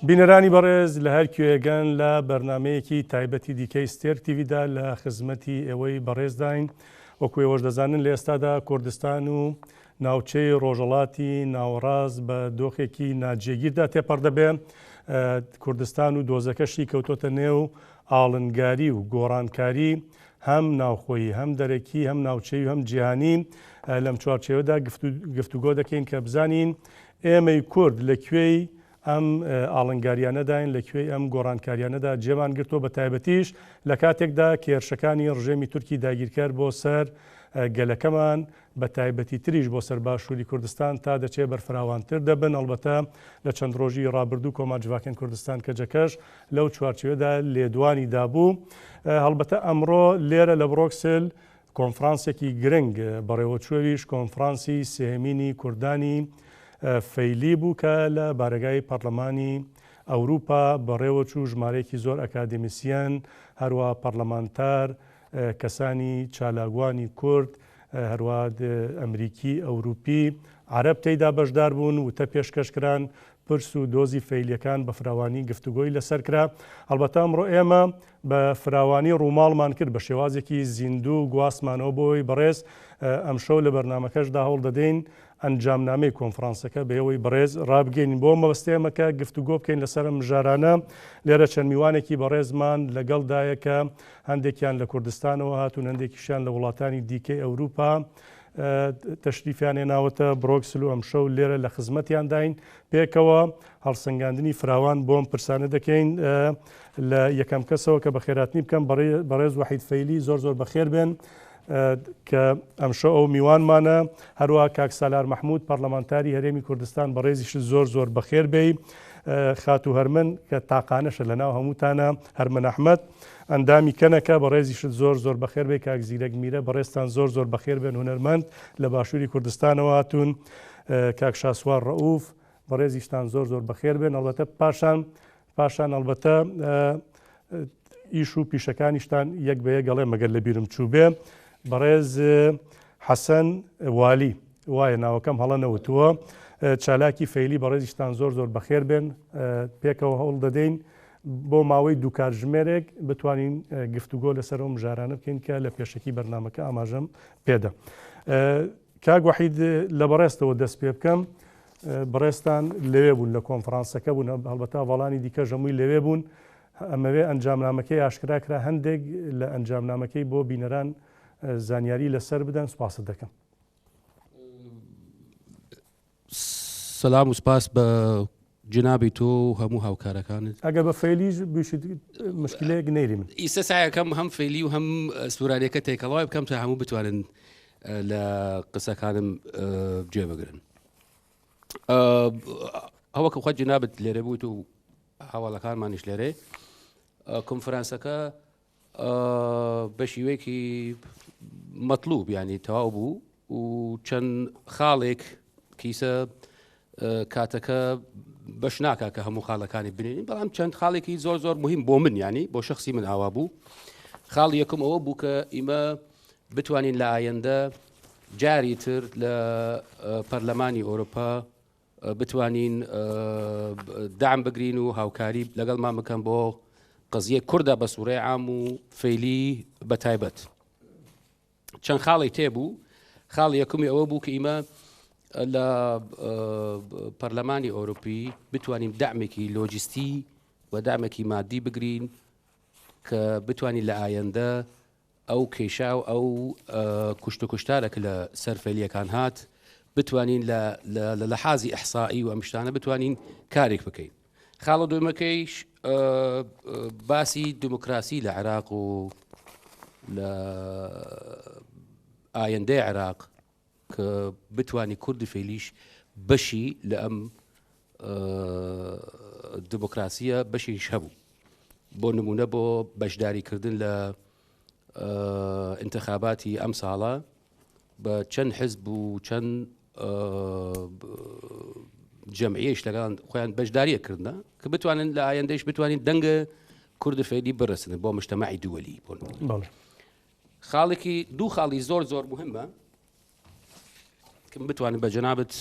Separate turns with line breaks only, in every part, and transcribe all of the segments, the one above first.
بینەرانی بەڕێز لە هەر کوێگەن لە بەرنمەیەکی تایبەتی دیکەی ستێرک تیڤیدا لە خزمەتی ئێوەی بەڕێزداین وەکو ئێوەش دەزانن لە ئێستادا کوردستان و ناوچەی ڕۆژەڵاتی ناوەڕاست بە دۆخێکی ناجێگیردا تێپەڕ دەبێ کوردستان و دۆزەکەشی کەوتۆتە نێو ئاڵنگاری و گۆڕانکاری هەم ناوخۆیی هەم دەرەکی هەم ناوچەی و هەم جیهانی لەم چوارچێوەدا گفتوگۆ دەکەین کە بزانین ئێمەی کورد لە کوێی ئەم ئاڵنگاریانەداین لە کوێی ئەم گۆڕانکاریانەدا جێمان گرتووە بە تایبەتیش لە کاتێکدا کێرشەکانی ڕژێمی تورکی داگیرکەر بۆ سەر گەلەکەمان بە تایبەتی تریش بۆ سەر باشووری کوردستان تا دەچێ بەرفراوانتر دەبن، ئەڵبەتە لە چەند ڕۆژی ڕابردوو کۆما جڤاکێن کوردستان کەجەکەش لەو چوارچێوەدا لێدوانی دابوو. هەڵبەتە ئەمڕۆ لێرە لە بڕۆکسل کۆنفرانسێکی گرنگ بەڕێوەچوو ئەویش کۆنفرانسی سێهەمینی کوردانی فەیلی بوو کە لە بارەگای پەڕلەمانی ئەوروپا بەڕێوەچوو، ژمارەیەکی زۆر ئەکادیمیسیەن هەروەها پەڕلەمانتار کەسانی چالاکوانی کورد، هەروەها ئەمریکی، ئەوروپی، عەرەب تێیدا بەشدار بوون، وتە پێشکەش کران، پرس و دۆزی فەیلییەکان بە فراوانی گفتوگۆی لەسەر کرا. هەڵبەتە ئەمڕۆ ئێمە بە فراوانی ڕووماڵمان کرد، بە شێوازێکی زیندوو گواستمانەوە بۆ ئەوەی بەڕێز ئەمشەو لە بەرنامەکەشدا هەوڵ دەدەین ئەنجامنامەی کۆنفرانسەکە بە ئێوەی بەڕێز ڕابگەینین. بۆ ئەم مەبەستە ئێمە کە گفتوگۆ بکەین لەسەر ئەم مژارانە، لێرە چەند میوانێکی بەڕێزمان لەگەڵدایە کە هەندێکیان لە کوردستانەوە هاتوون، هەندێکیشیان لە وڵاتانی دیکەی ئەوروپا تەشریفیان هێناوەتە برۆکسل و ئەمشەو لێرە لە خزمەتیانداین. پێکەوە هەڵسەنگاندنی فراوان بۆ ئەم پرسانە دەکەین. لە یەکەم کەسەوە کە بەخێراتنی بکەم بەڕێز وەحید فەیلی، زۆر زۆر بەخێر بێن. کە ئەمشەو ئەو میوانمانە، هەروەها کاک سالار مەحمود پەڕلەمانتاری هەرێمی کوردستان بەڕێزیشت زۆر زۆر بەخێر بێی. خاتوو هەرمن کە تاقانەشە لەناو هەمووتانە، هەرمن ئەحمەد ئەندامی کەنەکە بەڕێزیشت زۆر زۆر بەخێر بێی. کاک زیرەک میرە بەڕێزتان زۆر زۆر بەخێر بێن، هونەرمەند لە باشووری کوردستانەوە هاتوون. کاک شاسوار ڕەئوف بەڕێزیشتان زۆر زۆر بەخێر بێن. ئەڵبەتە پاشان پاشان ئەڵبەتە ئیش و پیشەکانیشتان یەک بە یەک ئەڵێم مەگەر لە بیرم چووبێ. بەڕێز حەسەن والی وایە ناوەکەم هەڵە نەوتووە، چالاکی فەیلی بەڕێزیشتان زۆر زۆر بەخێر بێن. پێکەوە هەوڵ دەدەین بۆ ماوەی دوو کاتژمێرێک بتوانین گفتوگۆ لەسەر ئەو مژارانە بکەین کە لە پێشەکی بەرنامەکە ئاماژەم پێدا. کاک وەحید لە بەڕێزتەوە دەست پێ بکەم. بەڕێزتان لەوێ بوون لە کۆنفرانسەکە بوون، هەڵبەتە هەڤاڵانی دیکەش هەمووی لەوێ بوون. ئەمەوێ ئەنجامنامەکەی ئاشکرا کرا، هەندێک لە ئەنجامنامەکەی بۆ بینەران زانیاری لەسەر بدەن، سوپاست دەکەم.
سەلام و سپاس بە جنابی تۆ و هەموو هاوکارەکانت.
ئەگەر بە فەیلیش بویشیت مشکلەیەک نەیری من.
ئیستا سەعیەکەم هەم فەیلی و هەم سورانیەکە تێکەڵاوی بکەم تا هەموو بتوانن لە قسەکانم گوێ بگرن. ئەوە کە خۆت جنابت لێرە بوویت و هاواڵەکانمانیش لێرێ کۆنفرانسەکە بە شیوەیەکی مەتلوب ینی تەواو بوو و چەند خاڵێک کیسە کاتەکە بەش ناکا کە هەموو خاڵەکانی بنێنین بەڵام چەند خاڵێکی زۆر زۆر مهم بۆ من ینی بۆ شخصی من ئاوا بوو خاڵ یەکەم ئەوە بوو کە ئیمە بتوانین لە ئایندە جاری تر لە پەرلەمانی ئەوروپا بتوانین دام بگرین و هاوکاری لەگەڵمان بکەن بۆ قزیە کووردا بە سوورەی عام و فەیلی بە تایبەت چەند خاڵی تێبوو خاڵ یەکمی ئەوە بوو کە ئیمە لە پەرلەمانی ئەوروپی بتوانین دامێکی لۆجستی و دامێکی مادی بگرین کە بتوانین لە ئایندە ئەو کێشا و ئەو کوشت و کوشتارە کە لە سەر فەیلیەکان هات بتوانین لە لە لەحازی ئەحسائی و ئەم شتانە بتوانین کارێک بکەین. خاڵە دووەمەکەیش باسی دیموکراسی لە عێراق و لە ئایندەی عێراق کە بتوانی کوردی فەیلیش بەشی لە ئەم دیموکراسیە بەشیش هەبوو بۆ نمونە بۆ بەشداریکردن لە انتخاباتی ئەم ساڵە بە چەند حزب و چەند جەمعیەش لەگەڵ خۆیان بەشداریە کردنە کە بتوانن لە ئایندەش بتوانین دەنگە کوردی فەیلی برسن بۆ مجتمعی دووەلی بۆ خاڵێکی دوو خاڵی زۆر زۆر مهمە کەم بتوانم بە جەنابت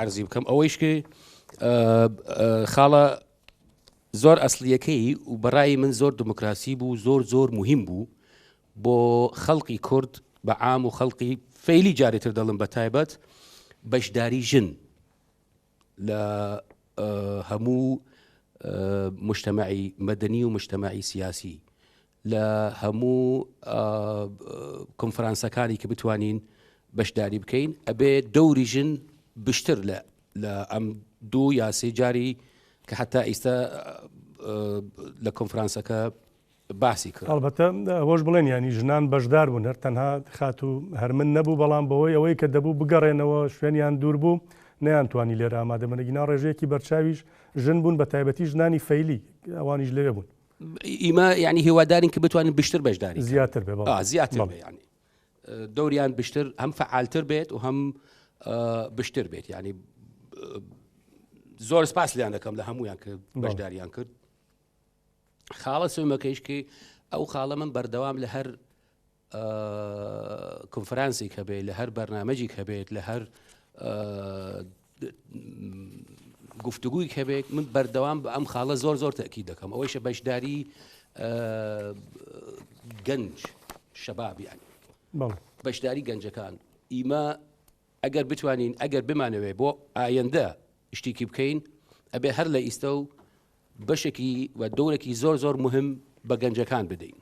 عەرزی بکەم ئەوەیش کە خاڵە زۆر ئەسڵیەکەی و بەڕای من زۆر دموکراسی بوو زۆر زۆر موهیم بوو بۆ خەڵقی کورد بە عام و خەڵقی فەیلی جارێ تر دەڵم بە تایبەت بەشداری ژن لە هەموو مجتمعی مەدەنی و مجتمعی سیاسی لە هەموو کۆنفرانسەکانی کە بتوانین بەشداری بکەین ئەبێ دەوری ژن بشتر لە لە ئەم دوو یا سێ جاری کە حتا ئیستا لە کۆنفرانسەکە باسی کرد.
ئەڵبەتە ئەوەش بڵێن یانی ژنان بەشدار بوون هەر تەنها خاتوو هەرمن نەبوو بەڵام بەهۆی ئەوەی کە دەبوو بگەڕێنەوە شوێنیان دوور بوو نەیانتوانی لێرە ئامادە بن ئەگینا ڕێژەیەکی بەرچاویش ژن بوون بە تایبەتی ژنانی فەیلی ئەوانیش لەوێ بوون.
ئیمە یانی هیوادارین کە بتوانین بشتر بەشداری
زیاتر بێ
بەڵێ زیاتر بێ یانی دەوریان بشتر هەم فعالتر بێت و هەم بشتر بێت یانی زۆر سپاس لیان دەکەم لە هەمویان کە بەشداریان کرد. خاڵە سومەکەیش کە ئەو خاڵە من بەردەوام لە هەر کۆنفرانسێک هەبێت لە هەر بەرنمەجێک هەبێت لە هەر گفتوگوی هەبێت من بەردەوام بە ئەم خاڵە زۆر زۆر تەکی دەکەم ئەوەیشە بەشداری گەنج شەبابیان بەشداری گەنجەکان ئیمە ئەگەر بتوانین ئەگەر بمانەوێ بۆ ئایندە شتێکی بکەین ئەبێ هەر لە ئیستە و بەشێکی و دەورێکی زۆر زۆر مهم بە گەنجەکان بدەین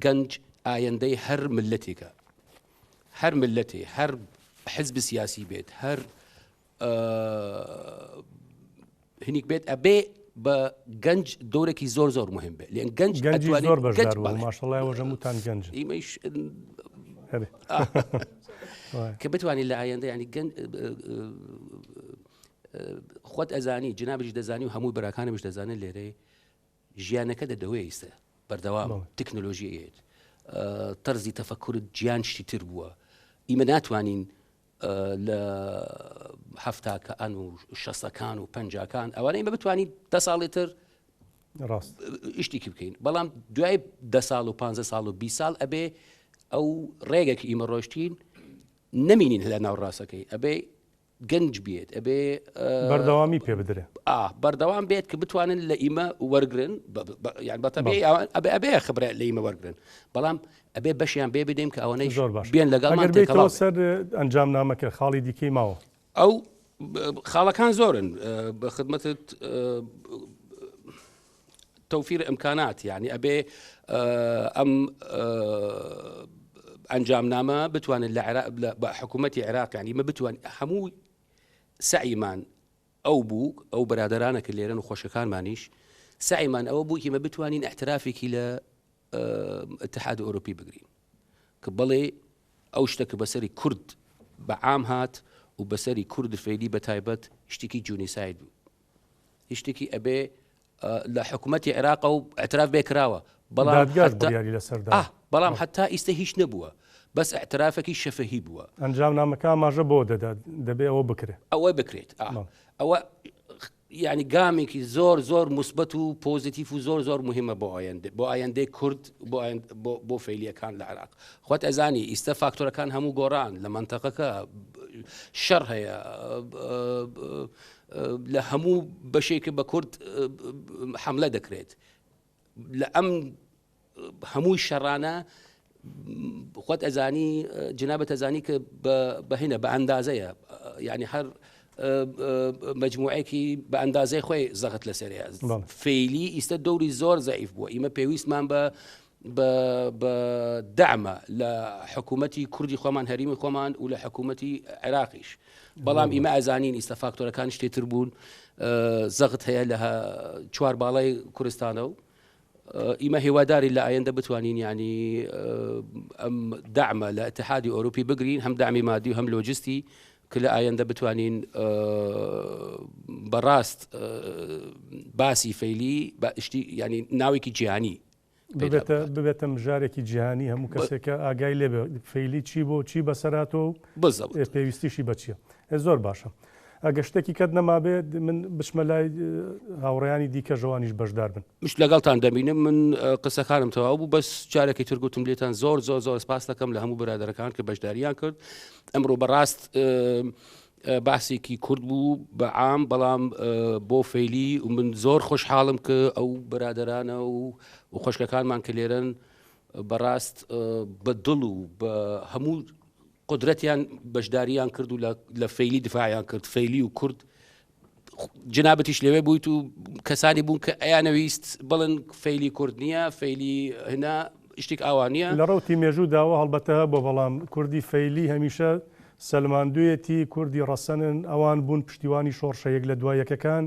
گەنج ئایندەی هەر ملەتێکە هەر ملەتێ هەر حزب سیاسی بێت هەر هینیک بێت ئەبێ بە گەنج دەورێکی زۆر زۆر مهم بێت لێن گەنج
گەنجی زۆر بەشدار بوو ماشەڵڵا ئێوە هەمووتان گەنجن
ئیمەیش کە بتوانین لە ئایندە ینی گەنج خۆت ئەزانی جنابیش دەزانی و هەموو براکانمیش دەزانن لێرەی ژیانەکە دەدەوێ ئیستا بەردەوام تەکنۆلۆژی ئێت تەرزی تەفەکرت گیان شتی تر بووە ئیمە ناتوانین لە هەفتاکان و شەسەکان و پەنجاکان ئەوانە ئیمە بتوانین دە ساڵی تر
ڕاست
شتێکی بکەین بەڵام دوای دە ساڵ و پ ساڵ و 20 ساڵ ئەبێ ئەو ڕێگەکی ئیمە ڕۆشتین نەمینین لە ناو ڕاستەکەی ئەبێ گەنج بێت ئەبێ
بەردەوامی پێ بدرێ
بەردەوام بێت کە بتوانن لە ئیمە وەرگن یان بەتەبی ئەبێ ئەبێ خبرە لە ئیمە وەرگن بەڵام ئەبێ بەشیان بێ بدەین کە ئەوەنەی
زۆر باش
بێن لەگەڵ
بێتەوە سەر ئەنجام نامەکە خاڵی دیکەی ماوە
ئەو خاڵەکان زۆرن بە خدمەتت تەوفیر ئیمکانات یانی ئەبێ ئەم ئەنجامنامە بتوانێت لە عێراق بە حکوومەتی عێراق ینی مە بتوان هەموو سعیمان ئەو بوو ئەو برادرانە کە لێرەن و خۆشەکانمانیش سعیمان ئەوە بوو ئیمە بتوانین احترافێکی لە اتحاد ئەوروپی بگرین کە بەڵێ ئەو شتە کە بەسەری کورد بە عام هات و بەسەری کورد فەیلی بە تایبەت شتێکی جونیساید بوو هیچ شتێکی ئەبێ لە حکوومەتی عێراق و اعتراف بێ کراوە
بەڵام دادگاش بڕیاری لەسەر
دا بەڵام حتا ئیستا هیچ نەبووە بەس اعترافێکی شەفەهی بووە.
ئەنجامنامەکە ئاماژە بەوە دەدات دەبێ ئەوە بکرێت.
ئەوە بکرێت ئەوە یعنی گامێکی زۆر زۆر مثبت و پۆزیتیف و زۆر زۆر مهمە بۆ ئایندە بۆ ئایندەی کورد بۆ بۆ فەیلیەکان لە عێراق خۆت ئەزانی ئیستا فاکتۆرەکان هەموو گۆڕان لە مەنتەقەکە شەڕ هەیە لە هەموو بەشێک بە کورد حملە دەکرێت لە ئەم هەمووی شەڕانە خۆت ئەزانی جنابەت ئەزانی کە بەهینە بە ئەندازەیە یعنی هەر مجموعێکی بە ئەندازەی خۆی زەغت لەسەرەیە فەیلی ئیستا دەوری زۆر زەعیف بووە ئیمە پێویستمان بە بە دەعمە لە حکوومەتی کوردی خۆمان هەریمی خۆمان و لە حکوومەتی عێراقیش بەڵام ئیمە ئەزانین ئیستا فاکتۆرەکان شتێتر بوون زەغت هەیە لە چوار باڵای کوردستانە و ئیمە هیواداری لە ئایندە بتوانین ینی ئەم دەعمە لە اتحادی ئەوروپی بگرین هەم دامی مادی و هەم لۆجستی کە لە ئایندە بتوانین بەڕاست باسی فەیلی بە شتی ینی ناوێکی جیهانی
ببێتە ببێتە مژارێکی جیهانی هەموو کەسێکە ئاگای لێ فەیلی چی بۆ چی بەسەراتۆ و پێویستیشی بەچیە زۆر باشە ئەگە شتێکی کەت نەمابێت من بچمە لای هاوڕێیانی دیکە ژەوانیش بەشدار بن
مش لەگەڵتان دەبینم من قسەکانم تەواو بوو بەس جارێکی تر گوتم لێتان زۆر زۆر زۆر سپاس دەکەم لە هەموو برادەرەکان کە بەشداریان کرد ئەمڕۆ بەڕاست. باسێکی کورد بوو بە عام بەڵام بۆ فەیلی و من زۆر خۆشحاڵم کە ئەو برادەرانە و خۆشکەکانمان کە لێرەن بەڕاست بە دڵ و بە هەموو قدرەتیان بەشداریان کرد و لە فەیلی دفاعیان کرد فەیلی و کورد جنابتیش لەوێ بوویت و کەسانی بوون کە ئەیانەویست بڵن فەیلی کورد نییە فەیلی هنا شتێک ئاوا نییە.
لە ڕەوتی مێژوو داوە هەڵبەتە هەبووە بەڵام کوردی فەیلی هەمیشە سەلماندوویەتی کوردی ڕەسەنن ئەوان بوون پشتیوانی شۆڕشە یەک لە دوا یەکەکان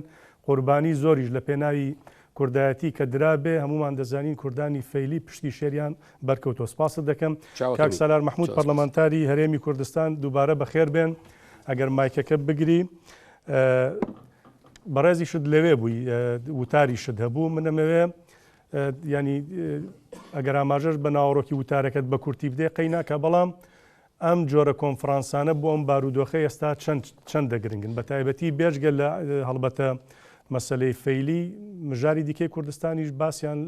قوربانی زۆریش لە پێناوی کوردایەتی کە درابێ هەموومان دەزانین کوردانی فەیلی پشتی شێریان بەرکەوتووە سپاست دەکەم کاک سالار مەحمود پەرلەمانتاری هەرێمی کوردستان دووبارە بەخێر بێن ئەگەر مایکەکە بگری بەڕێزیشت لەوێ بووی وتاریشت هەبوو منەمەوێ ینی ئەگەر ئاماژەش بە ناوەڕۆکی وتارەکەت بە کورتی بدەی قەیناکە بەڵام ئەم جۆرە کۆنفرانسانە بۆ ئەم بارودۆخە ئێستا چەند چەندە گرنگن بە تایبەتی بێجگە لە هەڵبەتە مەسەلەی فەیلی مژاری دیکەی کوردستانیش باسیان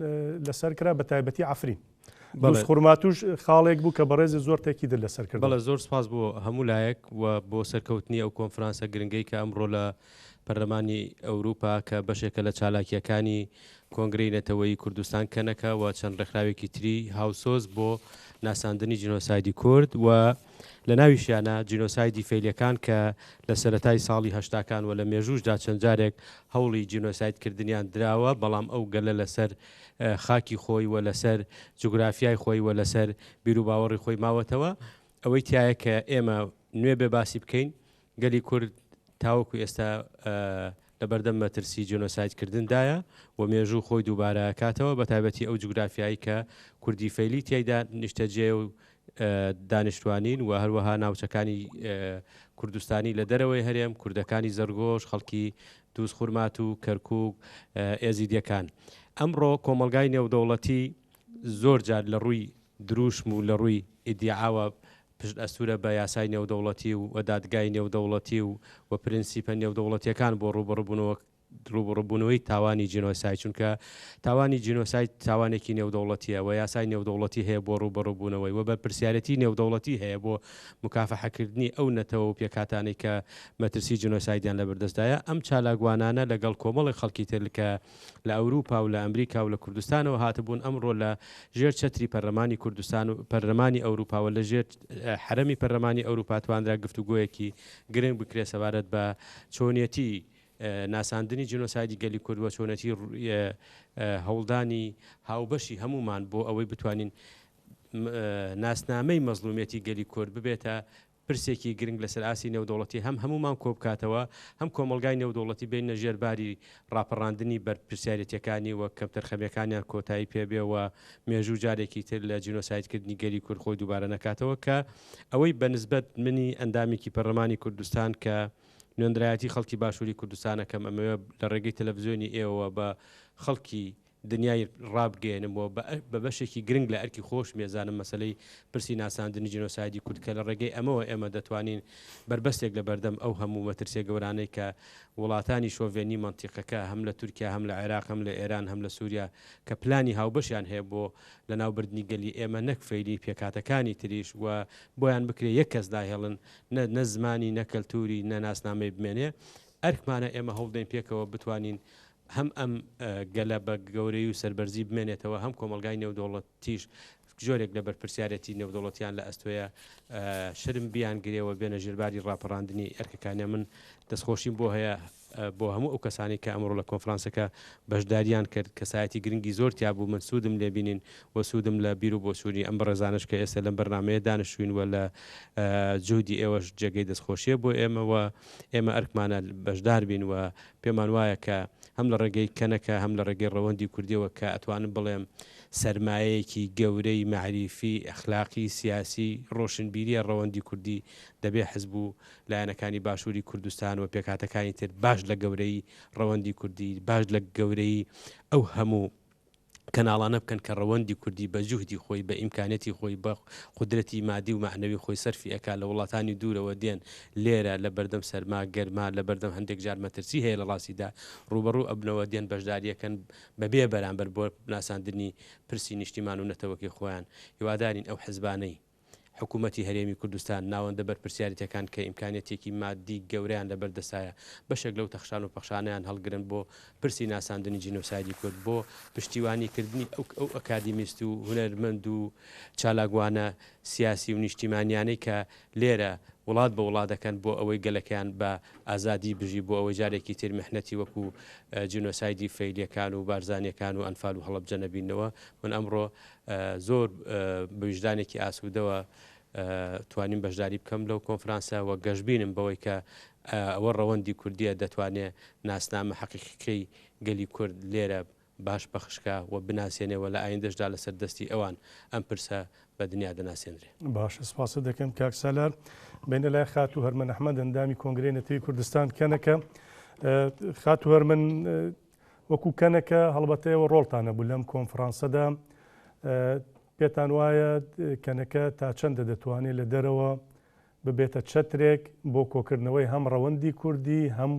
لەسەر کرا بە تایبەتی عەفرین. دوزخورماتووش خاڵێک بوو کە بەڕێزت زۆر تەکیدت لەسەر کرد.
بەڵێ زۆر سپاس بۆ هەموو لایەک و بۆ سەرکەوتنی ئەو کۆنفرانسە گرنگەی کە ئەمڕۆ لە پەرلەمانی ئەوروپا کە بەشێکە لە چالاکییەکانی کۆنگرەی نەتەوەیی کوردستان کەنەکە و چەند ڕێکخراوێکی تری هاوسۆز بۆ ناساندنی جینۆسایدی کورد و لە ناویشیانە جینۆسایدی فەیلیەکان کە لە سەرەتای ساڵی هەشتاکان و لە مێژووشدا چەند جارێک هەوڵی جینۆساید کردنیان دراوە بەڵام ئەو گەلە لەسەر خاکی خۆی و لەسەر جوگرافیای خۆی و لەسەر بیروباوەڕی خۆی ماوەتەوە ئەوەی تایە کە ئێمە نوێ بێ باسی بکەین گەلی کورد تاوەکو ئێستا لەبەردەم مەترسی جینۆسایدکردندایە و مێژوو خۆی دووبارە ئەکاتەوە، بەتایبەتی ئەو جوگرافیایەی کە کوردی فەیلی تیایدا نیشتەجێ و دانیشتوانین و هەروەها ناوچەکانی کوردستانی لە دەرەوەی هەرێم، کوردەکانی زەرگۆش، خەڵکی دووزخورماتوو، کەرکووک، ئێزیدیەکان. ئەمڕۆ کۆمەڵگای نێودەوڵەتی زۆر جار لە ڕووی درووشم و لە ڕووی ئیدیعاوە پشت ئەستوورە بە یاسای نێودەوڵەتی و دادگای نێودەوڵەتی و و پرنسیپە نێودەوڵەتییەکان بۆ ڕووبەڕووبوونەوە ڕووبەڕووبوونەوەی تاوانی جینۆساید چونکە تاوانی جینۆساید تاوانێکی نێودەوڵەتییە و یاسای نێودەوڵەتی هەیە بۆ ڕووبەڕووبوونەوەی و بەرپرسیارێتی نێودەوڵەتی هەیە بۆ موکافەحەکردنی ئەو نەتەوە و پێکهاتانەی کە مەترسی جینۆسایدیان لەبەردەستدایە ئەم چالاکوانانە لەگەڵ کۆمەڵێک خەڵکی تر کە لە ئەوروپا و لە ئەمریکا و لە کوردستانەوە هاتبوون ئەمڕۆ لە ژێر چەتری پەرلەمانی کوردستان و پەرلەمانی ئەوروپا و لە ژێر حەرەمی پەرلەمانی ئەوروپا توانرا گفتوگۆیەکی گرنگ بکرێت سەبارەت بە چۆنیەتی ناساندنی جینۆسایدی گەلی کورد و چۆنێتی هەوڵدانی هاوبەشی هەموومان بۆ ئەوەی بتوانین ناسنامەی مەزڵومیەتی گەلی کورد ببێتە پرسێکی گرنگ لەسەر ئاستی نێودەوڵەتی هەم هەموومان کۆبکاتەوە، هەم کۆمەڵگای نێودەوڵەتی بێننە ژێر باری ڕاپەڕاندنی بەرپرسیارێتیەکانی و کەمتەرخەمیەکانیان کۆتایی پێ بێ و مێژوو جارێکی تر لە جینۆسایدکردنی گەلی کورد خۆی دووبارە نەکاتەوە کە ئەوەی بە نسبەت منی ئەندامێکی پەرلەمانی کوردستان کە نوێنرایەتی خەڵکی باشووری کوردستان ئەکەم ئەمەوێ لە ڕێگەی تەلەفزیۆنی ئێوەوە بە خەڵکی دنیای ڕابگەیەنم و بە بەشێکی گرنگ لە ئەرکی خۆشم ئەزانم مەسەلەی پرسی ناساندنی جینۆسایدی کورد کە لە ڕێگەی ئەمەوە ئێمە دەتوانین بەربەستێک لە بەردەم ئەو هەموو مەترسیە گەورانەی کە وڵاتانی شۆڤێنی مەنتیقەکە هەم لە تورکیا هەم لە عێراق هەم لە ئێران هەم لە سوریا کە پلانی هاوبەشیان هەیە بۆ لەناوبردنی گەلی ئێمە نەک فەیلی پێکهاتەکانی تریش و بۆیان بکرێ یەک کەس ناهێڵن نە نە زمانی نە کەلتوری نە ناسنامەی بمێنێ ئەرکمانە ئێمە هەوڵدەین پێکەوە بتوانین هەم ئەم گەلە بە گەورەی و سەربەرزی بمێنێتەوە، هەم کۆمەڵگای نێودەوڵەتیش جۆرێک لە بەرپرسیارێتی نێودەوڵەتیان لە ئەستۆیە شەرم بیانگرێ و بێنە ژێرباری ڕاپەڕاندنی ئەرکەکانیان. من دەستخۆشیم بۆ هەیە بۆ هەموو ئەو کەسانەی کە ئەمڕۆ لە کۆنفرانسەکە بەشداریان کرد، کەسایەتی گرنگی زۆر تیا بوو، من سوودم لێ بینین و سوودم لە بیر و بۆچوونی ئەم بەڕێزانەش کە ئێستا لەم بەرنامەیە دانیشتووین و لە جوهدی ئێوەش جێگەی دەستخۆشیە بۆ ئێمە و ئێمە ئەرکمانە بەشدار بین و پێمان وایە کە هەم لە ڕێگەی کەنەکە هەم لە ڕێگەی ڕەوەندی کوردیەوە کە ئەتوانم بڵێم سەرمایەیەکی گەورەی مەعریفی، ئەخلاقی، سیاسی، ڕۆشنبیریە ڕەوەندی کوردی دەبێ حزب و لایەنەکانی باشوری کوردستان و پێکهاتەکانی تر باش لە گەورەیی ڕەوەندی کوردی باش لە گەورەیی ئەو هەموو کەناڵانە بکەن کە ڕەوەندی کوردی بە جوهدی خۆی بە ئیمکانیەتی خۆی بە قودرەتی مادی و مەعنەوی خۆی سەرفی ئەکا لە وڵاتانی دوورەوە دێن لێرە لە بەردەم سەرما گەرما لە بەردەم هەندێک جار مەترسی هەیە لە ڕاستیدا ڕووبەڕوو ئەبنەوە دێن بەشداریەکەن بە بێ بەرامبەر بۆ ناساندنی پرسی نیشتیمان و نەتەوەکەی خۆیان هیوادارین ئەو حزبانەی. حکوومەتی هەرێمی کوردستان، ناوەندە بەرپرسیارێتیەکان کە ئیمکانیەتێکی مادی گەورەیان لەبەر دەستایە، بەشێک لەو تەخشان و پەخشانەیان هەڵگرن بۆ پرسی ناساندنی جینۆسایدی کورد، بۆ پشتیوانی کردنی ئەو ئەو ئەکادیمیست و هونەرمەند و چالاکوانە سیاسی و نیشتیمانیانەی کە لێرە وڵات بە وڵات دەکەن بۆ ئەوەی گەلەکەیان بە ئازادی بژی، بۆ ئەوەی جارێکی تر میحنەتی وەکو جینۆسایدی فەیلیەکان و بارزانیەکان و ئەنفال و هەڵەبجە نەبیننەوە. من ئەمڕۆ زۆر بە ویژدانێکی ئاسوودەوە توانیم بەشداری بکەم لەو کۆنفرانسە و گەشبینم بەوەی کە ئەوە ڕەوەندی کوردیە دەتوانێ ناسنامە حەقیقیکەی گەلی کورد لێرە باش پەخشکا و بناسێنێ و لە ئایندەشدا لەسەر دەستی ئەوان ئەم پرسە بە دنیا دەناسێنرێ.
باشە سپاست دەکەم کاک سالار. بینە لای خاتوو هەرمەن ئەحمەد ئەندامی کۆنگرەی نەتەوەی کوردستان کەنەکە. خاتوو هەرمەن وەکو کەنەکە هەڵبەتە ئێوە ڕۆڵتان هەبوو لەم کۆنفرانسەدا پێتان وایە کەنەکە تا چەندە دەتوانێت لە دەرەوە ببێتە چەترێک بۆ کۆکردنەوەی هەم ڕەوەندی کوردی هەم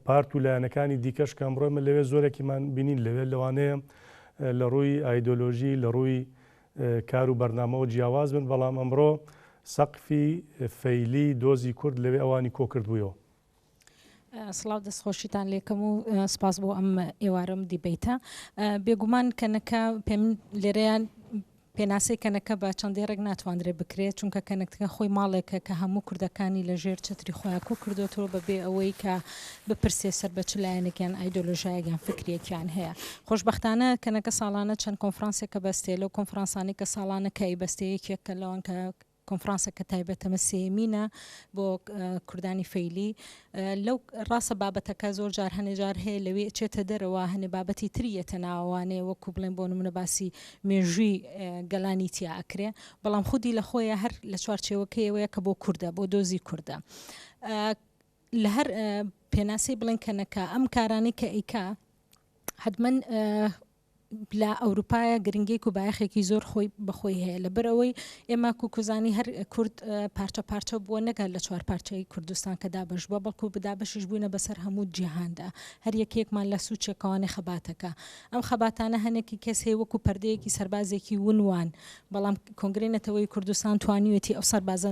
پارت و لایەنەکانی دیکەش کە ئەمڕۆ ئێمە لەوێ زۆرێکیمان بینین لەوێ لەوانەیە لە ڕووی ئایدۆلۆژی لە ڕووی کار و بەرنامەوە جیاواز بن بەڵام ئەمڕۆ سەقفی فەیلی دۆزی کورد لەوێ ئەوانی کۆکردبوویەوە.
سڵاو دەستخۆشیتان لێکەم و سپاس بۆ ئەم ئێوارەم دیبەیتە. بێگومان کەنەکە پێم لێرەیان پێناسەی کەنەکە بە چەند دێڕێک ناتواندرێت بکرێت، چونکە کەنەکە خۆی ماڵێکە کە هەموو کوردەکانی لە ژێر چەتری خۆیان کۆ کردۆتەوە بە بێ ئەوەی کە بپرسێ سەر بە چ لایەنێک یان ئایدۆلۆژایەک یان فکرێکیان هەیە. خۆشبەختانە کەنەکە ساڵانە چەند کۆنفرانسێک کە بەستێ لەو کۆنفرانسانەی کە ساڵانە کە ئەیبەستێ یەکێکە لەوان کە کۆنفرانسەکە تایبەتەمە سێیەمینە بۆ کوردانی فەیلی لەو ڕاستە بابەتەکە زۆر جار هەنێ جار هەیە لەوێ ئەچێتە دەرەوە هەنێ بابەتی تری یەتە ناوەوانێ وەکو بڵێن بۆ نمونە باسی مێژووی گەلانی تیا ئەکرێ بەڵام خودی لە خۆیە هەر لە چوارچێوەکەیەوەیە کە بۆ کوردە بۆ دۆزی کوردە لە هەر پێناسەی بڵێن کە نەکا ئەم کارانەی کە ئەیکا حتمما لە ئەوروپایە گرنگیەک و بایەخێکی زۆر خۆی بەخۆی هەیە لەبەر ئەوەی ئێمە کوکوزانی هەر کورد پارچە پارچە بووە نەک هەر لە چوار پارچەی کوردستان کە دابەش بووە بەڵکو دابەشیش بووینە بەسەر هەموو جیهاندا هەر یەکێکمان لە سوچێکەوانێ خەباتەکە ئەم خەباتانە هەنێکی کەس هەیە وەکو پەردەیەکی سەربازێکی ون وان بەڵام کۆنگرەی نەتەوەیی کوردستان توانیویەتی ئەو سەربازە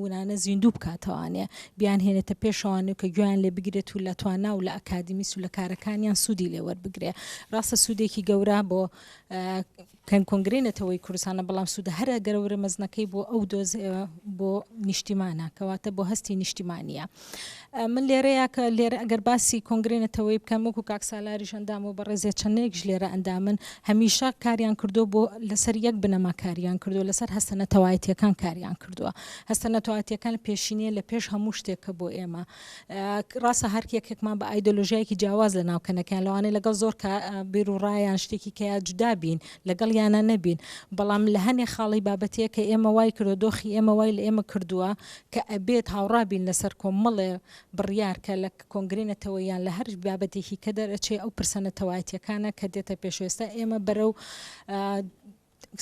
ونانە زیندوو بکاتەوانێ، بیانهێنێتە پێشەوانێ و کە گوێیان لێ بگرێت و لە توانا و لە ئەکادیمیس و لە کارەکانیان سوودی لێ وەربگرێ. ڕاستە سوودێکی گەورە بۆ کۆنگرەی نەتەوەیی کوردستانە، بەڵام سوودە هەرە گەورە مەزنەکەی بۆ ئەو دۆز بۆ نیشتیمانە، کەواتە بۆ هەستی نیشتیمانییە. من لێرەیا کە لێرە ئەگەر باسی کۆنگرەی نەتەوەیی بکەم وەکو کاک سالاریش ئەندام و بەڕێزێ چەندێکیش لێرە ئەندامن هەمیشە کاریان کردووە بۆ لەسەر یەک بنەما کاریان کردووە لەسەر هەستە نەتەوایەتیەکان کاریان کردووە هەستە نەتەوایەتیەکان پێشینەیە لە پێش هەموو شتێکە بۆ ئێمە ڕاستە هەر یەکێکمان بە ئایدۆلۆژیایەکی جیاواز لە ناو کەنەکەیان لەوانەیە لەگەڵ زۆر کە بیروڕایان شتێکی کەیا جودا بین لەگەڵ یانە نەبین بەڵام لە هەنێ خاڵی بابەتەیە کە ئێمە وای کردووە دۆخی ئێمە وای لە ئێمە کردووە کە ئەبێت هاوڕا بین لەسەر کۆمەڵێ بڕیار کە لە کۆنگرەی نەتەوەیی یان لە هەر بابەتێکی کە دەرئەچێ ئەو پرسە نەتەوایەتیەکانە کە دێتە پێش ئێستا ئێمە بەرەو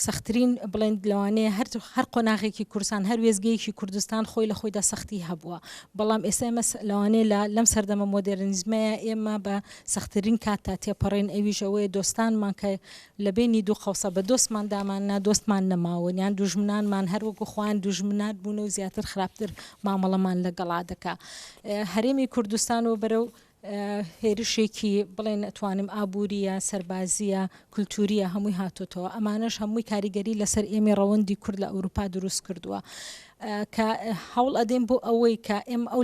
سەخترین بڵێن لەوانەیە هەر هەر قۆناغێکی کوردستان هەر وێستگەیەکی کوردستان خۆی لە خۆیدا سەختی هەبووە بەڵام ئێستا ئێمە لەوانەیە لە لەم سەردەمە مۆدێرنیزمەیە ئێمە بە سەخترین کاتدا تێپەڕین ئەویش ئەوەیە دۆستانمان کە لە بەینی دوو قەوسە بە دۆستمان دامان نا دۆستمان نەماون یان دوژمنانمان هەر وەکو خۆیان دوژمنات بوونە و زیاتر خراپتر مامەڵەمان لەگەڵا دەکا هەرێمی کوردستان و بەرەو هێرشێکی بڵێن ئەتوانم ئابووریە سەربازیە کولتوریە هەمووی هاتۆتەوە ئەمانەش هەمووی کاریگەری لەسەر ئێمەی ڕەوەندی کورد لە ئەوروپا دروست کردووە کە هەوڵ ئەدەین بۆ ئەوەی کە ئێمە ئەو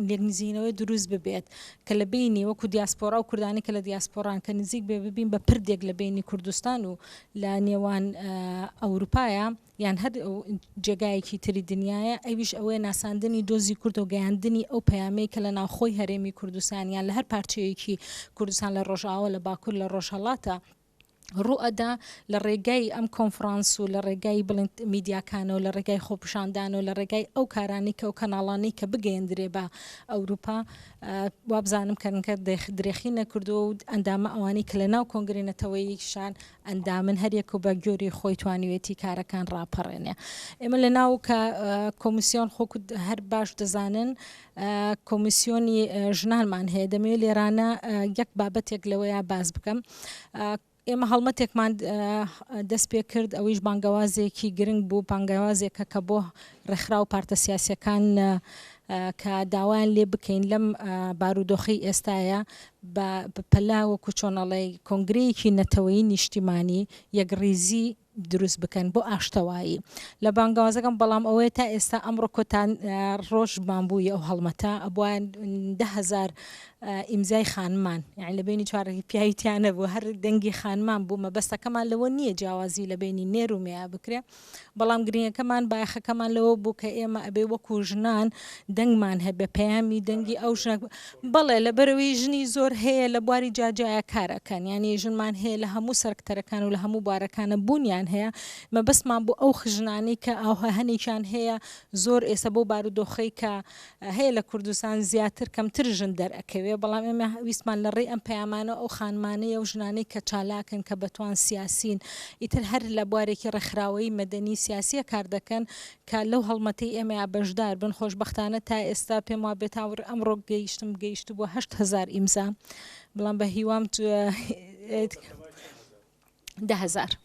لێکنزینەوەی دروست ببێت کە لە بینی وەکو دیاسپۆرا و کوردانی کە لە دیاسپۆران کە نزیک بێ ببین بە پردێک لە بینی کوردستان و لە نێوان ئەوروپایە یان هەر جێگایەکی تری دنیاە ئەویش ئەوەیە ناساندنی دۆزی کورد و گەیاندنی ئەو پەیامەی کە لە ناوخۆی هەرێمی کوردستان یان لە هەر پارچەیەکی کوردستان لە ڕۆژئاوا لە باکوور لە ڕۆژهەڵاتە ڕووئەدا لە ڕێگای ئەم کۆنفرانس و لە ڕێگای بڵێن میدیاکانەوە لە ڕێگای خۆپیشاندانەوە لە ڕێگای ئەو کارانەی کە ئەو کەناڵانەی کە بگەیەندرێ بە ئەوروپا وابزانم کەنکە درێخی نەکردووە و ئەندامە ئەوانەی کە لە ناو کۆنگرەی نەتەوەییشان ئەندامن هەر یەکە و بە گۆری خۆی توانیوێتی کارەکان ڕاپەڕێنێ ئێمە لە ناو کە کۆمیسیۆن خۆ هەر باش دەزانن کۆمیسیۆنی ژنانمان هەیە دەمەوێت لێرانە یەک بابەتێک لەوەیە باس بکەم. ئێمە هەڵمەتێکمان دەست پێ کرد، ئەویش بانگەوازێکی گرنگ بوو، بانگەوازێکە کە بۆ ڕێکخراو و پارتە سیاسیەکان کە داوایان لێ بکەین لەم بارودۆخەی ئێستایا بە پەلە وەکو چۆن ئەڵێی کۆنگرەیەکی نەتەوەیی نیشتیمانی یەکڕیزی دروست بکەن بۆ ئاشتەوایی لە بانگەوازەکەم بەڵام ئەوەیە تا ئێستا ئەمڕۆ کۆتا ڕۆژمان بووی ئەو هەڵمەتە ئەبوایە 10,000 ئیمزای خانمان یانی لە بینی چوارەکی پیاوی تیا نەبوو هەر دەنگی خانمان بوو مەبەستەکەمان لەوە نییە جیاوازی لە بینی نێر و مێیا بکرێ بەڵام گرنگەکەمان بایەخەکەمان لەوە بوو کە ئێمە ئەبێ وەکو ژنان دەنگمان هەبێ پەیامی دەنگی ئەو ژنە بەڵێ لەبەرئەوەی ژنی زۆر هەیە لە بواری جیاجیایا کار ئەکەن یانی ژنمان هەیە لە هەموو سەرکتەرەکان و لە هەموو بوارەکانە بوونیان هەیە مەبەستمان بوو ئەو ژنانەی کە ئاوها هەنێکیان هەیە زۆر ئێستا بەو بارودۆخەی کە هەیە لە کوردستان زیاتر کەمتر ژن دەرئەکەوێ بەڵام ئێمە ویستمان لە ڕێی ئەم پەیامانە ئەو خانمانەی ئەو ژنانەی کە چالاکن کە بەتوان سیاسین ئیتر هەر لە بوارێکی ڕێکخراوەیی مەدەنی سیاسیە کار دەکەن کە لەو هەڵمەتەی ئێمەیا بەشدار بن خۆشبەختانە تا ئێستا پێم وابێ تا ئەمڕۆ گەیشتم گەیشتبووە 8000 ئیمزا بەڵام بە هیوام 10000
10000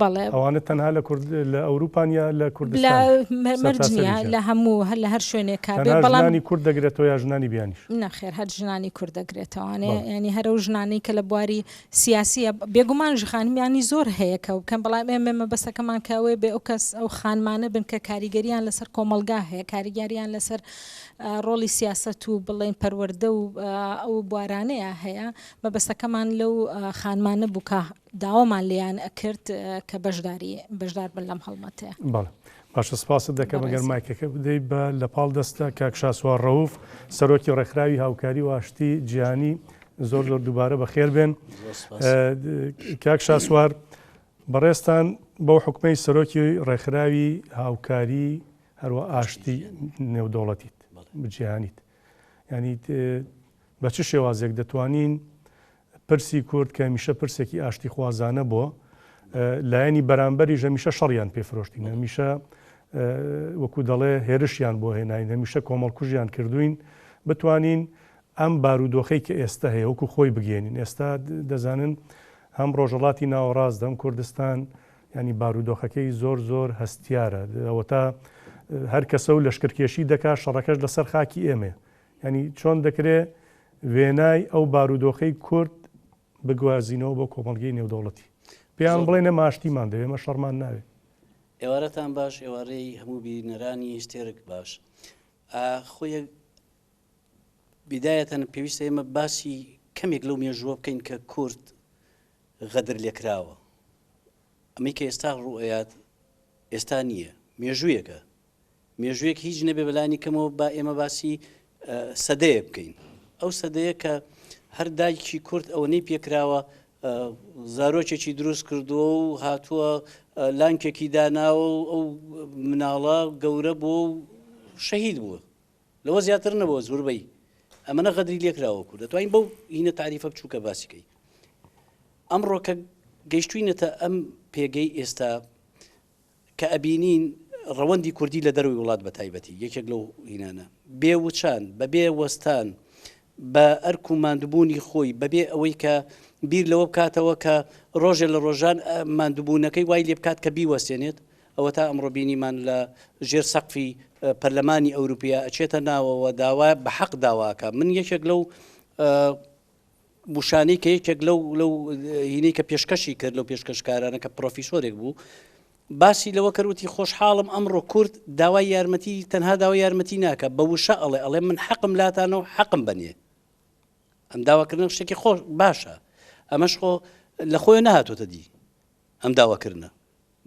بەڵێ
ئەوانە تەنها لە کورد لە ئەوروپان یا لە کوردستان
مەرج نییە لە هەموو هەر لە هەر شوێنێکا بێ
تەنها بەڵام ژنانی کورد دەگرێتەوە یا ژنانی بیانیش؟
نەخێر هەر ژنانی کورد دەگرێتەوانێ بەڵێ. یانی هەر ئەو ژنانەی کە لە بواری سیاسیە بێگومان خانمیانی زۆر هەیە کە بکەن بەڵام ئێمە مەبەستەکەمان کە ئەوەیە بێ ئەو کەس ئەو خانمانە بن کە کاریگەریان لەسەر کۆمەڵگا هەیە کاریگاریان لەسەر ڕۆڵی سیاسەت و بڵێن پەروەردە و ئەو بوارانەیە هەیە مەبەستەکەمان لەو خانمانە بوو کە داوامان لێیان ئەکرد کە بەشداری بەشدار بن لەم هەڵمەتەیە.
بەڵێ باشە سپاست دەکەم ئەگەر مایکەکە بدەی بە لە پاڵ دەستە کاک شاسوار ڕەوف سەرۆکی ڕێکخراوی هاوکاری و ئاشتی جیهانی زۆر زۆر دووبارە بەخێر بێن کاک شاسوار بەڕێزتان بەو حکومەی سەرۆکی ڕێکخراوی هاوکاری هەروە ئاشتی نێودەوڵەتیت جیهانیت ینی بە چ شێوازێک دەتوانین پرسی کورد کە هەمیشە پرسێکی ئاشتیخوازانە بووە، لایەنی بەرامبەریش هەمیشە شەڕیان پێ فرۆشتین، هەمیشە وەکو دەڵێ هێرشیان بۆ هێناین، هەمیشە کۆمەڵکوژیان کردوین، بتوانین ئەم بارودۆخەی کە ئێستا هەیە وەکو خۆی بگەێنین. ئێستا دەزانن هەم ڕۆژهەڵاتی ناوەڕاست هەم کوردستان ینی بارودۆخەکەی زۆر زۆر هەستیارە، ئەوەتا هەر کەسە و لەشکرکێشی دەکات شەڕەکەش لەسەر خاکی ئێمەیە. یانی چۆن دەکرێ وێنای ئەو بارودۆخەی کورد بگوازینەوە بۆ کۆمەڵگەی نێودەوڵەتی؟ پێیان بڵێن ئێمە ئاشتیمان دەوێ، ئێمە شەڕمان ناوێ.
ئێوارەتان باش، ئێوارەی هەموو بینەرانی ستێرک باش. خۆ یەک بیدایەتەن پێویستە ئێمە باسی کەمێک لەو مێژووە بکەین کە کورد غەدر لێکراوە. ئەمەی کە ئێستا ڕووئەیات ئێستا نییە، مێژوویەکە. مێژوویەک هیچ نەبێ بەلانی کەمەوە با ئێمە باسی سەدەیەک بکەین ئەو سەدەیە کە هەر دایکی کورد ئەوەنەی پێکراوە زارۆکێکی دروست کردووە و هاتووە لانکێکی داناوە و ئەو مناڵە گەورە بووە و شەهید بووە لەوە زیاتر نەبووە زوربەی ئەمەە غەدری لێکراوە کورد دەتوانین بەو هینە تعریفە بچووکە باسیکەی ئەمڕۆ کە گەیشتوینەتە ئەم پێگەی ئێستا کە ئەبینین ڕەوەندی کوردی لە دەرەوەی وڵات بە تایبەتی یەکێک لەو هینانە بێ وچان بە بێ وەستان بە ئەرک و ماندوبوونی خۆی بە بێ ئەوەی کە بیر لەوە بکاتەوە کە ڕۆژێ لە ڕۆژان ماندوبوونەکەی وای لێ بکات کە بیوەستێنێت ئەوە تا ئەمڕۆ بینیمان لە ژێر سەقفی پەرلەمانی ئەوروپیا ئەچێتە ناوەوە داوا بە حەق داواکە من یەکێک لەو وشانەی کە یەکێک لەو لەو هینەی کە پێشکەشی کرد لەو پێشکەشکارانە کە پرۆفیسۆرێک بوو باسی لەوە کرد وتی خۆشحاڵم ئەمڕۆ کورد داوای یارمەتی تەنها داوای یارمەتی ناکە بە وشە ئەڵێ ئەڵێ من حەقم لاتانە و حەقم بەنێ ئەم داواکردنە شتێکی خۆش باشە ئەمەش خۆ لە خۆی نەهاتۆتە دی ئەم داواکردنە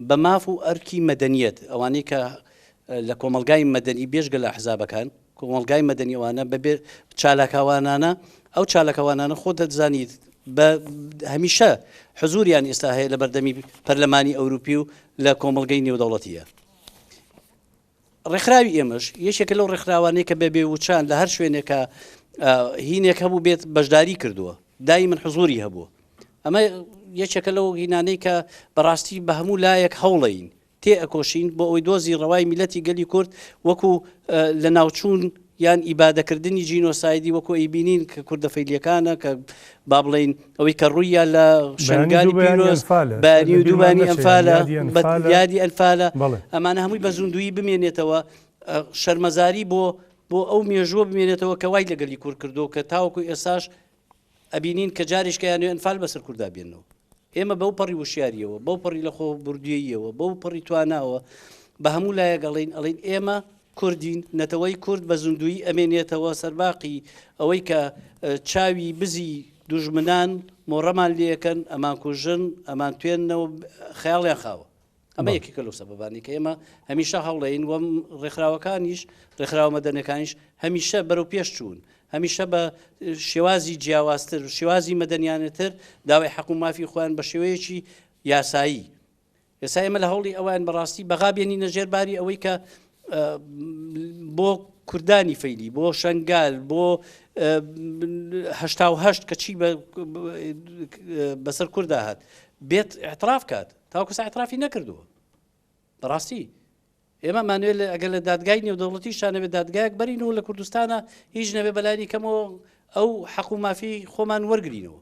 بە ماف و ئەرکی مەدەنیەت، ئەوانەی کە لە کۆمەڵگای مەدەنی بێجگە لە ئەحزابەکان، کۆمەڵگای مەدەنی ئەوانە بە بێ چالاکوانانە، ئەو چالاکوانانە خۆت دەزانیت بە هەمیشە حزوریان ئێستا هەیە لە بەردەمی پەرلەمانی ئەوروپی و لە کۆمەڵگەی نێودەوڵەتیە. ڕێکخراوی ئێمەش یەکێکە لەو ڕێکخراوانەی کە بە بێ وچان لە هەر شوێنێکە هینێک هەبوو بێت بەشداری کردووە دایمەن حزوری هەبووە ئەمە یەکێکە لەو هینانەی کە بەڕاستی بە هەموو لایەک هەوڵین تێ ئەکۆشین بۆ ئەوەی دۆزی ڕەوای میلەتی گەلی کورد وەکو لە ناوچوون یان ئیبادەکردنی جینۆسایدی وەکو ئەیبینین کە کوردە فەیلیەکانە کە با بڵێین ئەوەی کە ڕوویە لە شنگالی پیرۆز بەیانی و دووبانی ئەنفالە یادی ئەنفالە ئەمانە هەمووی بە زیندوویی بمێنێتەوە شەرمەزاری بۆ بۆ ئەو مێژووە بمێنێتەوە کە وای لەگەلی کورد کردو کە تاوەکو ئێساش ئەبینین کە جاریشکە یانێ ئەنفال بەسەر کوردا بێنەوە. ئێمە بەو پەڕی وشیارییەوە، بەو پەڕی لە خۆ بوردوییەوە، بەو پەڕی تواناوە بە هەموو لایەک ئەڵێین، ئەڵێین ئێمە کوردین، نەتەوەی کورد بە زیندوویی ئەمێنێتەوە سەرباقی ئەوەی کە چاوی بزی دوژمنان مۆڕەمان لێکەن، ئەمانکوژن، ئەمانتوێننەوە، خەیاڵیان خاوە. ئەمە یەکێکە لەو سەبەبانەی کە ئێمە هەمیشە هەوڵەین و ڕێکخراوەکانیش ڕێکخراوە مەدەنەکانیش هەمیشە بەرەو پێش چوون هەمیشە بە شێوازی جیاوازتر و شێوازی مەدەنیانەتر داوای حەق و مافی خۆیان بە شێوەیەکی یاسایی ئێستا ئێمە لە هەوڵی ئەوان بەڕاستی بەغا بێنینە ژێر باری ئەوەی کە بۆ کوردانی فەیلی بۆ شنگال بۆ هەشت کە چی بەسەر کوردا هات بێت اعتراف کات تاوەکو ئێستا ئیعترافی نەکردووە. بەڕاستی ئێمە مانوێل ئەگەر لە دادگای نێودەوڵەتیشا نەبێت دادگایەک بەرینەوە لە کوردستانە هیچ نەبێ بەلانی کەمەوە ئەو حەق و مافی خۆمان وەرگرینەوە.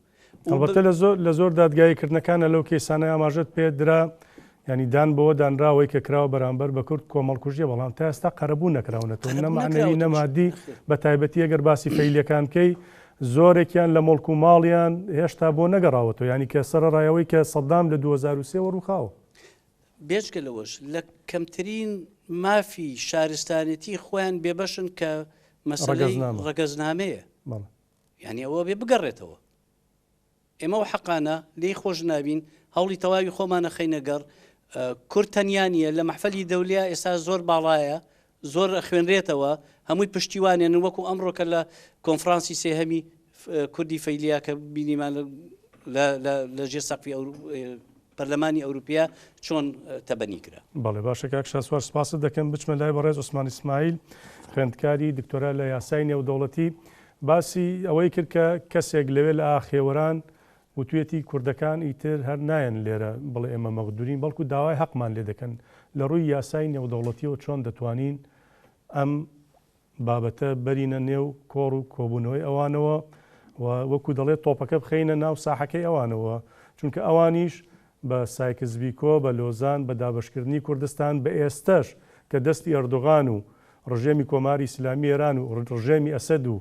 ئەڵبەتە لە زۆر لە زۆر دادگایی کردنەکانە لەو کەیسانە ئاماژەت پێ درا ینی دان بەوە دانراوەی کە کراوە بەرامبەر بە کورد کۆمەڵکوژیە بەڵام تا ئێستا قەرەبوو نەکراونەتەوە نە مەعنەوی نە مادی بە تایبەتی ئەگەر باسی فەیلیەکان بکەی زۆرێکیان لە موڵک و ماڵیان هێشتا بۆ نەگەڕاوەتەوە، یانی کە سەرەڕای ئەوەی کە سەدام لە 2003 وە ڕووخاوە.
بێجگە لەوەش لە کەمترین مافی شارستانێتی خۆیان بێبەشن کە مەسەلەی ڕەگەزنامەیە. یانی ئەوە بێ بگەڕێتەوە. ئێمە ئەو حەقانە لێی خۆش نابین، هەوڵی تەواوی خۆمان ئەخەینە گەڕ، کورد تەنیا نییە، لە مەحفەلی دەولیا ئێستا زۆر باڵایە، زۆر ئەخوێنرێتەوە، هەمووی پشتیوانێنن، وەکو ئەمڕۆ کە لە کۆنفرانسی سێهەمی کوردی فەیلیا کە بینیمان لە ژێر سەقفی پەرلەمانی ئەوروپیا چۆن تەبەنی کرا.
بەڵێ باشە کاک شاسوار سپاست دەکەم، بچمە لای بەڕێز عوسمان ئیسماعیل خوێندکاری دکتۆرا لە یاسای نێودەوڵەتی، باسی ئەوەی کرد کە کەسێک لەوێ لە ئاخێوەران وتویەتی کوردەکان ئیتر هەر نایەن لێرە بڵێ ئێمە مەغدورین بەڵکو داوای هەقمان لێ دەکەن، لە ڕووی یاسای نێودەوڵەتیەوە چۆن دەتوانین ئەم بابەتە بەرینە نێو کۆڕ و کۆبوونەوەی ئەوانەوە و وەکو دەڵێت تۆپەکە بخەینە ناو ساحەکەی ئەوانەوە چونکە ئەوانیش بە سایکس بیکۆ، بە لۆزان، بە دابەشکردنی کوردستان، بە ئێستەش کە دەستی ئەردۆغان و ڕژێمی کۆماری ئیسلامی ئێران و ڕژێمی ئەسەد و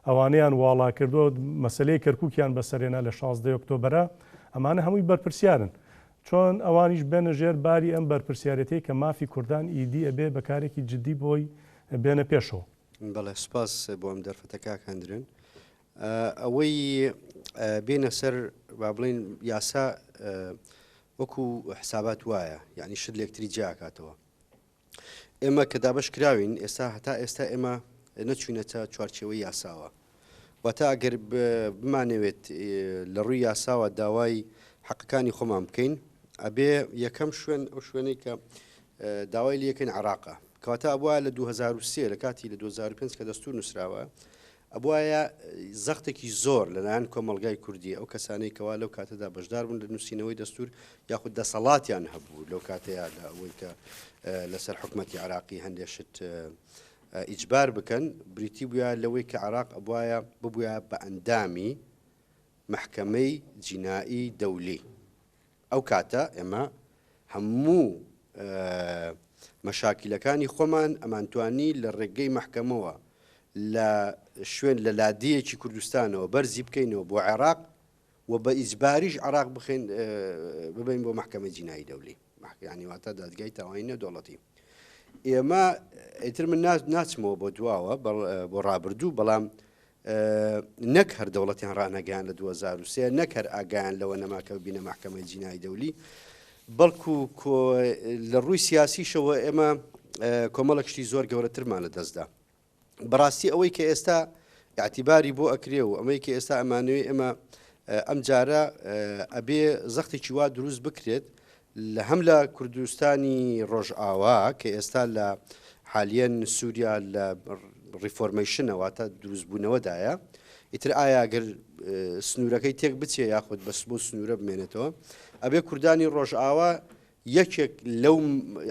ئەوانەیان واڵا کردووە، مەسەلەی کەرکوکیان بەسەرهێنا لە 16 ئۆکتۆبەرا، ئەمانە هەمووی بەرپرسیارن. چۆن ئەوانیش بێنە ژێر باری ئەم بەرپرسیارێتیەی کە مافی کوردان ئیدی ئەبێ بە کارێکی جدی بۆی بێنە پێشەوە.
بەڵێ سوپاس بۆ ئەم دەرفەتە کاک هەندرێن. ئەوەی بێنە سەر با بڵێین یاسا وەکو حسابات وایە یعنی شت لێکتری جیاکاتەوە ئێمە کە دابش کراوین ئێستا هەتا ئێستا ئێمە نەچوینەتە چوارچێوەی یاساوە واتە ئەگەر بمانەوێت لە ڕووی یاساوە داوای حەقەکانی خۆمان بکەین ئەبێ یەکەم شوێن ئەو شوێنەی کە داوای لەکەین عراقە کەواتە ئەبووە لە 2023 لە کاتی لە 2005 کە دەستور نووسراوە ئەبوایە زەختێکی زۆر لەلایەن کۆمەڵگای کوردی، ئەو کەسانەی کەوا لەو کاتەدا بەشدار بوون لە نووسینەوەی دەستوور یاخود دەسەڵاتیان هەبوو لەو کاتەیا لە ئەوەی کە لەسەر حکومەتی عێراقی هەندێ شت ئیجبار بکەن، بریتی بووە لەوەی کە عێراق ئەبوایە ببووە بە ئەندامی مەحکەمەی جینائی دەولی. ئەو کاتە ئێمە هەموو مەشاکیلەکانی خۆمان ئەمانتوانی لە ڕێگەی مەحکەمەوە لە شوێن لە لادێیەکی کوردستانەوە بەرزی بکەینەوە بۆ عێراق و بە ئیجباریش عێراق بخەین ببەین بۆ مەحکەمەی جینایی دەولی یعنی واتە دادگای تاوانی نێودەوڵەتی. ئێمە ئیتر من ناچمەوە بۆ دواوە بۆ ڕابردوو بەڵام نەک هەر دەوڵەتیان ڕانەگەیان لە 2023 نەک هەر ئاگایان لەوە نەما کە ببینە مەحکەمەی جینایی دەولی بەڵکو لە ڕووی سیاسیشەوە ئێمە کۆمەڵێک شتی زۆر گەورەترمان لە دەستدا بەڕاستی ئەوەی کە ئێستا ئیعتیباری بۆ ئەکرێ و ئەمەی کە ئێستا ئەمانەوێ ئێمە ئەم جارە ئەبێ زەختێکی وا دروست بکرێت لە هەم لە کوردستانی ڕۆژئاوا کە ئێستا لە حالیەن سووریا لە ڕیفۆرمەیشنە واتە دروستبوونەوەدایە ئیتر ئایا گەر سنوورەکەی تێک بچێ یاخود بەس بۆ سنوورە بمێنێتەوە ئەبێ کوردانی ڕۆژئاوا یەکێک لەو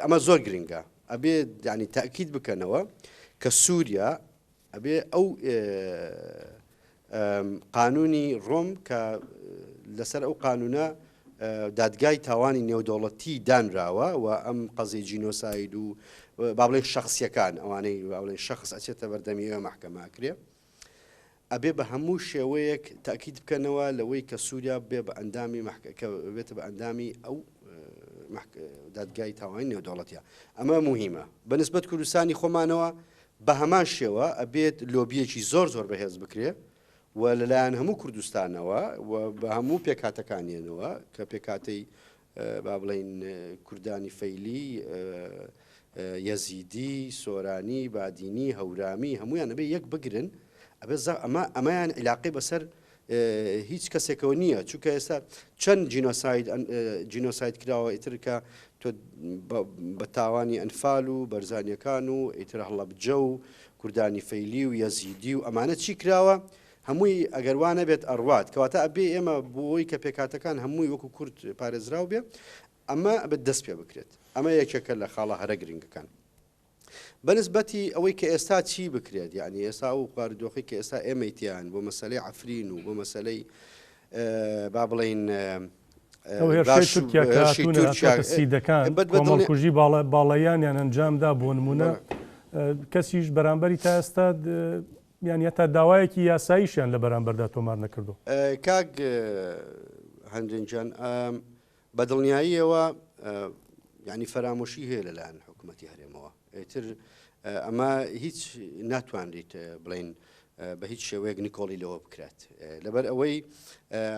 ئەمە زۆر گرنگە ئەبێ ینی تاکیید بکەنەوە کە سووریا. ئەبێ ئەو قانونی ڕۆم کە لەسەر ئەو قانونە دادگای تاوانی نێودەوڵەتی دانراوە و ئەم قەزی جینۆساید و با بڵێن شخصیەکان ئەوانەی با بڵێن شخص ئەچێتە بەردەمی ئەوێ مەحکەمە ئەکرێ ئەبێ بە هەموو شێوەیەک تاکید بکەنەوە لەوەی کە سووریا بێ بە ئەندامی کە بێتە بە ئەندامی ئەو دادگای تاوانی نێودەوڵەتیە ئەمە مهمە بەنسبەت کوردستانی خۆمانەوە بە هەمان شێوە ئەبێت لۆبیەکی زۆر زۆر بەهێز بکرێ و لەلایەن هەموو کوردستانەوە و بە هەموو پێکهاتەکانیانەوە کە پێکهاتەی با بڵێین کوردانی فەیلی، یەزیدی، سۆرانی، بادینی، هەورامی هەموویان ئەبێ یەک بگرن ئەبێ ئەمە ئەمەیان عیلاقەی بەسەر هیچ کەسێکەوە نییە چونکە ئێستا چەند جینۆساید جینۆساید کراوە ئیتر کە تۆ بە تاوانی ئەنفال و بەرزانیەکان و ئیتر هەڵەبجە و کوردانی فەیلی و یەزیدی و ئەمانە چی کراوە هەمووی ئەگەر وا نەبێت ئەڕوات کەواتە ئەبێ ئێمە بۆی کە پێکاتەکان هەمووی وەکو کورد پارێزراو بێ ئەمە ئەبێت دەست پێ بکرێت ئەمە یەکێکە لە خاڵە هەرە گرنگەکان. بەنسبەتی ئەوەی کە ئێستا چی بکرێت یعنی ئێستا ئەو بارودۆخی کە ئێستا ئێمەی تیان بۆ مەسەلەی عەفرین و بۆ مەسەلەی با بڵێین
ئەو هێرشەی تورکیا کە هاتوونە هاتووەتە سیدەکان کۆمەڵکوژی باڵەیانیان ئەنجامدا بۆ نمونە کەسیش بەرامبەری تا ئێستا یان هەتا داوایەکی یاساییشیان لە بەرامبەردا تۆمار نەکردو.
کاک هەندرین گیان بە دڵنیاییەوە یانی فەرامۆشی هەیە لەلایەن حکوومەتی هەرێمەوە ئیتر ئەمە هیچ ناتوانریت بڵین بە هیچ شێوەیەک نکۆڵی لەوە بکرێت لەبەر ئەوەی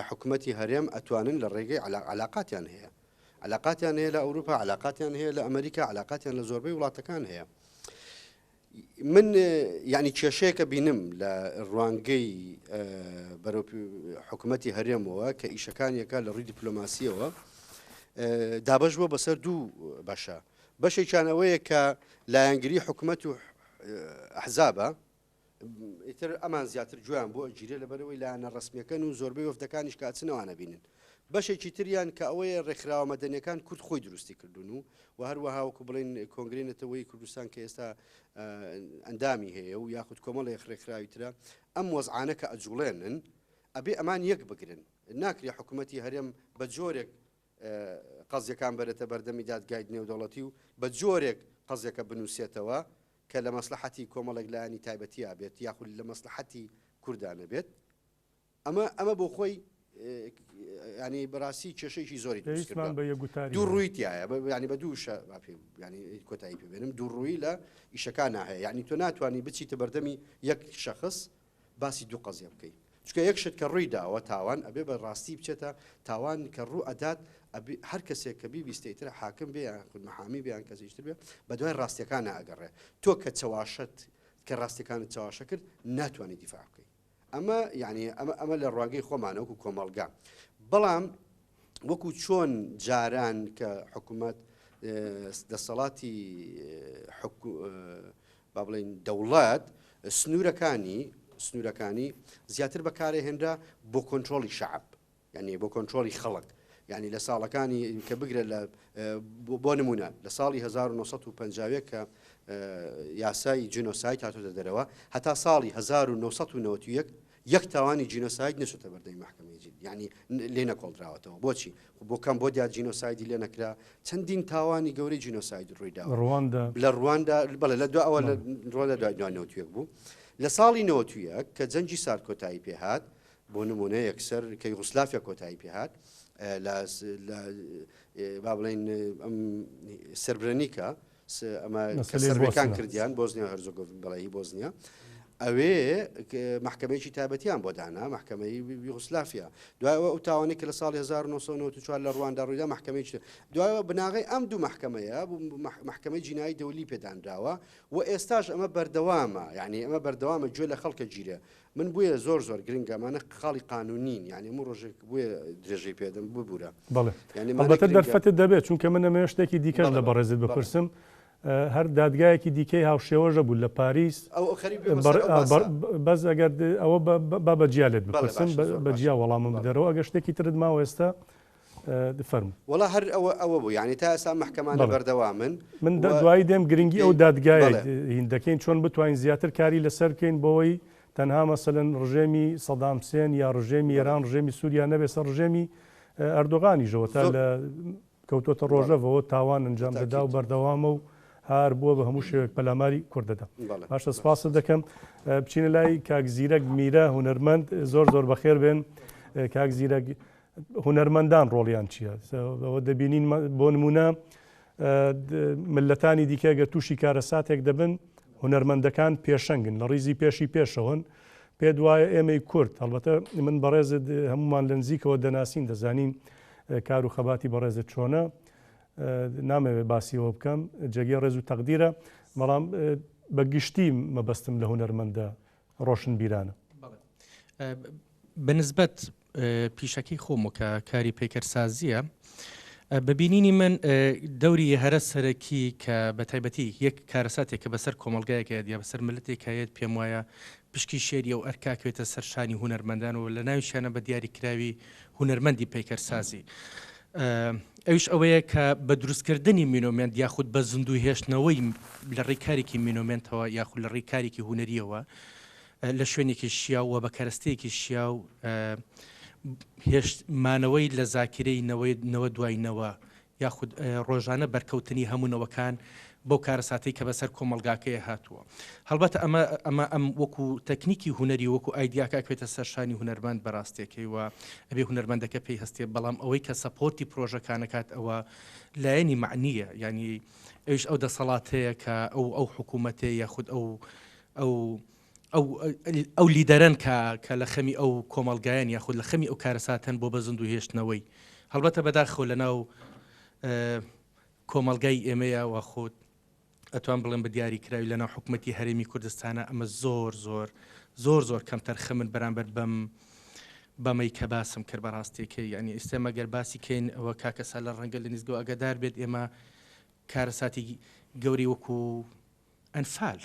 حکوومەتی هەرێم ئەتوانن لە ڕێگەی علاقاتیان هەیە علاقاتیان هەیە لە ئەوروپا علاقاتیان هەیە لە ئەمریکا علاقاتیان لە زۆربەی وڵاتەکان هەیە من یانی کێشەیەکە بینم لە ڕوانگەی بەرەو حکوومەتی هەرێمەوە کە ئیشەکانیەکە لە ڕووی دیپلۆماسیەوە دابش بووە بەسەر دوو بەشە بەشێکیان ئەوەیە کە لایەنگری حکوومەت و ئەحزابە ئیتر ئەمان زیاتر گوێیان بۆ ئەگیرێ لەبەرەوەی لایەنە ڕسمیەکەن و زۆربەی وەفدەکانیش کە ئەچنەوانە بینن بەشێکی تریان کە ئەوەیە ڕێکخراوە مەدەنیەکان کورد خۆی دروستی کردوون و و هەروەها وەکو بڵێین کۆنگرەی نەتەوەیی کوردستان کە ئێستا ئەندامی هەیە و یاخود کۆمەڵێک ڕێکخراوی ترە ئەم وەزعانە کە ئەجوڵێنن ئەبێ ئەمان یەک بگرن ناکرێ حکوومەتی هەرێم بە جۆرێک قەزیەکان بەرێتە بەردەمی دادگای نێودەوڵەتی و بە جۆرێک قەزیەکە بنووسێتەوە کە لە مەسلحەتی کۆمەڵێک لایەنی تایبەتیا بێت یاخود لە مەسلحەتی کوردانە بێت ئەمە ئەمە بۆ خۆی ینی بەڕاستی کێشەیەکی زۆری دروست
پێویستمان
کردووە
بە یەکگوتاری
دوو
هەیە.
ڕووی تایە ینی بە دوو شە با پێ ینی کۆتایی پێ بێنم دوو ڕووی لە ئیشەکانە هەیە یعنی تۆ ناتوانانی بچیتە بەردەمی یەک شخص باسی دوو قەزیە بکەی چونکە یەک شت کە ڕووی داوە تاوان ئەبێ بە ڕاستی بچێتە تاوان کە ڕوو ئەدات ئەبێ هەر کەسێک کە بیبیستێ ئیتر حاکم بێ یان خود محامی بێ یان کەسێکی تر بێ بە دوای ڕاستیەکانە ئەگەڕێ تۆ کە چەواشەت کە ڕاستیەکانت چەواشە کرد ناتوانانی دیفاع بکەی ئەمە یعنی ئەمە ئەمە لە ڕوانگەی خۆمانە وەکو کۆمەڵگا بەڵام وەکو چۆن جاران کە حکوومەت دەسەڵاتی با بڵین دەوڵەت سنوورەکانی سنوورەکانی زیاتر بەکارێ هێنرا بۆ کۆنترۆڵی شعب یانی بۆ کۆنترۆڵی خەڵک یانی لە ساڵەکانی کە بگرە لە بۆ نمونە لە ساڵی 1950 کە یاسای جینۆساید هاتۆتە دەرەوە هەتا ساڵی 1991 یەک تاوانی جینۆساید نەچۆتە بەردەمی مەحکەمەی جین یعنی لێ نەکۆڵدراوەتەوە بۆچی بۆ کەمبۆدیا جینۆسایدی لێ نەکرا چەندین تاوانی گەورەی جینۆساید ڕوویداوە
ڕواندا
لە ڕواندا بەڵێ لە دو ئەوە لە ڕواندا دوای 91 بوو لە ساڵی 91 کە جەنگی سارد کۆتایی پێهات بۆ نموونە یەکسەر کە یوغسلافیا کۆتایی پێهات لە با بڵێین ئەم سربرەنیکا ئەمە سربەکان کردیان بۆزنیا هەرزۆگۆڤین بەڵێ بۆزنیا ئەوێ محکمەیەکی تایبەتیان بۆ دانا محکمەی یوغسلافیا دوایەوە ئەو تاوانەی کە لە ساڵی 1994 لە ڕواندا ڕوویدا محکمەی دوایەوە بناغەی ئەم دوو محکمەیە محکمەی جینایی دەولی پێدانراوە و ئێستاش ئەمە بەردەوامە یعنی ئەمە بەردەوامە گوێ لە خەڵکە گیرێ من بویە زۆر زۆر گرنگە ئەمانە خاڵی قانونین یانی هەموو ڕۆژێک بویە درێژەی پێدەم ببورە
بەڵێ
یانی مانە
ئەڵبەتە
گرنگە
دەرفەتت دەبێت چونکە من ئەمەوێت شتێکی دیکەش
بەڵێ
لە
بەڵێ
بەڕێزت
بەڵێ
بپرسم هەر دادگایەکی دیکەی هاوشێوەش هەبوو لە پاریس
ئەو ئەو خەریک بێمە
بەڕ
سەر ئەو
ئا بەڕ
باسە
بەس ئەگەر ئەوە بە با بە جیا لێت
بەڵێ
بپرسم
باشە
بە
زۆر
بە
باشە
جیا وەڵامم
بەڵێ
بدەرەوە ئەگەر شتێکی ترت ماوە ئێستا. فەرموو.
وەڵا هەر ئەوە ئەوە بوو یانی تا ئێستا مەحکەمانە بەردەوامن.
من دوایی دێم گرنگی ئەو دادگایە هین دەکەین چۆن بتوانین زیاتر کاری لەسەر بکەین بۆوەی تەنها مەسەلەن ڕژێمی سەدام حسێن یا ڕژێمی ئێران ڕژێمی سوریا نەبێت سەر ڕژێمی ئەردۆغانیشەوە تا لە کەوتۆتە ڕۆژەڤەوە تاوان ئەنجام دەدا و بەردەوامە و هار بووە بە هەموو شێوەیەک پەلاماری کورد دەدا. باشە سپاست دەکەم. بچینە لای کاک زیرەک میرە هونەرمەند زۆر زۆر بەخێر بێن کاک زیرەک هونەرمەندان ڕۆڵیان چییە؟ ئەوە دەبینین بۆ نمونە ملەتانی دیکە گەر تووشی کارەساتێک دەبن هونەرمەندەکان پێشەنگن لە ڕیزی پێشی پێشەوەن پێت وایە ئێمەی کورد هەڵبەتە من بەڕێزت هەمومان لە نزیکەوە دەناسین دەزانین کار و خەباتی بەڕێزت چۆنە نامەوێت باسیەوە بکەم جێگەی ڕێز و تەقدیرە بەڵام بە گشتی مەبەستم لە هونەرمەندە ڕۆشنبیرانە.
بە نسبەت پیشەکەی خۆم و کە کاری پەیکەرسازییە، بە بینینی من دەوری هەرە سەرەکی کە بە تایبەتی یەک کارەساتێک کە بەسەر کۆمەڵگایەک یە یا بەسەر ملتێک هەیە پێم وایە پشکی شێری ئەو ئەرکە ئەکەوێتە سەر شانی هونەرمەندان و لە ناویشیانە بە دیاری کراوی هونەرمەندی پەیکەرسازی. ئەویش ئەوەیە کە بە دروستکردنی مینۆمێنت یاخود بە زیندوو هێشتنەوەی لە ڕێی کارێکی مینۆمێنتەوە یاخود لە ڕێی کارێکی هونەرییەوە لە شوێنێکی شیاو و بە کەرەستەیەکی شیاو هێشت مانەوەی لە زاکرەی نەوەی نەوە دوای نەوە یاخود ڕۆژانە بەرکەوتنی هەموو نەوەکان بەو کارەساتەی کە بەسەر کۆمەڵگاکەی هاتووە. هەڵبەتە ئەمە ئەمە ئەم وەکو تەکنیکی هونەری وەکو ئایدیاکە ئەکەوێتە سەر شانی هونەرمەند بەڕاستیەکەی و ئەبێ هونەرمەندەکە پێی هەستێ بەڵام ئەوەی کە support ی پرۆژەکان ئەکات ئەوە لایەنی مەعنیە یانی ئەویش ئەو دەسەڵاتەیە کە ئەو ئەو حکوومەتەیە یاخود ئەو ئەو ئەو ئەو لیدەرەن کە کە لە خەمی ئەو کۆمەڵگایەن یاخود لە خەمی ئەو کارەساتەن بۆ بە زیندوو هێشتنەوەی هەڵبەتە بەداخەوە لە ناو کۆمەڵگای ئێمەیە و خود ئەتوان بڵێم بە دیاری کراوی لە ناو حکومەتی هەرێمی کوردستانە ئەمە زۆر زۆر زۆر زۆر کەمتەرخەمن بەرامبەر بەم بەمەی کە باسم کرد بەڕاستیەکەی یعنی ئێستا مەگەر باسی کەین ئەوە کاکە سالار ڕەنگە لە نزگەوە ئەگەدار بێت ئێمە کارەساتی گەورەی وەکو ئەنفال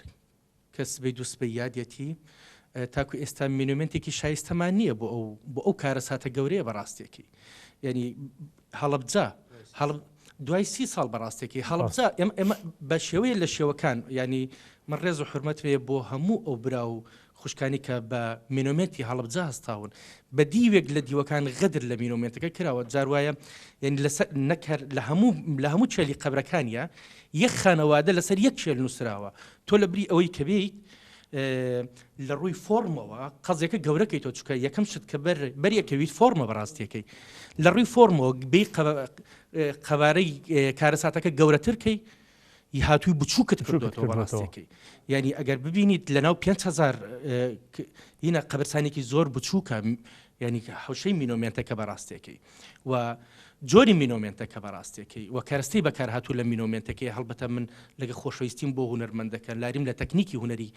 کە سبەی دووسبەی یادیەتی، تاکو ئێستا مینۆمێنتێکی شایستەمان نییە بۆ ئەو بۆ ئەو کارەساتە گەورەیە بەڕاستیەکەی یعنی هەڵەبجە هەڵ دوای سی ساڵ بەڕاستێکی هەڵەبجە ئێمە ئێمە بە شێوەیە لە شێوەکان ینی من ڕێز و حرمەت هەیە بۆ هەموو ئەو برا و خوشکانی کە بە مینۆمێنتی هەڵەبجە هەستاون بە دیوێک لە دیوەکان غەدر لە مینۆمێنتەکە کراوە جار وایە یعنی لەسەر نەک هەر لە هەموو لە هەموو چێلی قەبرەکانیە یەک خانەوادە لەسەر یەک چێل نووسراوە تۆ لە بری ئەوەی کە بێیت لە ڕووی فۆرمەوە قەزیەکە گەورەکەیتەوە چونکە یەکەم شت کە بەر بەریەکەویت فۆرمە بەڕاستیەکەی لە ڕووی فۆرمەوە بێی قەبارەی کارەساتەکە گەورەتر کەی هاتووی بچووکت کردوەوە بەڕاستیەکەی یعنی ئەگەر ببینیت لە ناو 5هزار هینە قەبرسانێکی زۆر بچووکە یعنی حوشەی مینۆمێنتەکە بەڕاستیەکەی و جۆری مینۆمێنتەکە بەڕاستیەکەی و کەرەستەی بەکارهاتوو لە مینۆمێنتەکەی هەڵبەتە من لەگە خۆشەویستیم بۆ هونەرمەندەکە لاریم لە تەکنیکی هونەری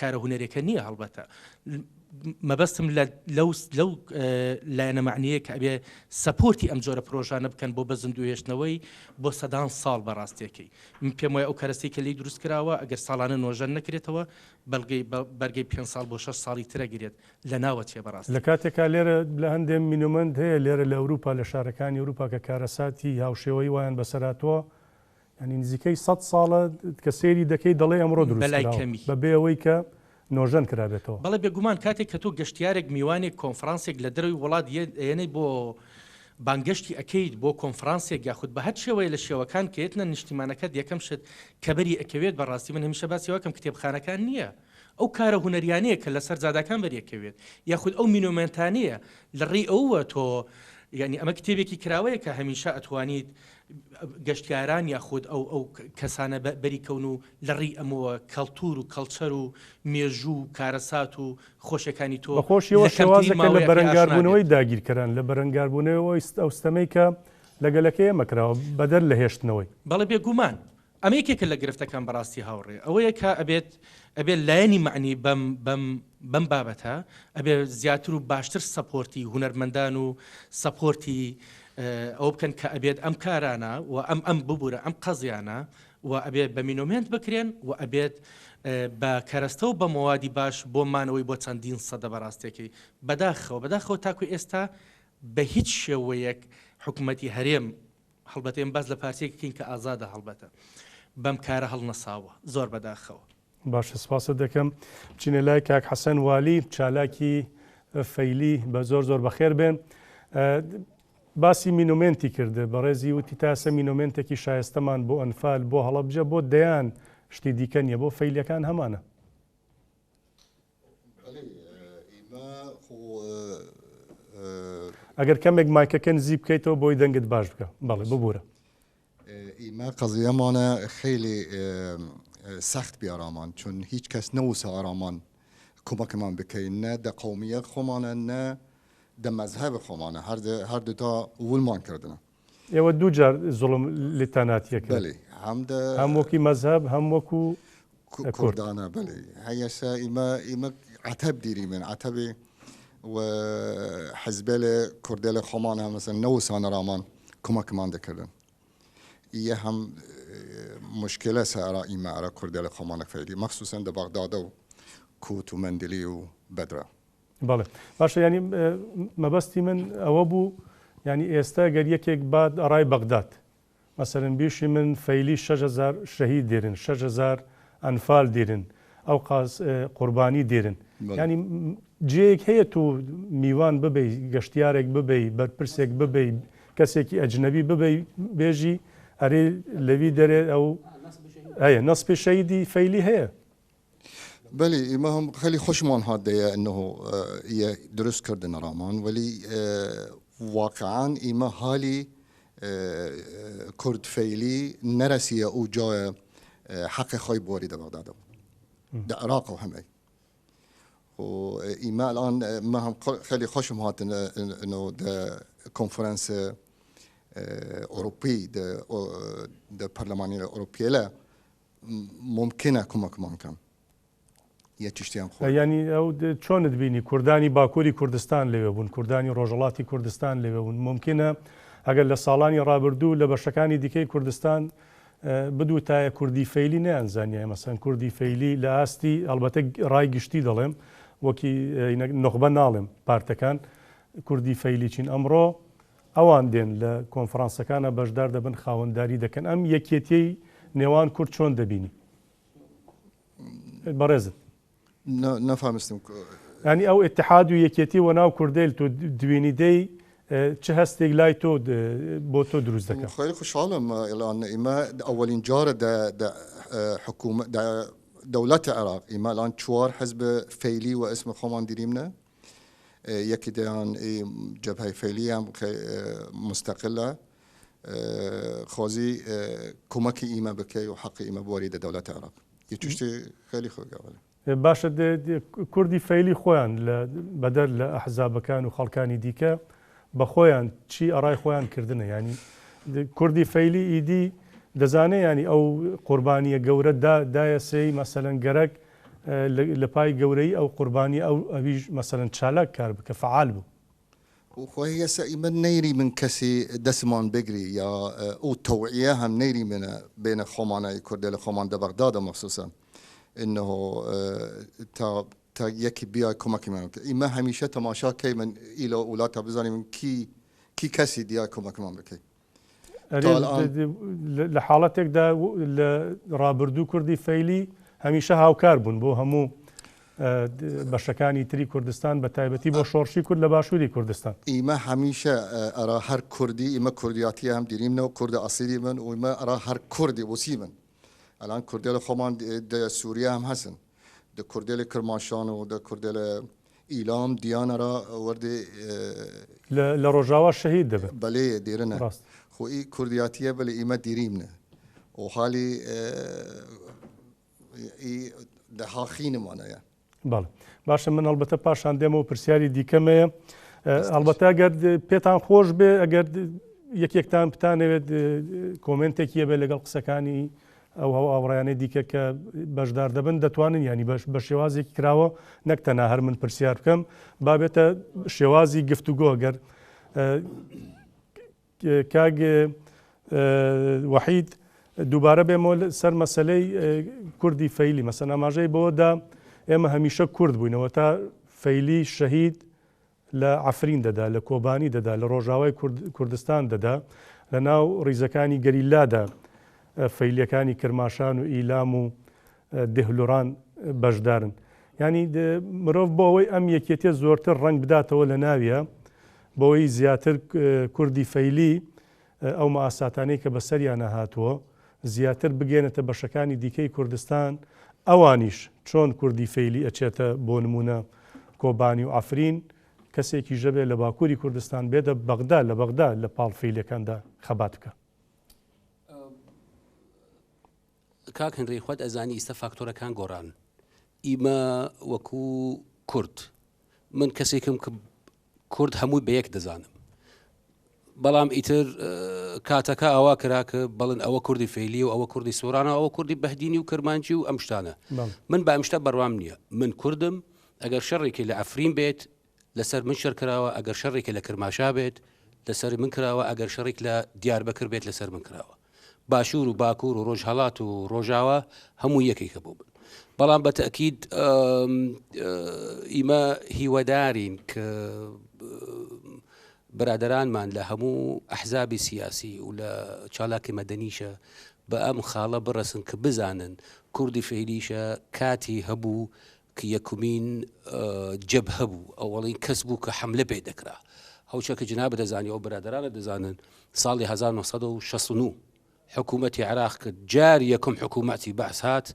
کارە هونەرێکە نییە هەڵبەتە مەبەستم لە لەو لەو لایەنە معنیە کە ئەبێ support ی ئەم جۆرە پرۆژانە بکەن بۆ بە زیندوو هێشتنەوەی بۆ سەدان ساڵ بەڕاستیەکەی من پێم وایە ئەو کەرەستەی کە لێی دروست کراوە ئەگەر ساڵانە نۆژەن نەکرێتەوە بەڵگەی بەرگەی پێ ساڵ بۆ 6 ساڵی ترە گرێت لە ناوەچێ بەڕاستی.
لە کاتێکا لێرە لە هەندێ monument هەیە لێرە لە ئەوروپا لە شارەکانی ئەوروپا کە کارەساتی هاوشێوەی وایان بەسەر هاتووە یانی نزیکەی سەد ساڵە کە سەیری دەکەی دەڵێی ئەمڕۆ دروست
بەلای
کراوە
کەمی.
بەبێ ئەوەی کە نۆژەن کرابێتەوە.
بەڵێ بێگومان کاتێک کە تۆ گەشتیارێک میوانێک کۆنفرانسێک لە دەرەوەی وڵات یەنەی بۆ بانگەشتی ئەکەیت بۆ کۆنفرانسێک یاخود بە هەر شێوەیە لە شێوەکان کە یەتنە نیشتیمانەکەت یەکەم شت کە بەری ئەکەوێت بەڕاستی من هەمیشە باسی ئەوەکەم کتێبخانەکان نییە ئەو کارە هونەریانەیە کە لەسەر جاداکان بەریەکەوێت یاخود ئەو مینۆمێنتانەیە لە ڕێی ئەووە تۆ یعنی ئەمە کتێبێکی کراوەیە کە هەمیشە ئەتوانیت گەشتیاران یاخود ئەو ئەو کەسانە بەری کەون و لە ڕێی ئەمەوە کەڵتور و کەڵچەر و مێژوو و کارەسات و خۆشیەکانی تۆ
بەخۆشیەوە
لە کەمترین
شێوازێکە لە
ماوەیە پێ ئاشنا
بەرەنگاربوونەوەی
بێت.
داگیرکەران، لە بەرەنگاربوونەوەی ئەو ستەمەی کە لە گەلەکەی ئێمە کراوە، بەدەر لە هێشتنەوەی.
بەڵێ بێگومان ئەمە یەکێکە لە گرفتەکان بەڕاستی هاوڕێ ئەوەیە کە ئەبێت ئەبێت لایەنی مەعنی بەم بەم بەم بابەتە ئەبێ زیاتر و باشتر support ی هونەرمەندان و support ی ئەوە بکەن کە ئەبێت ئەم کارانە و ئەم ئەم ببورە ئەم قەزیانە و ئەبێت بە monument بکرێن و ئەبێت بە کەرەستە و بە مەوادی باش بۆ مانەوەی بۆ چەندین سەدە بەڕاستیەکەی بەداخەوە بەداخەوە تاکو ئێستا بە هیچ شێوەیەک حکوومەتی هەرێم هەڵبەتە ئێمە باس لە پارتیەک کەین کە ئازادە هەڵبەتە بەم کارە هەڵنەساوە زۆر بەداخەوە.
باشە سپاست دەکەم بچینە لای کاک حەسەن والی چالاکی فەیلی بە زۆر زۆر بەخێر بێن باسی مینومێنتی کرد بەڕێزی وتی تا ئێستا مینومێنتێکی شایستەمان بۆ ئەنفال بۆ هەڵەبجە بۆ دەیان شتی دیکە نییە بۆ فەیلیەکان هەمانە. ئەگەر کەمێک مایکەکە نزیک بکەیتەوە بۆی دەنگت باش بکە بەڵێ ببوورە.
ئیمە قەزیەمانە خیلی سەخت بی ئەرامان چون هیچ کەس نەوسا ئەرامان کومەکمان بکەی نە دە قەومیەت خۆمانە نە دە مەزهەب خۆمانە هەر دوتا وولمان کردنە.
ئێوە دوو جار زوڵم لتان هاتیە کرد.
بەلی هەم دە.
هەم وەکی مەزهەب هەم وەکو کورد.
کوردانە بەلی هەیەسە ئیمە ئیمە عەتەب دیریمن عەتەبی و حزبێلێ کوردێلێ خۆمانە مەسەن نەوسانە رامان کومەکمان دەکردن ئیە هەم مشکلەسە ئەرا ئیمە ئەرا کوردێلێ خۆمانە فەیلی مەخسوسەن دە بەغدادە و کووت و مەندلی و بەدرە.
بەڵێ باشە یانی مەبەستی من ئەوە بوو یانی ئێستا گەر یەکێک بات ئەڕای بەغداد مەسەلەن بیشی من فەیلی 6000 شەهید دێرن 6000 ئەنفال دێرن ئەو قاس قوربانی دێرن ینی جێیەک هەیە تو میوان ببی گەشتیارێک ببی بەرپرسێک ببی کەسێکی ئەجنەبی ببی بێژی ئەرێ لەوی دەرێ ئەو هەیە نەسپی شەیدی فەیلی هەیە
بەلی ئیمە هم خیلی خوشمان هات دەیە انه یە دروست کردن رامان ولی واقعا ئیمە هالی کورد فەیلی نەرەسیە ئو جایە حەق خۆی بوەری دە بەغدادەوە دە عراق و هەمەی و ئیمە الان ما هم خیلی خوشم هاتن انه دە کۆنفرانس ئەوروپی دە دە پەرلەمانی ئەوروپیەلە مومکنە کومەکمان کەن یە چشتیان خۆ.
یانی ئەو چۆنت بینی کوردانی باکووری کوردستان لەوێ بوون کوردانی ڕۆژهەڵاتی کوردستان لەوێ بوون مومکنە ئەگەر لە ساڵانی ڕابردوو لە بەشەکانی دیکەی کوردستان بدوتایە کوردی فەیلی نەیانزانیایە مەسەن کوردی فەیلی لە ئاستی ئەڵبەتە ڕای گشتی دەڵێم وەکی نوخبە ناڵێم پارتەکان کوردی فەیلی چین ئەمڕۆ ئەوان دێن لە کۆنفرانسەکانا بەشدار دەبن خاوەنداری دەکەن ئەم یەکیەتیەی نێوان کورد چۆن دەبینی بەڕێزت؟
نەفامستم.
یانی ئەو ئیتحاد و یەکێتی وەناو کوردەیل تۆ دوینیدەی چ هەستێک لای تۆ بۆ تۆ دروست دەکا؟
خیلی خوشحالم الان ئیمە اولین جارە دە دە حکومە دە دولت عراق ئیمە الان چوار حزب فەیلی وە اسم خۆمان دیریمنە یەکی دەیان جەبهەی فەیلی هم مستقلە خوازی کمک ئیمە بکەی و حەقی ئیمە بوەری دە دەولەت عراق یە چشتی خیلی خوگە وەلێ.
باشە کوردی فەیلی خۆیان لە بەدەر لە ئەحزابەکان و خەڵکانی دیکە بە خۆیان چی ئەڕای خۆیان کردنە یانی کوردی فەیلی ئیدی دەزانێ یانی ئەو قوربانیە گەورە دایە سێی مەسەلەن گەرەک لە پای گەورەیی ئەو قوربانیە ئەو ئەویش مەسەلەن چالاک کار بکە فەعال بوو.
خۆ هیەسە ئیمە نەیریمن کەسی دەسمان بگری یا ئوو تەوعیە هەم نەیریمنە بێنە خۆمانە ئی کوردەێلە خۆمان دە بەغدادە مەخسوسەن ئنه تا تا یەکی بیای کومەکمان بکە ئیمە هەمیشە تەماشا کەیمن ئیلا ئولا تا بزانیمن کی کی کەسی دیای کومەکمان بکەی.
لە حاڵەتێکدا لە ڕابردوو کوردی فەیلی هەمیشە هاوکار بوون بۆ هەموو بەشەکانی تری کوردستان بە تایبەتی بۆ شۆڕشی کورد لە باشووری کوردستان.
ئیمە هەمیشە ئەرا هەر کوردی ئیمە کوردیاتی هەم دیریمنەو کوردە ئەسیلی من و ئیمە ئەرا هەر کوردی وسیمن ئەلان کوردێلە خۆمان دە سوریە هەم هەسن دە کوردێلە کرماشان و دە کوردێلە ئیلام دیانە را وەردێ.
لە ڕۆژاوا شەهید دەبن.
بەلێ دێرنە. ڕاست. خۆ ئی کوردیاتیە بەلێ ئیمە دیریمنە و حالی ئی دە هاخینمانەیە.
بەڵێ باشە من ئەڵبەتە پاشان دێمەوە پرسیاری دیکەم هەیە ئەڵبەتە ئەگەر پێتان خۆش بێ ئەگەر یەکێکتان بتانەوێت کۆمێنتێکی هەبێت لەگەڵ قسەکانی ئەو هاوڕێیانەی دیکە کە بەشدار دەبن دەتوانن یانی بە شێوازێکی کراوە نەک تەنها هەر من پرسیار بکەم با بێتە شێوازی گفتوگۆ گەر کاک وەحید دووبارە بێمەوە سەر مەسلەی کوردی فەیلی مەسەن ئاماژەی بەوەدا ئێمە هەمیشە کورد بووینەوە تا فەیلی شەهید. لە عەفرین دەدا، لە کۆبانی دەدا، لە ڕۆژاوای کوردستان دەدا، لە ناو ڕیزەکانی گەریلادا فەیلیەکانی کرماشان و ئیلام و دهلوڕان بەشدارن. یانی مرۆڤ بۆ ئەوەی ئەم یەکێتیە زۆرتر ڕەنگ بداتەوە لە ناویە، بۆ ئەوەی زیاتر کوردی فەیلی ئەو مەئاساتانەی کە بەسەریانا هاتووە زیاتر بگەیەنێتە بەشەکانی دیکەی کوردستان، ئەوانیش چۆن کوردی فەیلی ئەچێتە بۆ نموونە کۆبانی و عەفرین، کەسێکیش هەبێ لە باکووری کوردستان بێتە بەغدا لە بەغدا لە پاڵ فەیلیەکاندا خەبات بکا.
کاک هنری خۆت ئەزانی ئیستا فاکتۆرەکان گۆڕان ئیمە وەکو کورد من کەسێکم کە کورد هەمووی بە یەک دەزانم بەڵام ئیتر کاتەکە ئاوا کرا کە بەڵن ئەوە کوردی فەیلی و ئەوە کوردی سۆرانە ئەوە کوردی بەهدینی و کرمانجی و ئەم شتانە من بە ئەم شتە بەڕوام نییە من کوردم ئەگەر شەڕێکی لە ئەفرین بێت لەسەر من شەر کراوە ئەگەر شەڕێکی لە کرماشا بێت لەسەر من کراوە ئەگەر شەڕێک لە دیاربەکر بێت لەسەر من کراوە باشوور و باکوور و ڕۆژهەڵات و ڕۆژاوا هەموو یەکێکە بۆ من بەڵام بە تەکید ئیمە هیوەدارین کە برادەرانمان لە هەموو ئەحزابی سیاسی و لە چالاکی مەدەنیشە بە ئەم خاڵە بڕەسن کە بزانن کوردی فەیلیشە کاتی هەبوو کە یەکمین جەبهە بوو ئەوەڵین کەس بوو کە حملە پێ دەکرا هەوچە کە جناب دەزانی ئەو برادرانە دەزانن ساڵی 1969 حکوومەتی عراق کرد جار یەکەم حکوومەتی بەعس هات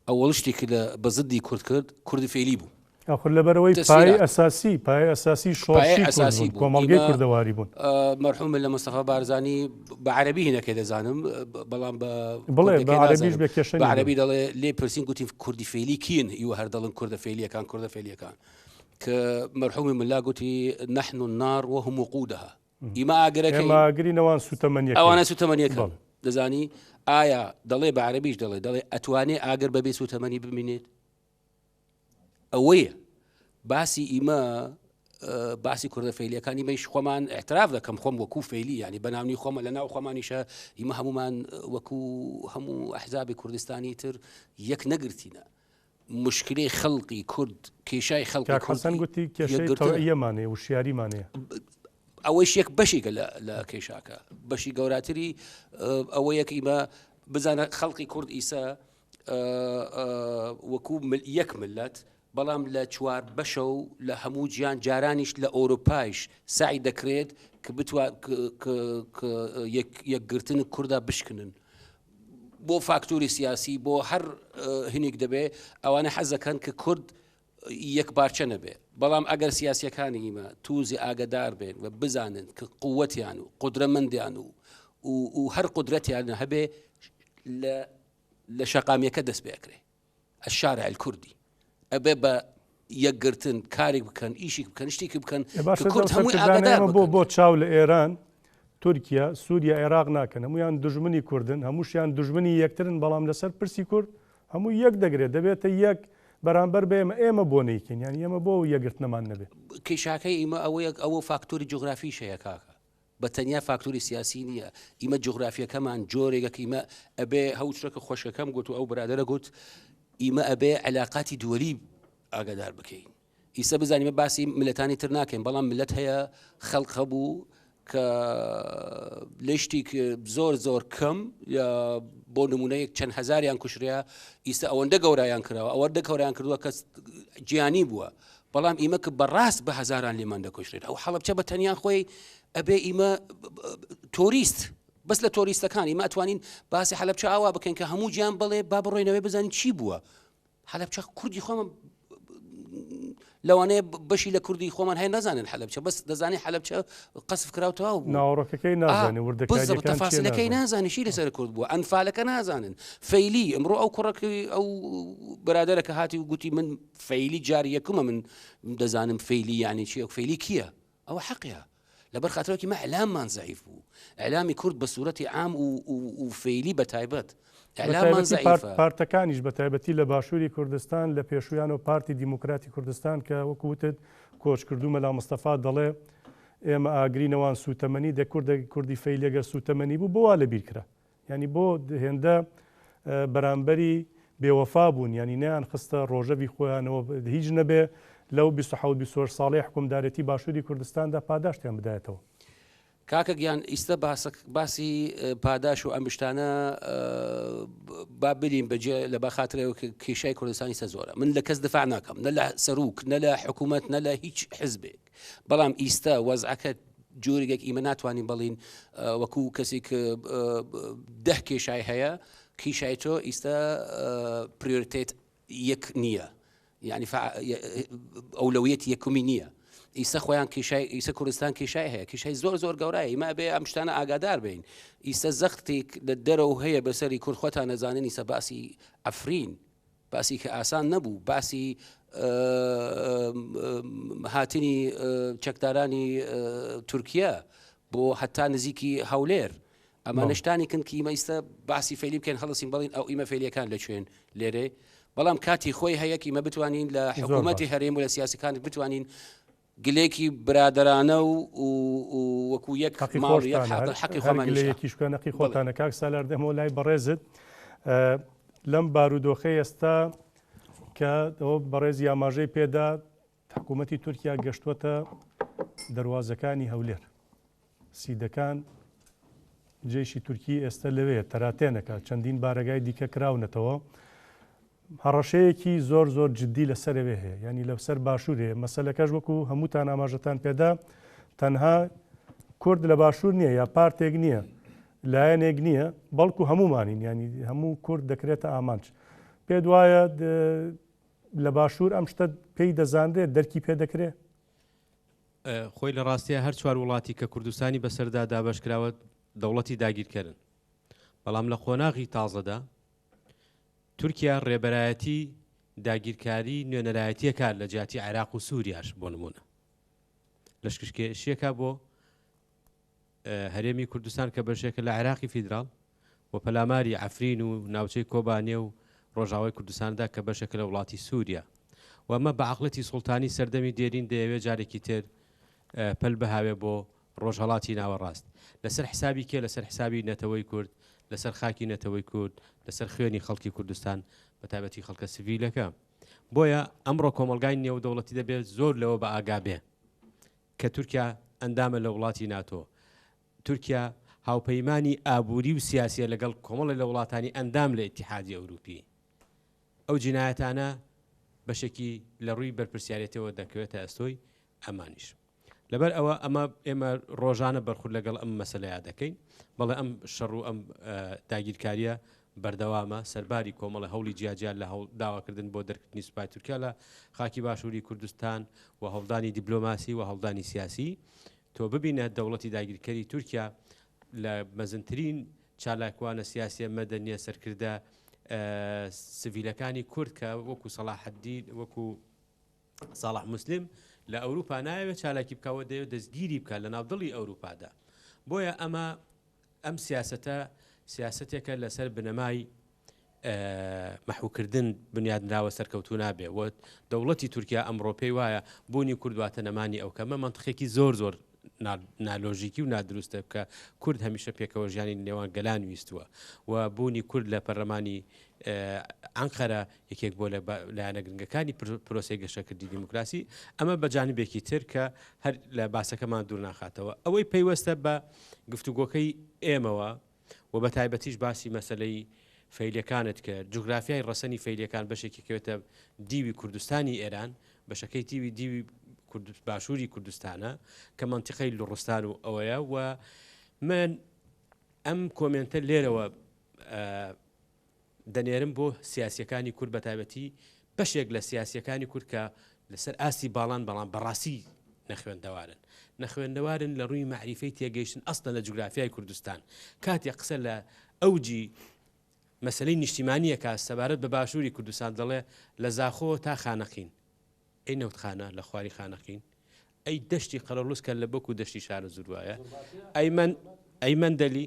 ئەوەڵ شتێک لە بە زدی کورد کرد کوردی فەیلی بوو.
ئاخر لەبەرئەوەی پایەی ئەساسی پایەی ئەساسی شۆڕشی کورد بوون، کۆمەڵگەی کوردەواری بوون.
مەرحوم ملە مستەفا بارزانی بە عەرەبی هینەکەی دەزانم بەڵام بە
بڵێ بە عەرەبیش بێ کێشە
نییە. بە عەرەبی دەڵێ لێ پرسین گوتی کوردی فەیلی کین ئیوە هەر دەڵێن کوردە فەیلیەکان کوردە فەیلیەکان کە مەرحومی ملا گوتی نحن النار وهم وقودها ئیمە ئاگرەکەین
ئێمە ئاگرین ئەوان سوتەمەنیەکەن
ئەوانە سوتەمەنیەکەن دەزانی ئایا دەڵێ بە عەرەبیش دەڵێ دەڵێ ئەتوانێ ئاگر بەبێ سوتەمەنی بمینێت ئەوەیە باسی ئیمە باسی کوردە فەیلیەکانی مەیش خۆمان اعتراف دەکەم خۆم وەکو فەیلی ینی بەناونی خۆمە لە ناو خۆمانیشە ئیمە هەمومان وەکو هەموو ئەحزابی کوردستانی تر یەک نەگرتینە مشکلی خەڵقی کورد کێشای خەڵکی
کاک حەسەن گوتی کێشەی تەوعیەمان هەیە وشیاریمان هەیە.
ئەوەیش یەک بەشێکە لە کێشاکە بەشی گەوراتری ئەوەیە کە ئیمە بزانە خەڵقی کورد ئیسە وەکو یەک ملت بەڵام لە چوار بەشە و لە هەموو جیان جارانیش لە ئەوروپایش سعی دەکرێت کە بتوا یەکگرتن کووردا بشکنن بۆ فاکتۆری سیاسی بۆ هەر هینێک دەبێ ئەوانە حەزەکەن کە کورد یەک پارچە نەبێ بەڵام ئەگەر سیاسیەکانی ئیمە توزی ئاگدار بێن و بزانن کە قوتیان و قدرەمەندیان و و هەر قدرەتیان هەبێ لە لە شەقامیەکە دەست پێکرێ الشارع الکردی ئەبێ بە یەکگرتن کارێک بکەن ئیشێک بکەن شتێکی بکەن
باشە کورد هەمووی ئاگادار بۆ بۆ چاو لە ئێران تورکیا سووریا عێراق ناکەن هەمویان دژمنی کوردن هەمووشیان دژمنی یەکترن بەڵام لەسەر پرسی کورد هەموو یەک دەگرێت دەبێتە یەک بەرامبەر بە ئێمە ئێمە بۆ نیکەین یان ئێمە بۆ یەگرتنەمان نەبێت
کێشاکەی ئیمە ئەوەیەک ئەوە فاکتۆری جوگرافیش هەیە کاکە بە تەنیا فاکتۆری سیاسی نییە ئیمە جوگرافیەکەمان جۆرێکە کە ئیمە ئەبێ هەو شتە کە خۆشکەکەم گوت و ئەو برادەرە گوت ئیمە ئەبێ علاقاتی دووەلی ئاگادار بکەین ئیسە بزانیمە باسی ملەتانی تر ناکەین بەڵام ملت هەیە خەڵک هەبوو کە لە شتێک زۆر زۆر کەم بۆ نمونەیەک چەند هەزاریان کوشریا ئیستا ئەوەندە گەورایان کراوە ئەوەندە گەوریان کردووە کە گیانی بووە بەڵام ئیمە کە بەڕاست بە هەزاران لێمان دەکوژرێت ئەو حەڵەبچە بە تەنیا خۆی ئەبێ ئیمە تۆریست بەس لە تۆریستەکان ئیمە ئەتوانین باسی حەلەبچە ئاوا بکەین کە هەموو گیان بڵێ با بڕۆینەوەی بزانین چی بووە حەلەبچە کوردی خۆمان لەوانەیە بەشی لە کوردی خۆمان هەیە نازانن حەلەبچە بەس دەزانانی حەلەبچە قەسف کراو تەواو بوو
ناوەڕۆکەکەی نازانێ وردەکاریەکان
تەفاسیلەکەی نازانێ شی لەسەر کورد بووە ئەنفالەکە نازانن فەیلی ئەمڕۆ ئەو کوڕەکەی ئەو برادەرە کە هاتی و گوتی من فەیلی جاری یەکمە من دەزانم فەیلی یعنی چی ئەو فەیلی کییە ئەوە حەقیە لەبەر خاترەکی مە ئەلامان زعیف بوو ئەلامی کورد بە سوورەتی عام و فەیلی بە تایبەت ئەلامان زعیفە
پارتەکانیش بە تایبەتی لە باشووری کوردستان لە پێشویان و پارتی دیموکراتی کوردستان کە وەکو وتت کۆچکردوو مەلا مستەفا دەڵێ ئێمە ئاگرینەوان سوتەمەنی دە کوردە کوردی فەیلی گەر سوتەمەنی بوو بۆ وا لەبیر کرا یانی بۆ هێندە بەرامبەری بێوەفا بوون یانی نەیان خستە ڕۆژەڤی خۆیانەوە هیچ نەبێ لەو 27 28 ساڵەی حکومدارێتی باشووری کوردستاندا پاداشتیان بدایەتەوە.
کاکە گیان ئیستە باسەک باسی پاداش و ئەم شتانە با بلین بەجێ لە بە خاترەوە کێشای کوردستانی سە زۆرە من لە کەس دفاع ناکەم نە لە سەروک نە لە حکوومەت نە لە هیچ حزبێک بەڵام ئیستا وەزعەکە جۆرێک ئیمە ناتوانین بڵین وەکو کەسێک ده کێشای هەیە کیشای تۆ ئیستا پریۆریتێت یەک نییە یعنی ئەولەویەتی یەکمی نییە ئیسە خۆیان کێشای ئیسە کوردستان کێشای هەیە کێشای زۆر زۆر گەورایە ئیمە ئەبێ ئەم شتانە ئاگادار بین ئیسە زەختێک لە دەرەوە هەیە بەسەری کورد خۆتان نەزانن ئیسە باسی ئەفرین باسی کە ئاسان نەبوو باسی هاتنی چەکدارانی تورکیا بۆ هەتا نزیکی هەولێر ئەمانە شتانێکن کە ئیمە ئیستا باسی فەیلی بکەین هەڵسین بەڵین ئەو ئیمە فەیلیەکان لە کوێن لێرێ بەڵام کاتی خۆی هەیە کە ئیمە بتوانین لە حکوومەتی هەرێم و لە سیاسەکان بتوانین گلێکی برادرانە و وەکو یەک
حەقی
ماڵ یەک
خۆشتانە
حەقی
هەر
خۆمانیشە.
گلەیەکیش بکەن حەقی
بەڵێ.
خۆتانە کاک سالار دێمەوە لای بەڕێزت لەم بارودۆخەی ئێستا کە ئەوە بەڕێزی ئاماژەی پێدا حکوومەتی تورکیا گەشتووەتە دەروازەکانی هەولێر سیدەکان جەیشی تورکی ئێستە لەوێیە تەراتێنەکە، چەندین بارەگای دیکە کراونەتەوە، هەڕەشەیەکی زۆر زۆر جدی لەسەر ئەوێ هەیە، یانی لەسەر باشوور هەیە، مەسەلەکەش وەکو هەمووتان ئاماژەتان پێدا تەنها کورد لە باشوور نییە یا پارتێک نییە لایەنێک نییە بەڵکو هەمومانین ینی هەموو کورد دەکرێتە ئامانج پێت وایە لە باشوور ئەم شتە پێی دەزانرێت دەرکی پێ دەکرێت؟
خۆی لە ڕاستیا هەر چوار وڵاتی کە کوردستانی بەسەردا دابەشکراوە دەوڵەتی داگیرکەرن. بەڵام لە قۆناغی تازەدا تورکیا ڕێبەرایەتی داگیرکاری نوێنەرایەتیەکە لە جیاتی عێراق و سووریاش بۆ نمونە لەشکرکێشیەکە بۆ هەرێمی کوردستان کە بەشێکە لە عێراقی فیدراڵ و پەلاماری عەفرین و ناوچەی کۆبانێ و ڕۆژاوای کوردستاندا کە بەشێکە لە وڵاتی سووریا و ئەمە بە عەقڵێتی سوڵتانی سەردەمی دێرین دەیەوێ جارێکی تر پەل بهاوێ بۆ ڕۆژهەڵاتی ناوەڕاست لەسەر حسابی کێ لەسەر حسابی نەتەوەی کورد لەسەر خاکی نەتەوەی کورد لەسەر خوێنی خەڵکی کوردستان بە تایبەتی خەڵکە سڤیلەکە بۆیە ئەمڕۆ کۆمەڵگای نێودەوڵەتی دەبێت زۆر لەوە بە ئاگا بێ کە تورکیا ئەندامە لە وڵاتی ناتۆ، تورکیا هاوپەیمانی ئابووری و سیاسیە لەگەڵ کۆمەڵێ لە وڵاتانی ئەندام لە ئیتیحادی ئەوروپی. ئەو جینایەتانە بەشێکی لە ڕووی بەرپرسیارێتیەوە دەکەوێتە ئەستۆی ئەمانیش. لەبەر ئەوە ئەمە ئێمە ڕۆژانە بەرخورد لەگەڵ ئەم مەسەلەیە دەکەین. بەڵێ ئەم شەڕ و ئەم داگیرکاریە بەردەوامە، سەرباری کۆمەڵە هەوڵی جیاجیا لە هەوڵ داواکردن بۆ دەرکردنی سوپای تورکیا لە خاکی باشووری کوردستان و هەوڵدانی دیبلۆماسی و هەوڵدانی سیاسی، تۆ ببینە دەوڵەتی داگیرکەری تورکیا لە مەزنترین چالاکوانە سیاسیە مەدەنیە سەرکردە سڤیلەکانی کورد کە وەکو سەڵاحەدین وەکو ساڵح موسلیم لە ئەوروپا نایەوێت چالاکی بکا و دەیەوێت دەستگیری بکات لە ناو دڵی ئەوروپادا بۆیە ئەمە ئەم سیاسەتە سیاسەتێکە لەسەر بنەمای مەحوکردن بنیادنراوە سەرکەوتوو نابێ و دەوڵەتی تورکیا ئەمڕۆ پێی وایە بوونی کورد واتە نەمانی ئەو کەمە مەنتقێکی زۆر زۆر نالۆژیکی و نادروستە کە کورد هەمیشە پێکەوە ژیانی نێوان گەلان ویستووە و بوونی کورد لە پەرلەمانی ئەنقەرە یەکێک بۆ لە لایەنە گرنگەکانی پرۆسەی گەشەکردی دیموکراسی ئەمە بە جانبێکی تر کە هەر لە باسەکەمان دوور ناخاتەوە ئەوەی پەیوەستە بە گفتوگۆکەی ئێمەوە و بە تایبەتیش باسی مەسەلەی فەیلیەکانت کرد، جوگرافیای ڕەسەنی فەیلیەکان بەشێکی کەوێتە دیوی کوردستانی ئێران، بەشەکەی دیوی دیوی باشووری کوردستانە کە مەنتیقەی لوڕستان و ئەوەیە و من ئەم کۆمێنتە لێرەوە دەنێرم بۆ سیاسیەکانی کورد بەتایبەتی بەشێک لە سیاسیەکانی کورد کە لەسەر ئاستی باڵان بەڵام بەڕاستی نەخوێندەوارن نەخوێندەوارن لە ڕووی مەعریفەی تێگەیشتن ئەسڵەن لە جوگرافیای کوردستان کاتێ قسە لە ئەوجی مەسەلەی نیشتیمانیەکە سەبارەت بە باشووری کوردستان دەڵێ لە زاخۆ تا خانەقین ئەی نەوتخانە لە خواری خانەقین؟ ئەی دەشتی قەرەڵوس کە لە بۆک و دەشتی شارەزوور وایە؟ ئەی مەن ئەی مەندەلی؟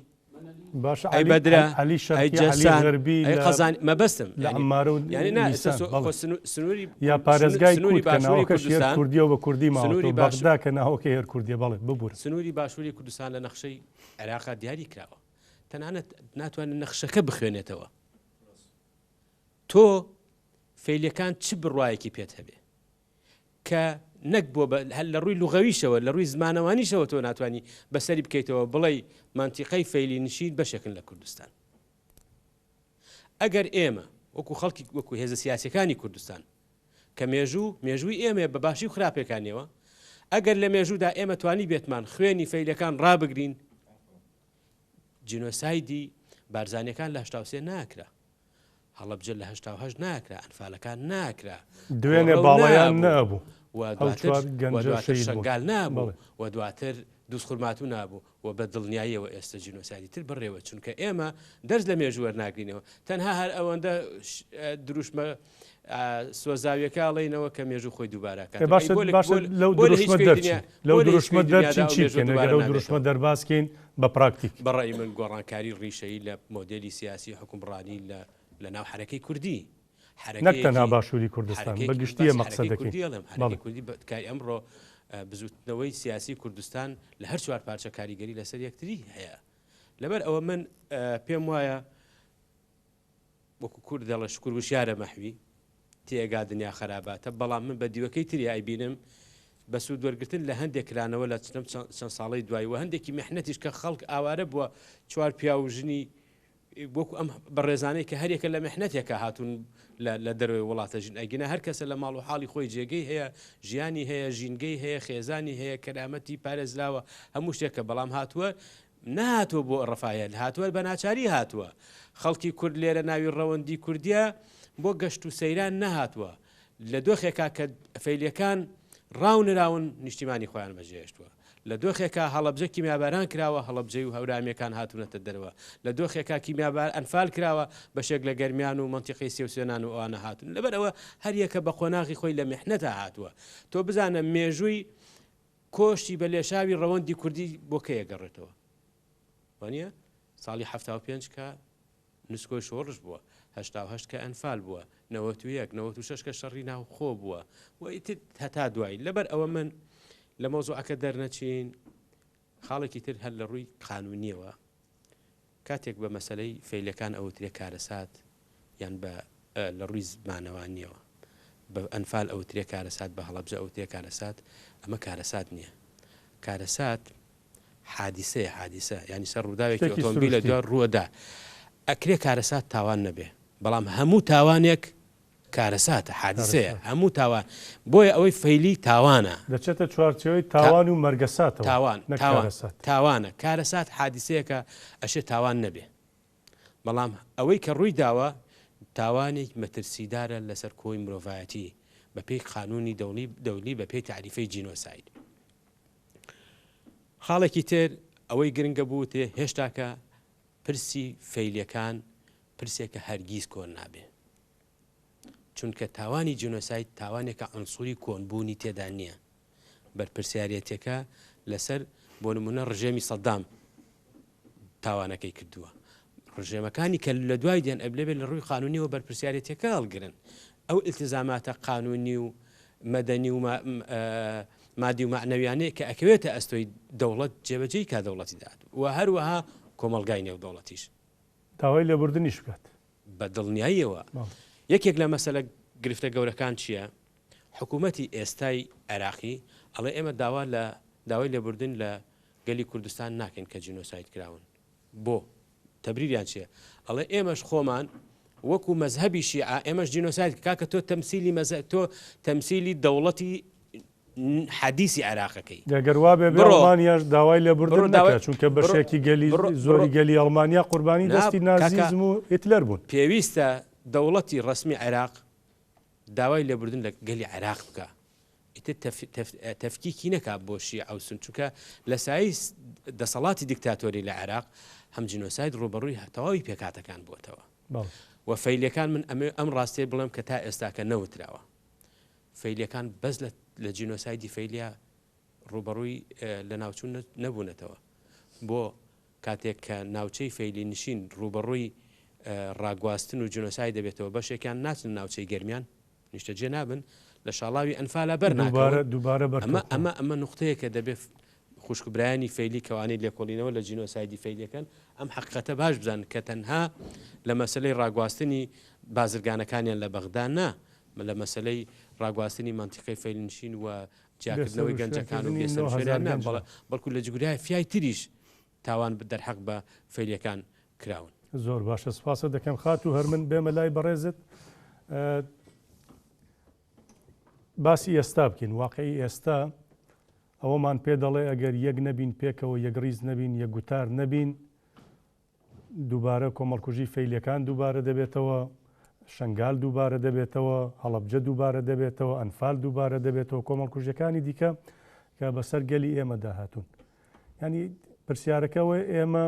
باشە
ئەی
عەلی
بەدرە؟
عەلی
ئەی
شەرقی عەلی
جەسان؟
غەربی
ئەی
لە
قەزانی؟ مەبەستم
لە
یانی
عەمارە و
یانی نا ئێستا
نیسان
سۆ
بەڵێ
خۆ سنوور سنووری
یا
سنوور
پارێزگای
سنووری
کووت کە
باشووری
ناوەکەش هەر
کوردستان
کوردییە و بە کوردی ماوەتەوە
سنووری باش
بەغدا کە ناوەکەی هەر کوردییە بەڵێ ببوورە.
سنووری باشووری کوردستان لە نەخشەی عێراقا دیاری کراوە تەنانەت ناتوانێت نەخشەکە بخوێنێتەوە تۆ فەیلیەکان چ بڕوایەکی پێت هەبێ؟ کە نەک بۆ بە هەر لە ڕووی لوغەویشەوە لە ڕووی زمانەوانیشەوە تۆ ناتوانی بەسەری بکەیتەوە بڵێی مەنتیقەی فەیلی نشین بەشێکن لە کوردستان. ئەگەر ئێمە وەکو خەڵکی وەکو هێزە سیاسیەکانی کوردستان کە مێژوو مێژووی ئێمەیە بە باشی و خراپێکانیەوە ئەگەر لە مێژوودا ئێمە توانی بێتمان خوێنی فەیلەکان ڕابگرین جینۆسایدی بارزانیەکان لە 83 ناکرا هەڵەبجە لە 88 ناکرا ئەنفالەکان ناکرا
دوێنێ باڵیان نەبوو
و دواتر شنگال نابوو و دواتر دووزخورماتوو نابوو و بە دڵنیاییەوە ئێستە جینۆسایدی تر بەڕێوە چونکە ئێمە دەرس لە مێژوو وەرناگرینەوە تەنها هەر ئەوەندە دروشمە سۆزاویەکە ئەڵێینەوە کە مێژوو خۆی دووبارە
کات باشە باشە لەو دروشمە دەرچین لەو دروشمە دەرچین چی بکەین ئەگەر لەو دروشمە دەرباز کەین بە پراکتیک؟
بە ڕەئی من گۆڕانکاری ڕیشەیی لە مۆدێلی سیاسی حوکمڕانی لە لە ناو حەرەکەی کوردی
نەک تەنها باشووری کوردستان بە گشتی ئێمە قسە دەکەین.
حەرەکەی کوردی کاری ئەمڕۆ بزووتنەوەی سیاسی کوردستان لە هەر چوار پارچە کاریگەری لەسەر یەکتری هەیە. لەبەر ئەوە من پێم وایە وەکو کورد دەڵێ شکور وشیارە مەحوی تێگا دنیا خەراباتە بەڵام من بە دیوەکەی تری ئایبینم بە سوود وەرگتن لە هەندێک کرانەوە لە چەند ساڵی دوای و هەندێکی محنەتیش کە خەڵک ئاوارە بووە چوار پیا و ژنی وەکو ئەم بەڕێزانەی کە هەریەکە لە میحنەتێکا هاتوون لە لە دەرەوەی وڵاتە ژین ئەگینا هەر کەسە لە ماڵ و حاڵی خۆی جێگەی هەیە ژیانی هەیە ژینگەی هەیە خێزانی هەیە کەرامەتی پارێزراوە هەموو شتێکە بەڵام هاتووە نەهاتووە بۆ ڕەفاهیەت هاتووە بە ناچاری هاتووە خەڵکی کورد لێرە ناوی ڕەوەندی کوردیە بۆ گەشت و سەیران نەهاتووە لە دۆخێکا کە فەیلیەکان ڕاونراون نیشتیمانی خۆیان بەجێهێشتووە. لە دۆخێکا هەڵەبجە کیمیاباران کراوە هەڵەبجەی و هەورامیەکان هاتوونەتە دەرەوە. لە دۆخێکا کیمیابار ئەنفال کراوە بەشێک لە گەرمیان و مەنتیقەی سێوسێنان و ئەوانە هاتوون. لەبەر ئەوە هەر یەکە بە قۆناغی خۆی لە میحنەتا هاتووە. تۆ بزانە مێژووی کۆشی بە لێشاوی ڕەوەندی کوردی بۆ کەی ئەگەڕێتەوە؟ وانیە؟ ساڵی 75 کە نسکۆی شۆڕش بووە، 88 کە ئەنفال بووە، 91، 96 کە شەڕی ناوخۆ بووە و ئیتر هەتا دوایی. لەبەر ئەوە من لە مەوزوعەکە دەرنەچین. خاڵێکی تر هەر لە ڕووی قانونیەوە کاتێک بە مەسەلەی فەیلەکان ئەوترێ کارەسات یان بە لە ڕووی زمانەوانیەوە بە ئەنفال ئەوترێ کارەسات بە هەڵەبجە ئەوترێ کارەسات ئەمە کارەسات نییە کارەسات حادیسەیە حادیسە یانی سەر ڕووداوێکی
شتێکی
ئۆتۆمبیلە
سروشتی.
دوای ڕووەدا ئەکرێ کارەسات تاوان نەبێ بەڵام هەموو تاوانێک کارەساتە حادیسەیە
کارەسات.
هەموو تاوان بۆیە ئەوەی فەیلی تاوانە
دەچێتە چوارچێوەی
تا
تاوان و مەرگەساتەوە
تاوان
نەک
تاوان
کارەسات.
تاوانە کارەسات حادیسەیەکە ئەشێ تاوان نەبێ بەڵام ئەوەی کە ڕووی داوە تاوانێک مەترسیدارە لەسەر کۆی مرۆڤایەتی بەپێی قانوونی دەوڵی دەولی بەپێی تەعریفەی جینۆساید. خاڵێکی تر ئەوەی گرنگە بوترێ هێشتاکە پرسی فەیلیەکان پرسێکە هەرگیز کۆن نابێ چونکە تاوانی جینۆساید تاوانێکە عنسوری کۆنبوونی تێدا نییە بەرپرسیارەتەکە لەسەر بۆ نمونە ڕژێمی سەدام تاوانەکەی کردووە ڕژێمەکانی کە لە دوای دێن ئەبلێ بێت لە ڕووی قانونیەوە بەرپرسیارێتیەکە هەڵگرن ئەو ئیلتزاماتە قانونی و مەدەنی و مادی و مەعنەویانەی کە ئەکەوێتە ئەستۆی دەوڵەت جێبەجێی کا دەوڵەتی داهات و هەروەها کۆمەڵگای نێودەوڵەتیش.
داوای لێبوردنیش بکات.
بە دڵنیاییەوە. یەکێک لە مەسەلە گرفتە گەورەکان چییە؟ حکوومەتی ئێستای عێراقی ئەڵێ ئێمە داوا لە داوای لێبوردن لە گەلی کوردستان ناکەین کە جینۆساید کراون. بۆ؟ تەبریریان چیە؟ ئەڵێ ئێمەش خۆمان وەکو مەزهەبی شیعە ئێمەش جینۆساید کاکە تۆ تەمسیلی مەزە تۆ تەمسیلی دەوڵەتی حەدیسی عێراقەکەی
گەر وابێ بێ
بڕۆ
ئەڵمانیاش داوای لێبوردن
بڕۆ داوای
نەکات چونکە
بڕۆ
بەشێکی گەلی
بڕۆ
زۆری
بڕۆ
گەلی ئەڵمانیا قوربانی
نا
دەستی
کاکە
نازیزم و هیتلەر بوون.
پێویستە دەوڵەتی ڕەسمی عێراق داوای لێبوردن لە گەلی عێراق بکا ئیتر تەفکیکی نەکا بۆ شیعە و سون چونکە لە سایەی دەسەڵاتی دیکتاتۆری لە عێراق هەم جینۆساید ڕووبەڕووی تەواوی پێکهاتەکان بووەتەوە و فەیلیەکان من ئەمەوێ ئەم ڕاستیە بڵێم کە تا ئێستاکە نەوتراوە فەیلیەکان بەس لە جینۆسایدی فەیلیا ڕووبەڕووی لەناوچوون نەبوونەتەوە بۆ کاتێک کە ناوچەی فەیلی نشین ڕووبەڕووی ڕاگواستن و جینۆساید دەبێتەوە بەشێکیان ناچنە ناوچەی گەرمیان نیشتەجێ نابن لە شاڵاوی ئەنفالا بەر
دووبارە
ناکەون
دووبارە
ئەمە
بەرکەوتنەوە.
ئەمە ئەمە نوقتەیەکە دەبێ خوشک و برایانی فەیلی کەوانەی لێکۆڵینەوە لە جینۆسایدی فەیلیەکەن ئەم حەقیقەتە باش بزانن کە تەنها لە مەسەلەی ڕاگواستنی بازرگانەکانیان لە بەغدا نا لە مەسەلەی. ڕاگواستنی مەنتیقەی فەیلنشین و جیاکردنەوەی گەنجەکان و بێسەروشوێنیان نا، بەڵێ بەڵکو لە جوگرافیای تریش تاوان دەرحەق بە فەیلیەکان کراون.
زۆر باشە سوپاست دەکەم خاتوو هەرمن بێمە لای بەڕێزت باسی ئێستا بکەین واقعی ئێستا ئەوەمان پێ دەڵێ ئەگەر یەک نەبین پێکەوە یەکڕیز نەبین یەکگوتار نەبین دووبارە کۆمەڵکوژی فەیلیەکان دووبارە دەبێتەوە، شەنگال دووبارە دەبێتەوە، هەڵەبجە دووبارە دەبێتەوە، ئەنفال دووبارە دەبێتەوە، کۆمەڵکوژیەکانی دیکە کە بەسەر گەلی ئێمەدا هاتوون. یانی پرسیارەکە ئەوەیە ئێمە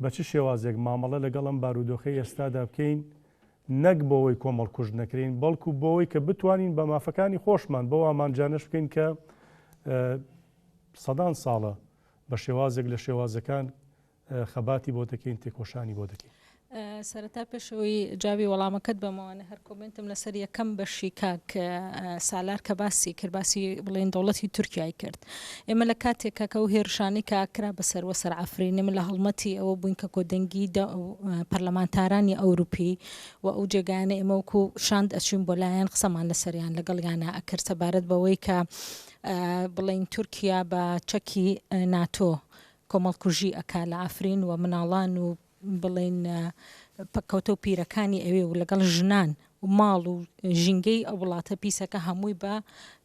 بە چ شێوازێک مامەڵە لەگەڵ ئەم بارودۆخەی ئێستادا بکەین نەک بۆوەی کۆمەڵکوژ نەکرێین بەڵکو بۆوەی کە بتوانین بە مافەکانی خۆشمان بەو ئامانجانەش بکەین کە سەدان ساڵە بە شێوازێک لە شێوازەکان خەباتی بۆ دەکەین، تێکۆشانی بۆ دەکەین.
سەرەتا پێش ئەوەی جوابی وەڵامەکەت بەمەوانە هەر کۆمێنتم لەسەر یەکەم بەشی کاک سالار کە باسی کرد باسی بڵێن دەوڵەتی تورکیای کرد ئێمە لە کاتێکا کە ئەو هێرشانەی کە کرا بەسەر وەسەر عەفرین ئێمە لە هەڵمەتی ئەوە بووین کە کۆدەنگی پەرلەمانتارانی ئەوروپی و ئەو جێگایانە ئێمە وەکو شاند ئەچوین بۆ لایەن قسەمان لەسەریان لەگەڵیانە ئەکرد سەبارەت بەوەی کە بڵێن تورکیا بە چەکی ناتۆ کۆمەڵکوژی ئەکا لە عەفرین و مناڵان و بڵێین پەککەوتە و پیرەکانی ئەوێ و لەگەڵ ژنان و ماڵ و ژینگەی ئەو وڵاتە پیسەکە هەمووی بە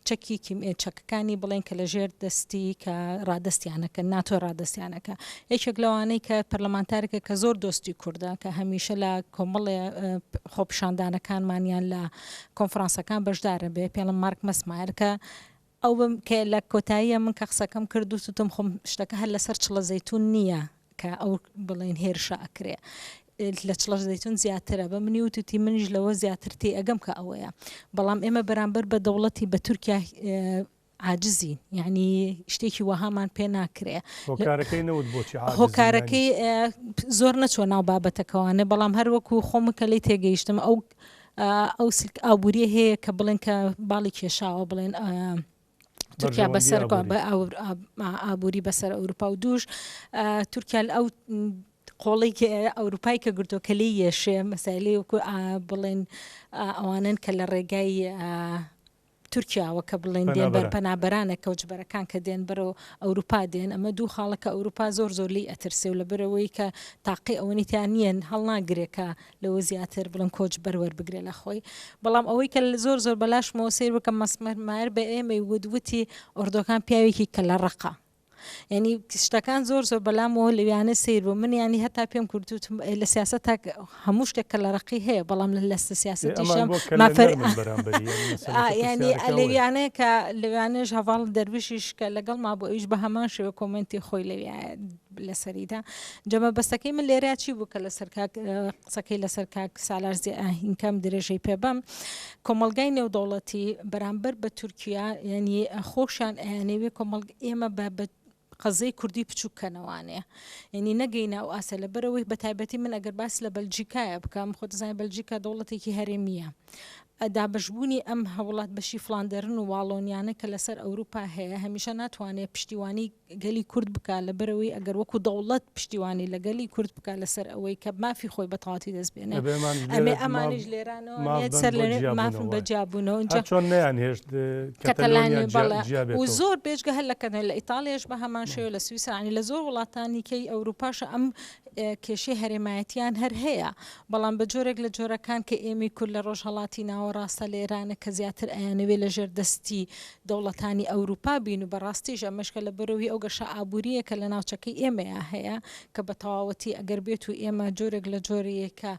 چەکی چەکەکانی بڵێن کە لە ژێر دەستی کە ڕادەستیانەکە ناتۆ ڕادەستیانەکە یەکێک لەوانەی کە پەرلەمانتارێکە کە زۆر دۆستی کوردە کە هەمیشە لە کۆمەڵێ خۆپیشاندانەکانمانیان لە کۆنفرانسەکان بەشدارە بێ پێڵم مارک مەسمایەر کە ئەو بم کە لە کۆتاییە من کە قسەکەم کرد وتم خۆم شتەکە هەر لەسەر چڵە زەیتون نییە کە ئەو بڵێن هێرشە ئەکرێ لە چڵە زەیتون زیاترە بە منی وتوتی منیش لەوە زیاتر تێ ئەگەم کە ئەوەیە بەڵام ئێمە بەرامبەر بە دەوڵەتی بە تورکیا عاجزین یعنی شتێکی وەهامان پێ ناکرێ
هۆکارەکەی نەوت بۆچی عاجزین
هۆکارەکەی زۆر نەچوە ناو بابەتەکەوانێ بەڵام هەر وەکو خۆم کە لی تێگەیشتم ئەو ئەو سلک ئابووریە هەیە کە بڵێن کە باڵی کێشاوە بڵێن تورکیا بەسەر ئابووری بەسەر ئەوروپا و دووش تورکیا ئەو قۆڵی ئەوروپای کە گرتووە کە لی یەشێ مەسایلی وەکو بڵێن ئەوانن کە لە ڕێگای تورکیاوە کە بڵێن دێن بەر پەنابەرانە کۆچبەرەکان کە دێن بەرەو ئەوروپا دێن ئەمە دوو خاڵە کە ئەوروپا زۆر زۆر لێی ئەترسێ و لەبەرئەوەی کە تاقی ئەوەنی تیا نییە هەڵناگرێ کە لەوە زیاتر بڵێن کۆچبەر وەربگرێ لە خۆی بەڵام ئەوەی کە زۆر زۆر بەلاشمەوە سەیر بکەم مەسمەر مایەر بە ئێمەی وت وتی ئۆردۆگان پیاوێکی کەلە ڕەقە یعنی شتەکان زۆر زۆر بەلامەوە لەویانە سیر بوو من ینی هەتا پێم کردوتم لە سیاست تا هەموو شتێک کە لە ڕقی هەیە بەڵام لە لەستە سیاسەتیشم ینی لەویانەیە کە لەوانەش هەواڵ دەرویشیش کە لەگەڵ ما بۆ ئەویش بە هەمان شێوە کۆمنتی خۆی لەویا لەسەریدا جەمە بەسەکەی من لێرە چی بوو کە لەسەر کاک قسەکەی لەسەر کاک سالار هینکەم درێژەی پێبەم کۆمەڵگای نێودەوڵەتی بەرامبەر بە تورکیا یعنی خۆشیان ئەیانەوێ کۆمەڵ ئێمە بە بە قەزەی کوردی بچووک کەنەوانێ یعنی نەگەینە ئەو ئاسە لەبەرەوەی بە تایبەتی من ئەگەر باس لە بەلجیکایە بکەم خۆ دەزانین بەلجیکا دەوڵەتێکی هەرێمیە دابەشبوونی ئەم هەوڵات بەشی فلاندەرن و واڵۆنیانە کە لەسەر ئەوروپا هەیە هەمیشە ناتوانێت پشتیوانی گەلی کورد بکا لەبەرئەوەی ئەگەر وەکو دەوڵەت پشتیوانی لە گەلی کورد بکا لەسەر ئەوەی کە مافی خۆی بە تەواوەتی دەست بێنێ
دەبێ ئەمانیش
ئەمێ
لێرە
ئەمانیش
ماف
لێرانەوە
ماف
نێت
بن
سەر
بۆ
لەنوێ
جیابوونەوە
مافن بە
وایە
جیابوونەوە
هەر
ئینجا
چۆن نەیانهێشت
کەتەلانی
کەتەلۆنیا جیا
بەڵێ
جیا
و
بێتەوە.
زۆر بێجگە هەر لە کەتەلۆنیا لە ئیتاڵیاش بە هەمان شێوە لە سویسرا یانی لە زۆر وڵاتانی کەی ئەوروپاش ئەم کێشەی هەرێمایەتیان هەر هەیە بەڵام بە جۆرێک لە جۆرەکان کە ئێمەی کورد لە ڕۆژهەڵاتی ناوەڕاستە لە ئێرانە کە زیاتر ئەیانەوێ لە ژێر دەستی دەوڵەتانی ئەوروپا بین و بەڕاستیش ئەمەش کە لە بەرەوی ئەو گەشە ئابوورییە کە لە ناوچەکەی ئێمەیا هەیە کە بە تەواوەتی ئەگەر بێت و ئێمە جۆرێک لە جۆرەیەکە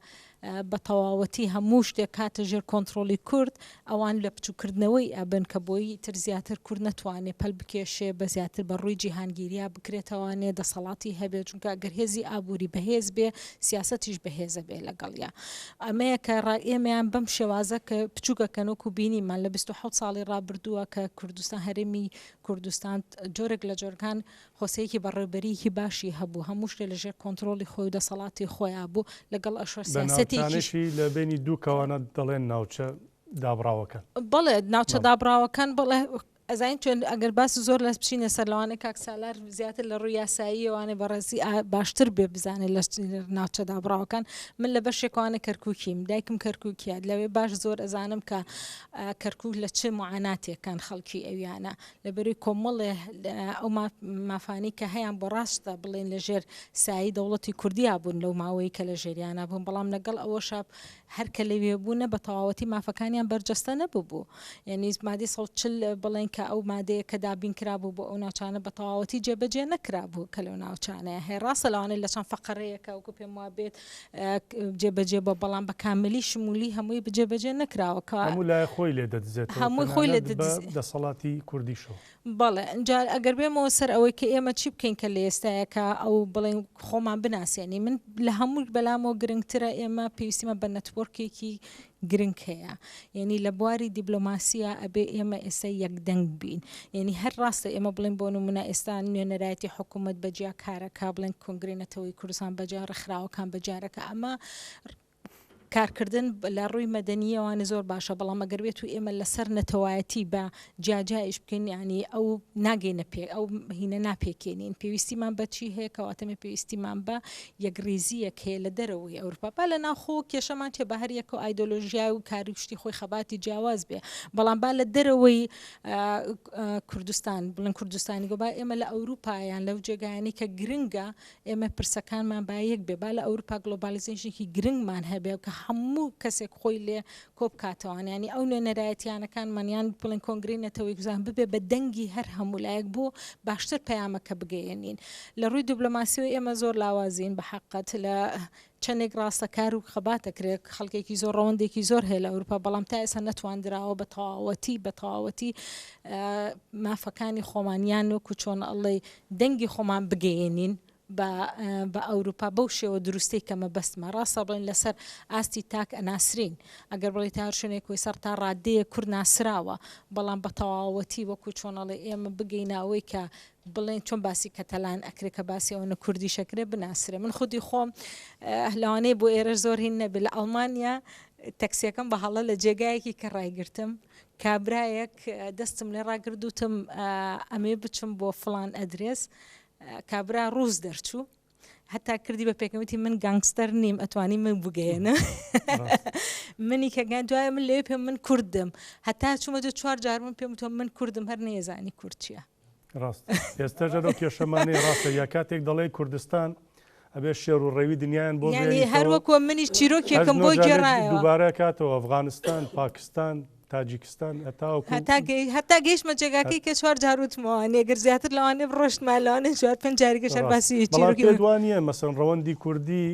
بە تەواوەتی هەموو شتێک کاتە ژێر کۆنتڕۆڵی کورد ئەوان لە بچووکردنەوەی ئەبن کە بۆی تر زیاتر کورد نەتوانێ پەل بکێشێ بە زیاتر بە ڕووی جیهانگیریا بکرێتەوانێ دەسەڵاتی هەبێ چونکە ئەگەر هێزی ئابووری بەهێز بێ سیاسەتیش بەهێزە بێ لەگەڵیا ئەمەیە کە ڕای ئێمەیان بەم شێوازە کە بچووکەکەن وەکو بینیمان لە 27 ساڵی ڕابردووە کە کوردستان هەرێمی کوردستان جۆرێک لە جۆرەکان خۆسەیەکی بەڕێوبەریی باشی هەبوو هەموو شتێ لە ژێر کۆنترۆڵی خۆی و دەسەڵاتی خۆیا بوو لەگەڵ ئەشوە
بە
سیاسەتێکیش
ناوچانەشی لە بەینی دوو کەوانە دەڵێن ناوچە دابڕاوەکان.
بەڵێ ناوچە دابڕاوەکان بەڵێ. ئەزانین چۆن ئەگەر باس زۆر لەس بچینە سەر لەوانەیە کاک سالار زیاتر لە ڕووی یاساییەوانێ بەڕێزی باشتر بێ بزانێت لە ناوچە دابڕاوەکان من لە بەشێکوانە کەرکووکیم دایکم کەرکووکیە لەوێ باش زۆر ئەزانم کە کەرکووک لە چ معاناتێکان خەڵکی ئەویانە لەبەروی کۆمەڵێ ئەو مافانەی کە هەیان بۆ ڕاستە بڵێن لە ژێر سایی دەوڵەتی کوردیا بوون لەو ماوەی کە لە ژێریانە بوون بەڵام لەگەڵ ئەوەشا هەر کە لەوێ بوونە بە تەواوەتی مافەکانیان بەرجەستە نەببوو. یانی مادەی 140 بڵێن کە ئەو مادەیە کە دابین کرابوو بۆ ئەو ناوچانە بە تەواوەتی جێبەجێ نەکرابوو کە لەو ناوچانەیە هەیە. ڕاستە لەوانەیە لە چەند فەقەرەیەکە وەکو پێم وا بێت جێبەجێ بووە بەڵام بە کاملی شمولی هەمووی جێبەجێ نەکراوە کە
هەموو لایە خۆی لێ دەدزێتەوە
هەمووی خۆی لێ
تەنانەت بە
دەدزێ.
دەسەڵاتی کوردیشەوە.
بەڵێ ئینجا ئەگەر بێمەوە سەر ئەوەی کە ئێمە چی بکەین کە لە ئێستایە کە ئەو بڵێن خۆمان بناسێنین من لە هەموو بەلامەوە گرنگترە ئێمە پێویستیمان بە network ێکی گرنگ هەیە یعنی لە بواری دیبلۆماسیە ئەبێ ئێمە ئێستا یەکدەنگ بین یعنی هەر ڕاستە ئێمە بڵێن بۆ نمونە ئێستا نوێنەرایەتی حکوومەت بەجیا کارەکە بڵێن کۆنگرەی نەتەوەی کوردستان بەجیا ڕێکخراوەکان بەجارەکە ئەمە کارکردن لە ڕووی مەدەنییەوانە زۆر باشە، بەڵام ئەگەر بێت و ئێمە لەسەر نەتەوایەتی بە جیا جیا ئیش بکەین یانی ئەو ناگەینە پێ ئەو هینە ناپێکێنین پێویستیمان بە چی هەیە کەواتە مە پێویستیمان بە یەکڕیزییەک هەیە لە دەرەوەی ئەوروپا با لە ناوخۆ کێشەمان چیە با هەر یەکە و ئایدۆلۆژیا و کاری و شتی خۆی خەباتی جیاواز بێ بەڵام با لە دەرەوەی کوردستان بڵێن کوردستانی گۆ با ئێمە لە ئەوروپا یان لەو جێگایانەی کە گرنگە ئێمە پرسەکانمان با یەک بێ، با لە ئەوروپا globalization ێکی گرنگمان هەبێ کە هەموو کەسێک خۆی لێ کۆبکاتەوە، یانی ئەو نوێنەرایەتیانەکانمان یان بڵێن کۆنگرەی نەتەوەی کوردستان ببێ بە دەنگی هەر هەموو لایەک بۆ باشتر پەیامەکە بگەیەنین. لە ڕووی دیبلۆماسیەوە ئێمە زۆر لاوازین بە حەقت لە چەندێک ڕاستە کار و خەبات ئەکرێت، خەڵکێکی زۆر ڕەوەندێکی زۆر هەیە لە ئەوروپا، بەڵام تا ئێستا نەتواندراوە بە تەواوەتی بە تەواوەتی مافەکانی خۆمان یان وەکو چۆن ئەڵێی دەنگی خۆمان بگەیەنین بە بە ئەوروپا بەو شێوە دروستەی کە مەبەستمە. ڕاستە بڵێن لەسەر ئاستی تاک ئەناسرین، ئەگەر بڵێی تا هەر شوێنێک وەی تا ڕادەیەک کورد ناسراوە، بەڵام بە تەواوەتی وەکو چۆن ئەڵێ ئێمە بگەینە ئەوەی کە بڵێن چۆن باسی کەتەلان ئەکرێ کە باسی ئەوەنە کوردیش ئەکرێ بناسرێ. من خودی خۆم لەوانەیە بۆ ئێرەش زۆر هین نەبێ لە ئەڵمانیا تەکسیەکەم بە هەڵە لە جێگایەکی کە ڕایگرتم کابرایەک دەستم لێ ڕاگرت وتم ئەمێ بچم بۆ فڵان ئەدرێس کابرا ڕووس دەرچوو هەتا کردی بە پێکم وتی من گانگستەر نیم ئەتوانی من بگەیەنە منی کە گەن دوای من لەوێ پێم من کوردم هەتا چوومە دو چوار جار من پێم وتوە من کوردم هەر نەیەزانی کورد چییە.
ڕاست ئێستاش ئەو کێشەمانەی ڕاستە یا کاتێک دەڵێ کوردستان ئەبێ شێر و ڕێوی دنیایان بۆ
یانی هەر وەکوە منیش چیرۆکێکم بۆ گێڕایەوە
دووبارە کاتەوە ئەفغانستان پاکستان تاجیکستان هەتاوەکو
هەتا گەی هەتا گەیشتمە جێگاکەی کە چوار جار وتمەوە ئەگەر زیاتر لەوانەیە بڕۆشتمایە لەوانەیە چوار پێنج جارێکیش هەر
ڕاست
باسی
بەڵام
چیرۆکی
پێت وا نییە مەسەن ڕەوەندی کوردی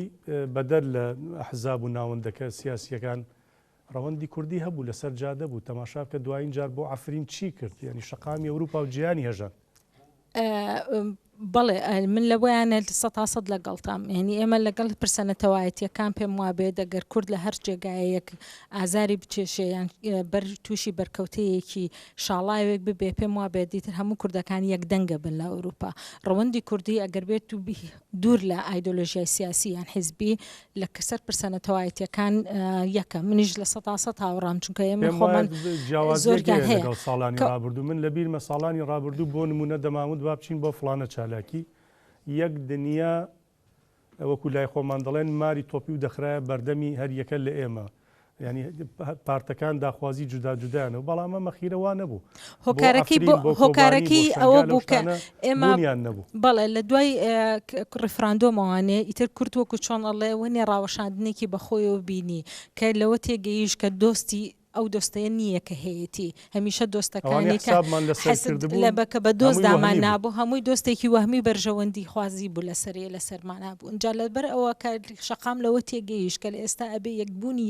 بەدەر لە ئەحزاب و ناوەندەکە سیاسییەکان ڕەوەندی کوردی هەبوو لەسەر جادە بوو تەماشا بکە دوایین جار بۆ عەفرین چی کرد یانی شەقامی ئەوروپا و جیهانی هەژاند.
بەڵێ من لەوەیانە سەتا سەد لەگەڵتام یانی ئێمە لەگەڵ پرسە نەتەوایەتیەکان پێم وابێت ئەگەر کورد لە هەر جێگایەک ئازاری بچێشێ یان بەر تووشی بەرکەوتەیەکی شاڵاوێک ببێ پێم وابێت دیتر هەموو کوردەکان یەک دەنگە بن لە ئەوروپا ڕەوەندی کوردی ئەگەر بێت و دوور لە ئایدۆلۆژیای سیاسی یان حیزبی لە سەر پرسە نەتەوایەتیەکان یەکە منیش 100% هاوڕام چونکە ئێمە
پێم وایە
خۆمان
جیاوازیەک
زۆرگان
هەیە
هەیە
لەگەڵ ساڵانی
کە
ڕابردوو من لەبیرمە ساڵانی ڕابردوو بۆ نمونە دەمانوت با بچین بۆ فڵانە چالاکی یەک دنیا وەکو لای خۆمان دەڵێن ماری تۆپیو دەخرایە بەردەمی هەر یەکە لە ئێمە یانی پارتەکان داخوازی جودا جودایان هەبوو بەڵام ئەمە خیرە وا نەبوو بۆ
هۆکارەکەی
عەفرین
بۆ
بۆ کۆبانی بۆ
هۆکارەکەی ئەوە
شەنگال ئەو
بوو کە
شتانە
ئێمە
بوونیان نەبوو.
بەڵێ لە دوای ڕیفراندۆمەوانێ ئیتر کورد وەکو چۆن ئەڵێ وەنێ ڕاوەشاندنێکی بە خۆیەوە بینی کە لەوە تێگەیشت کە دۆستی ئەو دۆستەیە نییە کە هەیەتی هەمیشە
ئەوانەی
دۆستەکانی کە
حسابمان لەسەر
حسد لە
کردبوون
بە کە بە دۆست
هەمووی وەهمی
دامان
بوو.
نابوو هەمووی دۆستێکی وەهمی بەرژەوەندی خوازی بوو لەسەری لەسەرمانا بوو ئینجا لەبەر ئەوە کە شەقام لەوە تێگەیشت کە لە ئێستا ئەبێ یەکبوونی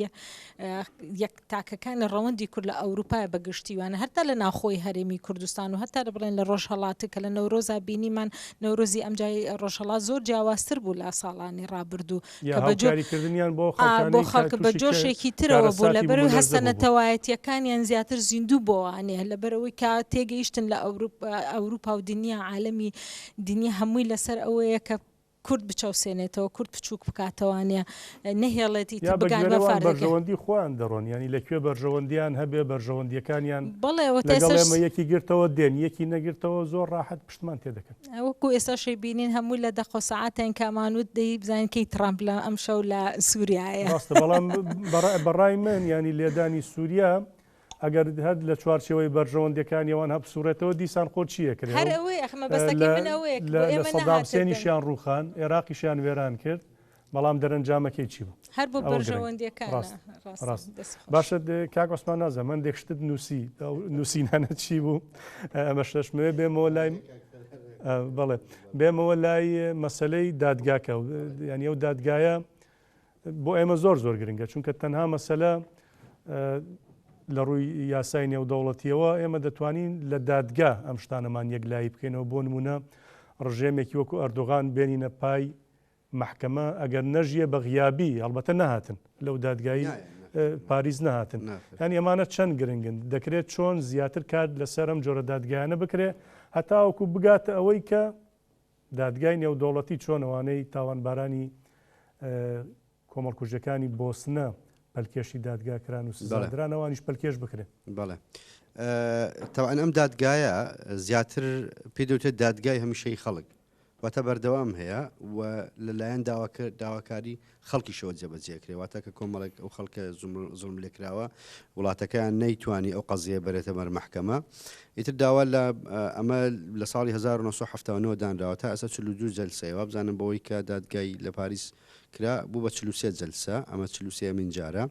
یەک تاکەکانی ڕەوەندی کورد لە ئەوروپایە بە گشتی وانە هەتا لە ناوخۆی هەرێمی کوردستان و هەتا بڵێن لە ڕۆژهەڵات کە لە نەورۆزا بینیمان نەورۆزی ئەمجای ڕۆژهەڵات زۆر جیاوازتر بوو لە ساڵانی ڕابردوو
یا
کە بە جۆ
هاوکاری کردنیان بۆ
ئا بۆ
خەڵکانەی کە
خەڵک بە
تووشی
جۆشێکی ترەوە بوو
کارەساتی
لەبەرەوەی
بوومەلەرزە
هەستە
بووبوون.
نەتەوایەتیەکانیان زیاتر زیندوو بۆوانێ لەبەرئەوەی کە تێگەیشتن لە ئەوروپا ئەوروپا و دنیا عالەمی دنیا هەمووی لەسەر ئەوەیە کە. کورد بچەوسێنێتەوە، کورد بچووک بکاتەوانە، نەهێڵێت
یا
ئیتر
بە
بگان بە
گوێرەی وان
فاردەکە.
بەرژەوەندی خۆیان دەڕۆن، یانی لە کوێ بەرژەوەندیان هەبێ بەرژەوەندیەکانیان
بەڵێ وە تا
لەگەڵ
ئێستاش
ئێمە یەکی گرتەوە دێن، یەکی نەگرتەوە زۆر ڕاحەت پشتمان تێ دەکەن.
وەکو ئێستاش ئەیبینین هەموو لە دەقە و سەعاتێن کە ئەمان وت دەی بزانین کەی تڕامپ لە ئەمشەو لە سوریایە.
ڕاستە بەڵام بە ڕای من یانی لێدانی سوریا ئەگەر هەر لە چوارچێوەی بەرژەوەندیەکانی ئەوان هەبسوڕێتەوە دیسان خۆ چی ئەکرێ
هەر ئەوەیە ئەخ مەبەستەکەی من ئەوەیە کە بۆ
لە
ئێمە
سەدام
نەهاتە دەنگ.
حسێنیشیان ڕووخان ئێراقیشیان وێران کرد بەڵام دەرەنجامەکەی چی بوو
هەر بۆ
ئەوە گرنگ
بەرژەوەندیەکانە
ڕاست
ڕاستە
ڕاست
دەست خۆش.
باشە کاک عوسمان نازانم هەندێک شتت نووسی ئەو نووسینانە چی بوو ئەمە شەشمەوێ بێمەوە لای بەڵێ بێمەوە لای مەسەلەی دادگاکە یعنی ئەو دادگایە بۆ ئێمە زۆر زۆر گرنگە چونکە تەنها مەسەلە لە ڕووی یاسای نێودەوڵەتیەوە ئێمە دەتوانین لە دادگا ئەم شتانەمان یەکلایی بکەینەوە بۆ نمونە ڕژێمێکی وەکو ئەردۆغان بێنینە پای مەحکەمە ئەگەر نەژیە بە غیابی هەڵبەتە نەهاتن لەو دادگایی پاریس نەهاتن یانی ئەمانە چەند گرنگن دەکرێت چۆن زیاتر کار لەسەر ئەم جۆرە دادگایانە بکرێت هەتاوەکو بگاتە ئەوەی کە دادگای نێودەوڵەتی چۆن ئەوانەی تاوانبارانی کۆمەڵکوژیەکانی بۆسنە پەلکێشی دادگا کران و سزادران ئەوانیش پەلکێش بکرێن.
بەڵێ تەوان ئەم دادگایە زیاتر پێی دەوترێت دادگای هەمیشەی خەڵک واتە بەردەوام هەیە و لەلایەن داواکاری خەڵکیشەوە جێبەجێکرێ واتە کە کۆمەڵێک ئەو خەڵکە زوڵم لێکراوە وڵاتەکەیان نەیتوانی ئەو قەزیە بەرێتە بەر مەحکەمە ئیتر داوا لە ئەمە لە ساڵی 1979 دانراوە تا ئێستا 42 جەلسەیە وابزانم بەوەی کە دادگای لە پاریس کرا بوو بە 43 جەلسە ئەمە 43 مین جارە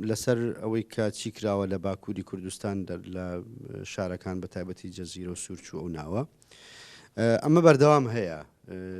لەسەر ئەوەی کە چی کراوە لە باکووری کوردستان لە شارەکان بە تایبەتی جەزیرە و سوورچوو ئەو ناوە ئەمە بەردەوام هەیە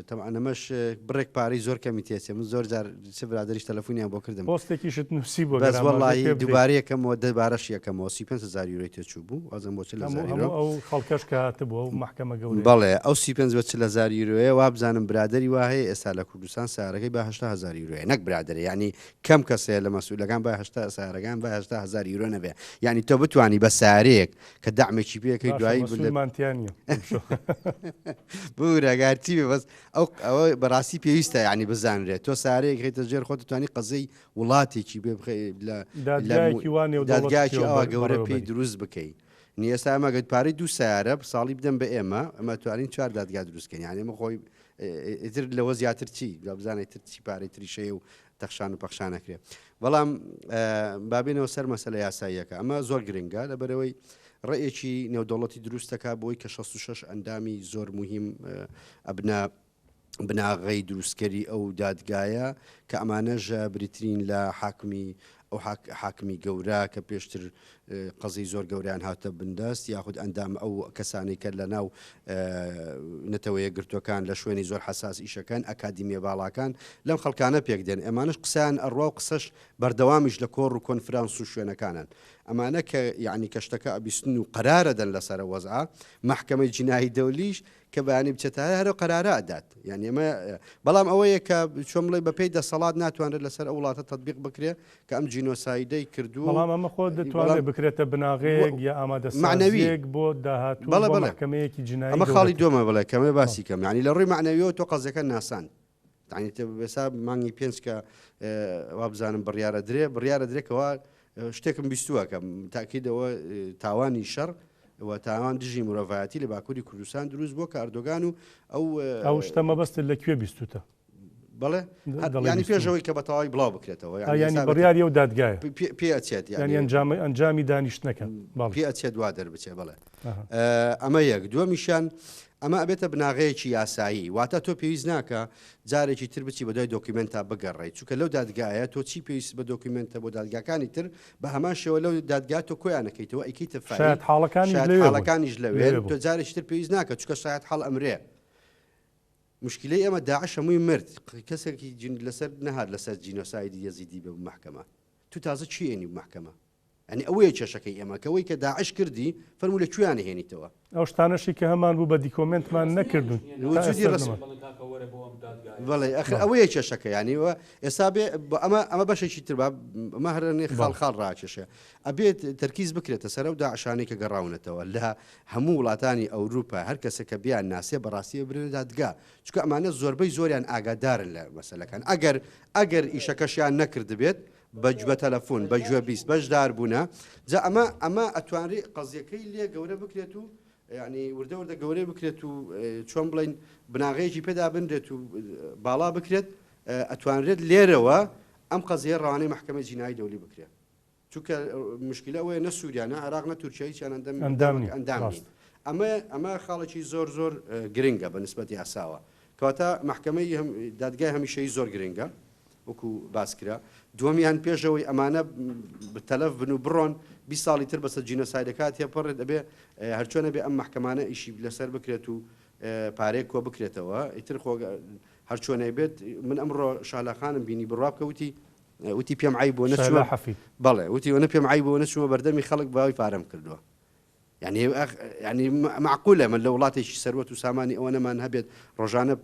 تەبعەن ئەمەش بڕێک پارەی زۆر کەمی تێچێ من زۆر جار چ برادەریش تەلەفۆنیان بۆ کردم
پۆستێکیشت نووسی بۆ
بەس وەڵی دووبارە یەکەمەوە دەبارەش یەکەمەوە 35 هزار یورۆی تێچوو بوو وازم بۆ 40 هزار یورۆ
ئەو خەڵکەش کە هاتبوو ئەو مەحکەمە گەورەیە
بەڵێ ئەو 35 بە 40 هزار یورۆیە وابزانم برادەری وا هەیە ئێستا لە کوردستان سارەکەی بە 80 هزار یورۆیە نەک برادەرە یعنی کەم کەس هەیە لە مەسئولەکان بە 80 سارەکان بە 80 هزار یورۆ نەبێ یعنی تۆ بتوانی بە سارەیەک کە دەعمێکی پێ کەی
باشە
دوایی بلە
مەسولمان تیا نییە ئەمشەو.
بورە گارتی بێ بەس ئەو ئەوە بەڕاستی پێویستە یعنی بزانرێت تۆ سارەیەک خەیتە ژێر خۆت توانی قەزەی وڵاتێکی بێ بخەی لە لە مو-
دادگایەکی وا نێودەوڵەتی
دادگایەکی
پێوە
ئەوا
بەر-
گەورە پێی
بەڕێوەبەری.
دروست بکەی نی ئێستا ئەمە گەت پارەی دوو سیارە ساڵی بدەن بە ئێمە ئەمە توانین چوار دادگا دروست کەین یعنی ئەمە خۆی ئیتر لەوە زیاتر چی با بزانێت تر چی پارەی تریشەیە و تەخشان و پەخشان ئەکرێ بەڵام با بێنەوە سەر مەسەلە یاساییەکە ئەمە زۆر گرنگە لەبەرەوەی ڕێیەکی نێودەوڵەتی دروست دەکات بۆی کە 66 ئەندامی زۆر مهم ئەبنە بناغەی دروستکەری ئەو دادگایە کە ئەمانەش بریترین لە حاکمی ئەو حاکمی گەورە کە پێشتر قەزیەی زۆر گەورەیان هاتە بندەست یاخود ئەندام ئەو کەسانەی کە لە ناو نەتەوە یەکگرتووەکان لە شوێنی زۆر حەساس ئیشەکەن ئەکادیمیە باڵاکان لەم خەڵکانە پێک دێن ئەمانەش قسەیان ئەڕوا و قسەش بەردەوامیش لە کۆڕ و کۆنفرانس و شوێنەکانن ئەمانە کە یعنی کە شتەکە ئەبیستن و قەرارە دەن لەسەرە وەزعە مەحکەمەی جینایی دەولیش کە بەیانی بچێتە هەر هەرو قەرارە ئەدات یانی ئەمە بەڵام ئەوەیە کە چۆن بڵێ بەپێی دەسەڵات ناتوانرێت لەسەر ئەو وڵاتە تەتبیق بکرێ کە ئەم جینۆسایدەی کردووە و
بەڵام ئەمە خۆ دەتوانرێت
بەڵام
بکرێتە بناغەیەک یا
مەعنەوی
ئامادەسازییەک بۆ داهاتوو
بەڵێ
بۆ
بەڵێ
مەحکەمەیەکی جینایی
ئەمە خاڵی
گەورەتر.
دووەمە بڵێ کەمێ
بەڵێ.
باسی کەم یانی لە ڕووی مەعنەویەوە تۆ قەزیەکە ناساند یانی تە ئێستا مانگی پێنج کە وابزانم بڕیارە درێ بڕیارە درێ کەوا شتێکم بیستووە کە تاکیدەوە تاوانی شەڕ و تاوان دژی مرۆڤایەتی لە باکووری کوردستان دروست بووە کە ئەردۆگان و ئەو
ئەو شتە مەبەستت لە کوێ بیستوتە؟
بەڵێ ینی پێشەوەی کە بە تەواوی بڵاو بکرێتەوە
ینی بڕیاری ئەو دادگایە
پێ ئەچێت
یانی ئەنجامی دانیشتنەکە
پێ ئەچێت وا دەربچێ بەڵێ ئەمە یەک دووەمیشیان ئەمە ئەبێتە بناغەیەکی یاسایی واتە تۆ پێویست ناکە جارێکی تر بچی بەدوای دۆکیومێنتا بگەڕێی چونکە لەو دادگایە تۆ چی پێویست بە دۆکیومێنتە بۆ دادگاکانی تر بە هەمان شێوە لەو دادگا تۆ کۆیان ئەکەیتەوە ئەیکەیتە فایل
شایەتحاڵەکانیش لەوێ بوون.
شایەتحاڵەکانیش لەوێن
لەوێ
تۆ
بوون.
جارێکی تر پێویست ناکە چونکە شایەتحاڵ ئەمرێ موشکیلەی ئێمە داعش هەمووی مرد کەسێکی جین لەسەر نەهات لەسەر جینۆسایدی یەزیدی بە مەحکەمە تو تازە چی ئێنی مەحکەمە؟ یانی ئەوەیە کێشەکەی ئێمە کە ئەوەی کە داعش کردی فەرموو لە کوێیان ئەهێنیتەوە؟
ئەو شتانەشی کە هەمان بوو بە دیکۆمێنتمان نەکردوون تا
وجودی
ئێستاش
ڕەسمی
نەمان.
بەڵێ ئەخر ئەوەیە کێشەکە یانی وە ئێستا بێ ئەمە ئەمە بەشێکی تر با ئەمە هەر نێ خاڵ
بەڵێ.
خاڵ ڕاکێشێ ئەبێت تەرکیز بکرێتە سەر ئەو داعشانەی کە گەڕاونەتەوە لە هەموو وڵاتانی ئەوروپا هەر کەسێک کە بیان ناسێ بەڕاستی برێنە دادگا چونکە ئەمانە زۆربەی زۆریان ئاگادارن لە مەسەلەکان ئەگەر ئەگەر ئیشەکەشیان نەکردبێت بە بە تەلەفۆن بە گوێبیست بەشدار بوونە جا ئەمە ئەمە ئەتوانرێ قەزیەکەی لێ گەورە بکرێت و یعنی وردە وردە گەورەی بکرێت و چۆن بڵین بناغەیەکی پێدا بنرێت و باڵا بکرێت ئەتوانرێت لێرەوە ئەم قەزیە ڕەوانەی مەحکەمەی جینایی دەولی بکرێت چونکە مشکلە ئەوەیە نە سووریا نە عێراق نە تورکیا هیچیان ئەندام
ئەندام نین
ئەندام نین
ڕاست.
ئەمە ئەمە خاڵێکی زۆر زۆر گرنگە بە نسبەت یاساوە کەواتە مەحکەمەی دادگای هەمیشەیی زۆر گرنگە وەکو باس کرا دووەمیان پێش ئەوەی ئەمانە تەلەف بن و بڕۆن 20 ساڵی تر بەسەر جینۆسایدەکە تێپەڕێت ئەبێ هەرچۆنە بێ ئەم مەحکەمانە ئیشی لەسەر بکرێت و پارەیەک کۆ بکرێتەوە ئیتر خۆ هەرچۆنێ بێت من ئەمڕۆ شالاخانم بینی بڕوا بکە وتی وتی پێم عەیب بووە نەچوومە
شەهلا حەفید.
بەڵێ وتی وەنە پێم عەیب بووە نەچوومە بەردەمی خەڵک باوی پارەم کردووە یعنی ئەخ یعنی مەعقولە من لە وڵاتێکی سەروەت و سامانی ئەوەنەمان هەبێت ڕۆژانە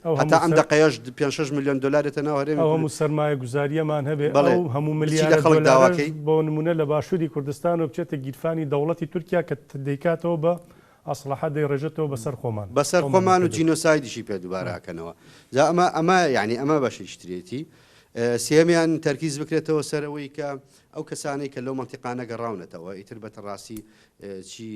ئەو
هەتا
هەموو
ئەم
سەر
دەقەیەش پێنج شەش ملیۆن دۆلارێتە ناو هەرێمی
ئەو
کورد
هەموو سەرمایەگوزارییەمان هەبێ
بەڵێ
ئەو هەموو
بچی لە
ملیارە
خەڵک
دۆلارەش
داواکەی
بۆ نموونە لە باشووری کوردستان و بچێتە گیرفانی دەوڵەتی تورکیا کە دەیکاتەوە بە ئەسڵەحە دەیڕێژێتەوە بەسەر خۆمان
بەسەر
خۆمانی
خۆمان و
پێ دەکەین.
جینۆسایدیشی پێ دووبارە ئەکەنەوە جا ئەمە ئەمە یعنی ئەمە بەشێکی ترێتی سێیەمیان تەرکیز بکرێتەوە سەر ئەوەی کە ئەو کەسانەی کە لەو مەنتیقانە گەڕاونەتەوە ئیتر بە تەڕاستی چی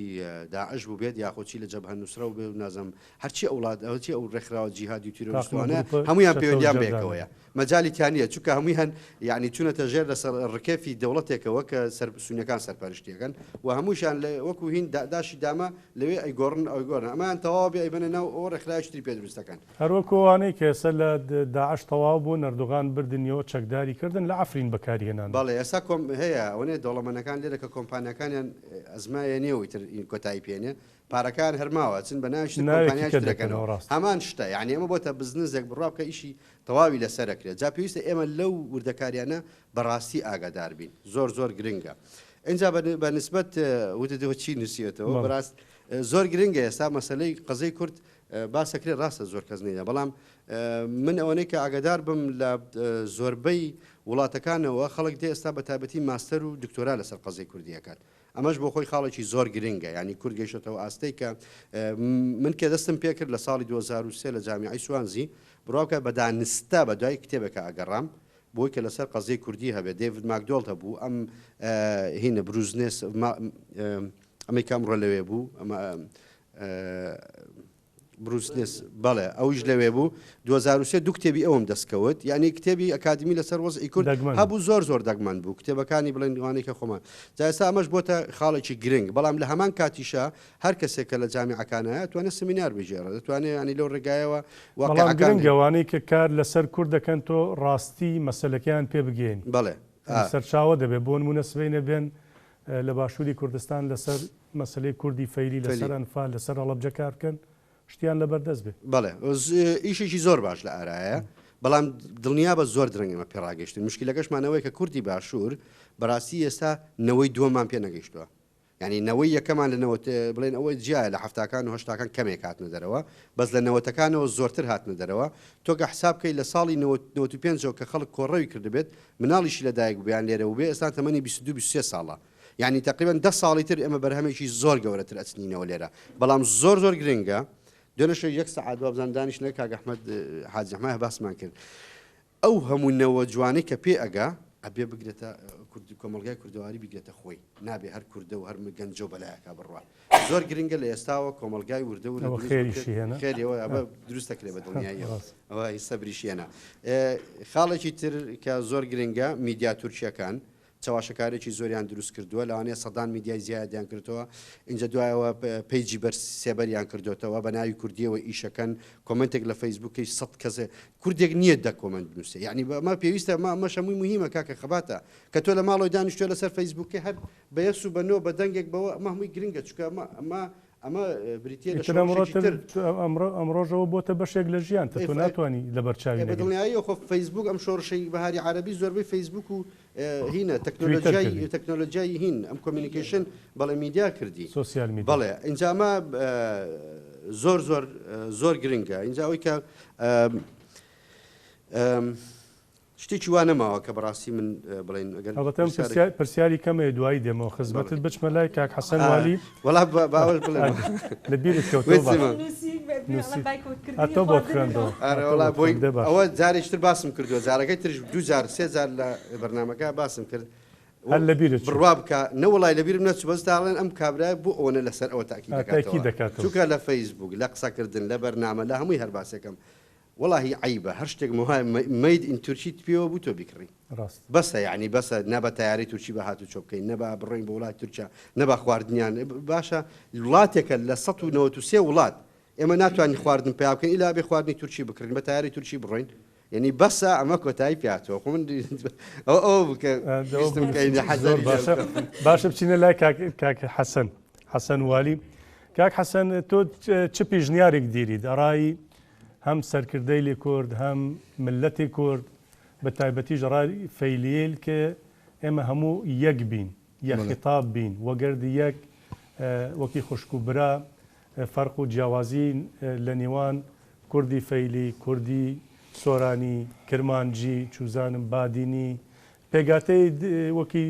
داعش بووبێت یاخۆ چی لە جەبهە نوسرە بێ و نازم هەرچی ئەو وڵات هەرچی ئەو ڕێکخراوە جیهادی و
تاقمە
تیرۆریستانە
گروپە
هەمویان
چەتە و
پەیوەندیان
جەردانە.
بەیەکەوەیە مەجالی تیا نییە چونکە هەموویان یعنی چوونەتە ژێر لەسەر ڕکێفی دەوڵەتێکەوە کە سەر سونیەکان سەرپەرشتیەکەن و هەمووشیان لە وەکو هین داشی دامە لەوێ ئەیگۆڕن ئەوگۆڕن ئەمەیان تەواو بێ ئەیبەنە ناو ئەو ڕێکخراوێکی تری پێ دروست دەکەن.
هەروەکو ئەوانەی کە ئێستا لە داعش تەواو بوون ئەردۆغان بردنیەوە چەکداری کردن لە عەفرین بەکاری هێنان.
بەڵێ ئێستا کۆم هەیە ئەوەنێ دەوڵەمەنەکان لێرە کە کۆمپانیاکانیان ئەزمایە نیە و ئیتر کۆتایی پێنێ پارەکان هەر ماوە ئەچن بە ناوی شتر
ناوێکی
کۆمپانیای
کە
شتر
دەکەنەوە
دەکەنەوە
ڕاستە.
هەمان شتە یانی ئەمە بۆتە بزنزێک بڕوا بکە ئیشی تەواوی لەسەر ئەکرێت جا پێویستە ئێمە لەو وردەکاریانە بەڕاستی ئاگادار بین زۆر زۆر گرنگە ئینجا بە نسبەت وتت چی نووسیوەتەوە
بەڵێ.
بەڕاست زۆر گرنگە ئێستا مەسەلەی قەزەی کورد باسەکرێت ڕاستە زۆر کەس نییە بەڵام من ئەوەنەی کە ئاگادار بم لە زۆربەی وڵاتەکانەوە خەڵک دێ ئێستا بە تایبەتی ماستەر و دکتۆرا لەسەر قەزەی کوردی ئەکات ئەمەش بۆ خۆی خاڵێکی زۆر گرنگە یانی کورد گەیشتەوە ئاستەی کە من کە دەستم پێکرد لە ساڵی 2003 لە جامیعەی سوانزی بڕوا بکە بە دانستە بە دوای کتێبێکە ئەگەڕام بۆی کە لەسەر قەزیەی کوردی هەبێت دەیڤد ماکدۆڵد هەبوو ئەم هینە بروزنێس ئەمەی کە ئەمڕۆ لەوێ بوو ئەمە بروس نێس، بەڵێ ئەویش لەوێ بوو. 2003 دوو کتێبی ئەوم دەست کەوت، یانی کتێبی ئەکادیمی لەسەر وەزعی کورد
دەگمەن.
هەبوو زۆر زۆر دەگمەن بوو کتێبەکانی بڵێن ئەوانەی کە خۆمان جا ئێستا ئەمەش بۆتە خاڵێکی گرنگ بەڵام لە هەمان کاتیشا هەر کەسێک کە لە جامیعەکانایە ئەتوانێ سمینار بگێڕێت دەتوانێ یانی لەو ڕێگایەوە
بەڵام
واقیعەکان
گرنگە ئەوانەی کە کار لەسەر کورد دەکەن تۆ ڕاستی مەسەلەکەیان پێ بگەیەنی.
بەڵێ
یانی سەرچاوە دەبێت بۆ نموونە سبەینێ بێن لە باشووری کوردستان لەسەر مەسەلەی کوردی فەیلی لەسەر ئەنفال لەسەر هەڵەبجە کار بکەن شتیان لەبەردەست بێ.
بەڵێ ئیشێکی زۆر باش لە ئارایە بەڵام دڵنیابە زۆر درەنگ ئێمە پێڕاگەیشتن مشکلەکەشمان ئەوەیە کە کوردی باشوور بەڕاستی ئێستا نەوەی دووەممان پێ نەگەیشتووە یعنی نەوەی یەکەمان لە نەوەت بڵێن ئەوە جیایە لە هەفتاکان و هەشتاکان کەمێک هاتنە دەرەوە بەس لە نەوەتەکانەوە زۆرتر هاتنە دەرەوە تۆ گە حساب کەی لە ساڵی 95ەوە کە خەڵک کۆڕەوی کردبێت مناڵیشی لە دایک بوویان لێرە وبێ ئێستا تەمەنی 22 23 ساڵە یانی تەقریبەن دە ساڵی تر ئێمە بەرهەمێکی زۆر گەورەتر ئەچنینەوە لێرە بەڵام زۆر زۆر گرنگە دوێنێ شەو یەک سەعات وابزانم دانیشتنە کاک ئەحمەد حاجی ئەحمەد باسمان کرد ئەو هەموو نەوە جوانەی کە پێ ئەگا ئەبێ بگرێتە کورد کۆمەڵگای کوردەواری بیگرێتە خۆی نابێ هەر کوردە و هەر گەنجە و بەلایەکا بڕوا زۆر گرنگە لە ئێستاوە کۆمەڵگای وردە وردە
ئەوە
دروست
خێریشی
بکرێت
هێنا
خێریەوە ئەمە دروست دەکرێت بە دڵنیاییەوە
ڕاست.
ئەوە سەبریشی هێنا خاڵێکی تر کە زۆر گرنگە میدیا تورکیەکان چەواشەکارێکی زۆریان دروست کردووە، لەوانەیە سەدان میدیای زیادیان کردووە، ئینجا دوایەوە پەیجی بەر سێبەریان کردۆتەوە بە ناوی کوردیەوە ئیشەکەن، کۆمێنتێک لە فەیسبووکەی سەد کەسێ کوردێک نییە دە کۆمێنت بنووسێ، یەعنی ئەمە پێویستە ئەمە ئەمەش هەمووی موهیمە کاکە خەباتە کە تۆ لە ماڵەوەی دانیشتووە لەسەر فەیسبووکەی هەر بە یەس و بە نۆ بە دەنگێک بەوە ئەمە هەمووی گرنگە چونکە ئەمە ئەمە ئەمە بریتیە لە
ئیتر ئەمڕۆ
شۆڕشێکی
تر
تر.
ئەمڕۆ ئەمڕۆژەوە بۆتە بەشێک لە ژیان تە تۆ ناتوانی لەبەر چاوی
ئێ بە
نەگری.
دڵنیاییەوە خۆ فەیسبووک ئەم شۆڕشەی بەهاری عەرەبی زۆربەی فەیسبووک و هینە
تویتەر
تەکنۆلۆجیای
کردی.
تەکنۆلۆجیای هین ئەم communication بەڵێ میدیا کردی.
سۆسیال میدیا.
بەڵێ ئینجا ئەمە زۆر زۆر زۆر گرنگە ئینجا ئەوەی کە شتێکی وا نەماوە کە بەڕاستی من بڵێن ئەگەر
ئەڵبەتە من
پرسیارێک
پرسیار پرسیاری کەمەیە دوایی دێمەوە خزمەتت
بەڵێ
بچمە لای کاک حەسەن
ئا
والی
وەڵا با با ئەوەش بڵێم
لە بیرت کەوتەوە باشە
وتمە
نووسی بە-
نووسی
ئەڵێ بایکۆت
ئا
کردنی
تۆ بۆت
خواردنی
خوێندەوە
خۆ.
ئا
ئارە
تۆ
وەڵا
بۆت
بۆی
خوێندە باشە
ئەوە جارێکی تر باسم کردووە جارەکەی ترش دوو جار سێ جار لە بەرنامەکە باسم کرد و
هەر لە بیرت چوو
بڕوا بکە نەوەڵای لە بیرم نەچوو بەس داڵێن ئەم کابرایە بۆ ئەوەنە لەسەر ئەوە تاکی
ئا تاکید
دەکاتەوە
دەکاتەوە
چونکە لە فەیسبووک لە قسەکردن لە بەرنامە لە هەمووی هەر باسێکم وەڵاهی عەیبە هەر شتێک مۆهای made in تورکی پێوە بوو تۆ بیکڕی
ڕاست.
بەسە یەعنی بەسە نە بە تەیارەی تورکی بە هاتوچۆ بکەین نە با بڕۆین بۆ وڵاتی تورکیا نە با خواردنیان باشە وڵاتێکە لە 193 وڵات ئێمە ناتوانین خواردن پیا بکەین ئیلا بێ خواردنی تورکی بکڕین بە تەیارەی تورکی بڕۆین یعنی بەسە ئەمە کۆتایی پیاتەوە خۆ من ئەو ئەو بکە
ئەوە
ویستم کە
زۆر
حەزەری
باشە باشە بچینە لای کاک کاک حەسەن حەسەن والی کاک حەسەن تۆ چ پیشنیارێک دیریت ئەڕای هەم سەرکردەیل کورد هەم ملەت کورد بە تایبەتیش ئەڕای فەیلیەیل ک ئێمە هەموو یەک بین یە خیتاب بین وەگەرد یەک وەکی خوشک و برا فەرق و جیاوازی لە نێوان کوردی فەیلی کوردی سۆرانی کرمانجی چوزانم بادینی پێگاتەی وەکی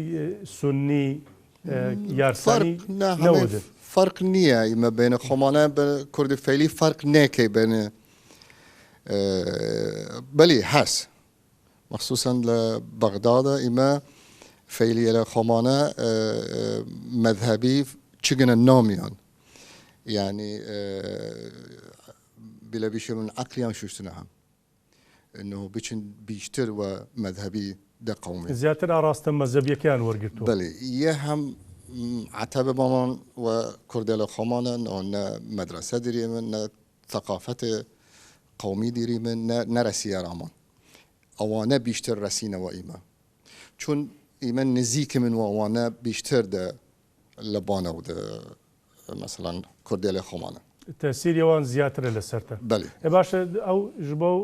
سوننی یارسانی
فەرق نا هەمێ
نەودن.
فەرق نییە ئیمە بەینە خۆمانە بە کوردی فەیلی فەرق نێکەی بەێنێ بەلی هەس مەخسوسەن لە بەغدادا ئیمە فەیلیەلە خۆمانە مەذهەبی چگنە نامیان یعنی بلا بیشرون عەقلیان شوشتنە هەم انه بچن بیشتر وە مەذهەبی دە قەومێ.
زیاتر ئاڕاستە مەزەبیەکەیان وەرگرتووە.
بەلی یە هەم عەتەبە بامان وە کوردێلە خۆمانە نە نە مەدرەسە دیریمن نە ثەقافەت قەومی دیریمن نە نەرەسیە رامان ئەوانە بیشتر رەسینە وە ئیمە چون ئیمە نزیکمن وە ئەوانە بیشتر دە لە بانەو دە مەسەلەن کوردێلێ خۆمانە.
تەئسیری ئەوان زیاترە لەسەرتان.
بەلی.
ئێ باشە ئەو ژبە و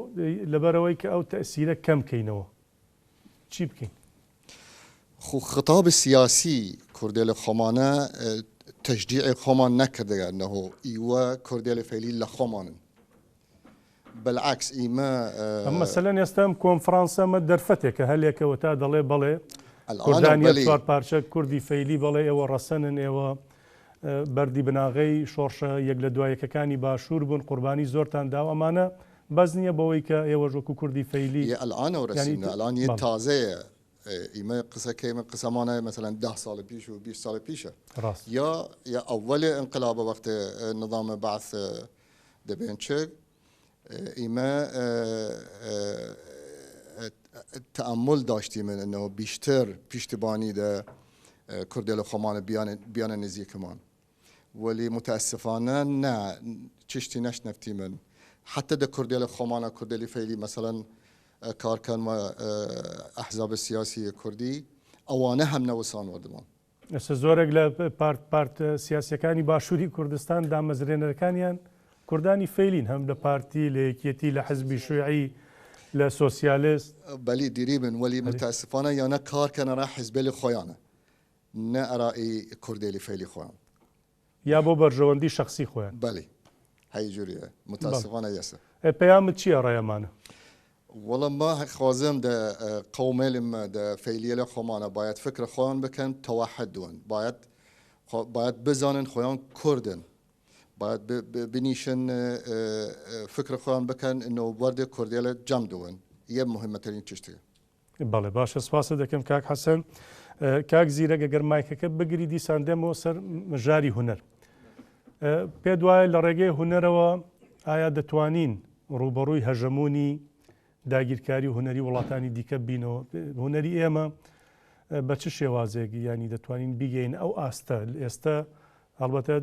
لەبەرئەوەی کە ئەو تەئسیرە کەم کەینەوە چی بکەین؟
خو خطاب سیاسی کوردێلێ خۆمانە تەشجیعێ خۆمان نەکردگە نەهۆ ئیوە کوردێلێ فەیلی لە خۆمانن. بالعکس ئیمە.
مەسەلەن ئێستا ئەم کۆنفرانسە ئەمە دەرفەتێکە هەلێکەوە تا دەڵێ بەڵێ کوردان یەک چوار پارچە کوردی فەیلی بەڵێ ئێوە ڕەسەنن ئێوە بەردی بناغەی شۆڕشە یەک لە دوایەکەکانی باشوور بوون قوربانی زۆرتان داوە ئەمانە بەس نییە بەوەی کە ئێوەش وەکو کوردی فەیلی
یە الان رسیمنا الان یە تازەیە ئیمە قسە کەیمە قسەمانە مەسەلەن ده ساڵ پیش و 20 ساڵ پیشە
ڕاست
یا یا اول انقلاب وقت نظام بعث دەبێن چ ئیمە تەئەمول داشتیمن انه بیشتر پیشتبانی دە کوردێ لە خۆمانە بیانە نزیکمان وەلی متاسفانە نە چشتی نەشنەفتیمن حتی دە کوردێ لە خۆمانە کوردێلی فەیلی مەسەلەن کارکەن و ئەحزاب سیاسی کوردی ئەوانە هەم نەوسان وەردمان.
ئێستا زۆرێک لە پارت پارتە سیاسیەکانی باشووری کوردستان دامەزرێنەرەکانیان کوردانی فەیلین هەم لە پارتی لە یەکیەتی لە حزبی شویعی لە سۆسیالست.
بەلی دیریمن وەلی متاسفانە یانە کار کەن ئەرا حزبەیل خوەیانە نە ئەرا ئی کوردەیل فەیلی خوەیان.
یا بۆ بەرژەوەندی شەخسی خۆیان.
بەلی هەی جوریە متاسفانە یەسە.
ئێ پەیامت چیە ئەڕای ئەمانە؟
وەڵا ما خوازم دە قەومەیل مە دە فەیلیەلە خۆمانە بایەد فکر خۆیان بکەن تەوەحد دون بایەد بایەد بزانن خۆیان کوردن بایەد بنیشن فکر خۆیان بکەن ئنو وەردێ کوردیەلە جەم دون یە مهمترین چشتێ.
بەڵێ باشە سپاست دەکەم کاک حەسەن. کاک زیرەک ئەگەر مایکەکە بگری دیسان دێمەوە سەر مژاری هونەر. پێت وایە لە ڕێگەی هونەرەوە ئایا دەتوانین ڕووبەڕووی هەژەموونی داگیرکاری هونەری وڵاتانی دیکە بینەوە؟ هونەری ئێمە بە چ شێوازێک یانی دەتوانین بیگەین ئەو ئاستە ئێستا هەڵبەتە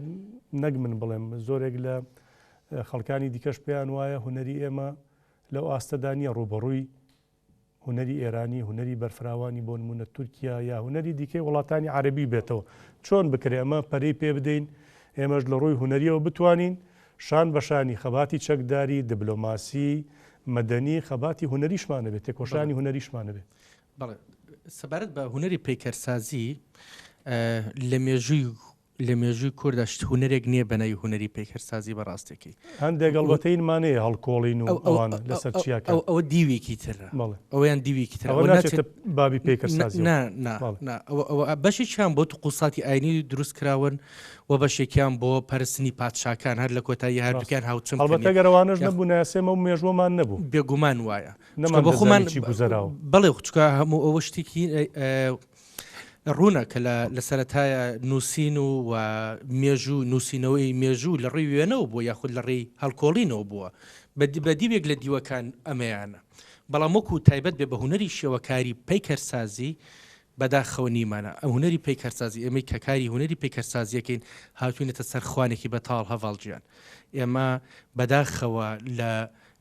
نەک من بڵێم زۆرێک لە خەڵکانی دیکەش پێیان وایە هونەری ئێمە لەو ئاستەدا نییە ڕووبەڕووی هونەری ئێرانی، هونەری بەرفراوانی بۆ نموونە تورکیا یا هونەری دیکەی وڵاتانی عەرەبی بێتەوە. چۆن بکرێ ئەمە پەرەی پێ بدەین؟ ئێمەش لە ڕووی هونەریەوە بتوانین شان بە شانی خەباتی چەکداری، دبلۆماسی، مەدەنی، خەباتی هونەریشمان هەبێت، تێکۆشانی هونەریشمان هەبێت.
بەڵێ، سەبارەت بە هونەری پەیکەرسازی لە مێژووی لە مێژووی کوردا شت هونەرێک نییە بە ناوی هونەری پەیکەرسازی بە ڕاستەکەی.
هەندێک ئەڵبەتەینمان هەیە هەڵکۆڵین و ئەوانە لەسەر چیاکان.
ئەوە دیوێکی ترە.
بەڵێ.
ئەوەیان دیوێکی ترە.
ئەوە ناچێتە بابی پەیکەرسازیەوە.
نا نا نا ئەوە بەشێکیان بۆ طقوساتی ئاینی دروست کراون و بەشێکیان بۆ پەرستنی پادشاکان هەر لە کۆتایی هەردووکیان هاوچەمکن.
هەڵبەتە گەر ئەوانەش نەبوونایە سێمە و مێژووەمان نەبوو.
بێگومان وایە.
نەمان دەزانی چی گوزەراوە.
بەڵێ چونکە هەموو ئەوە شتێکی ڕوونە کە لە سەرەتایە نووسین و و مێژوو نووسینەوەی مێژوو لە ڕێی وێنەوە بووە یاخود لە ڕێی هەڵکۆڵینەوە بووە بە دیوێک لە دیوەکان ئەمەیانە بەڵام وەکو تایبەت بێ بە هونەری شێوەکاری پەیکەرسازی بەداخەوە نیمانە ئەم هونەری پەیکەرسازی ئێمەی کە کاری هونەری پەیکەرسازیەکەین هاتوینەتە سەر خوانێکی بەتاڵ هەڤاڵ گیان ئێمە بەداخەوە لە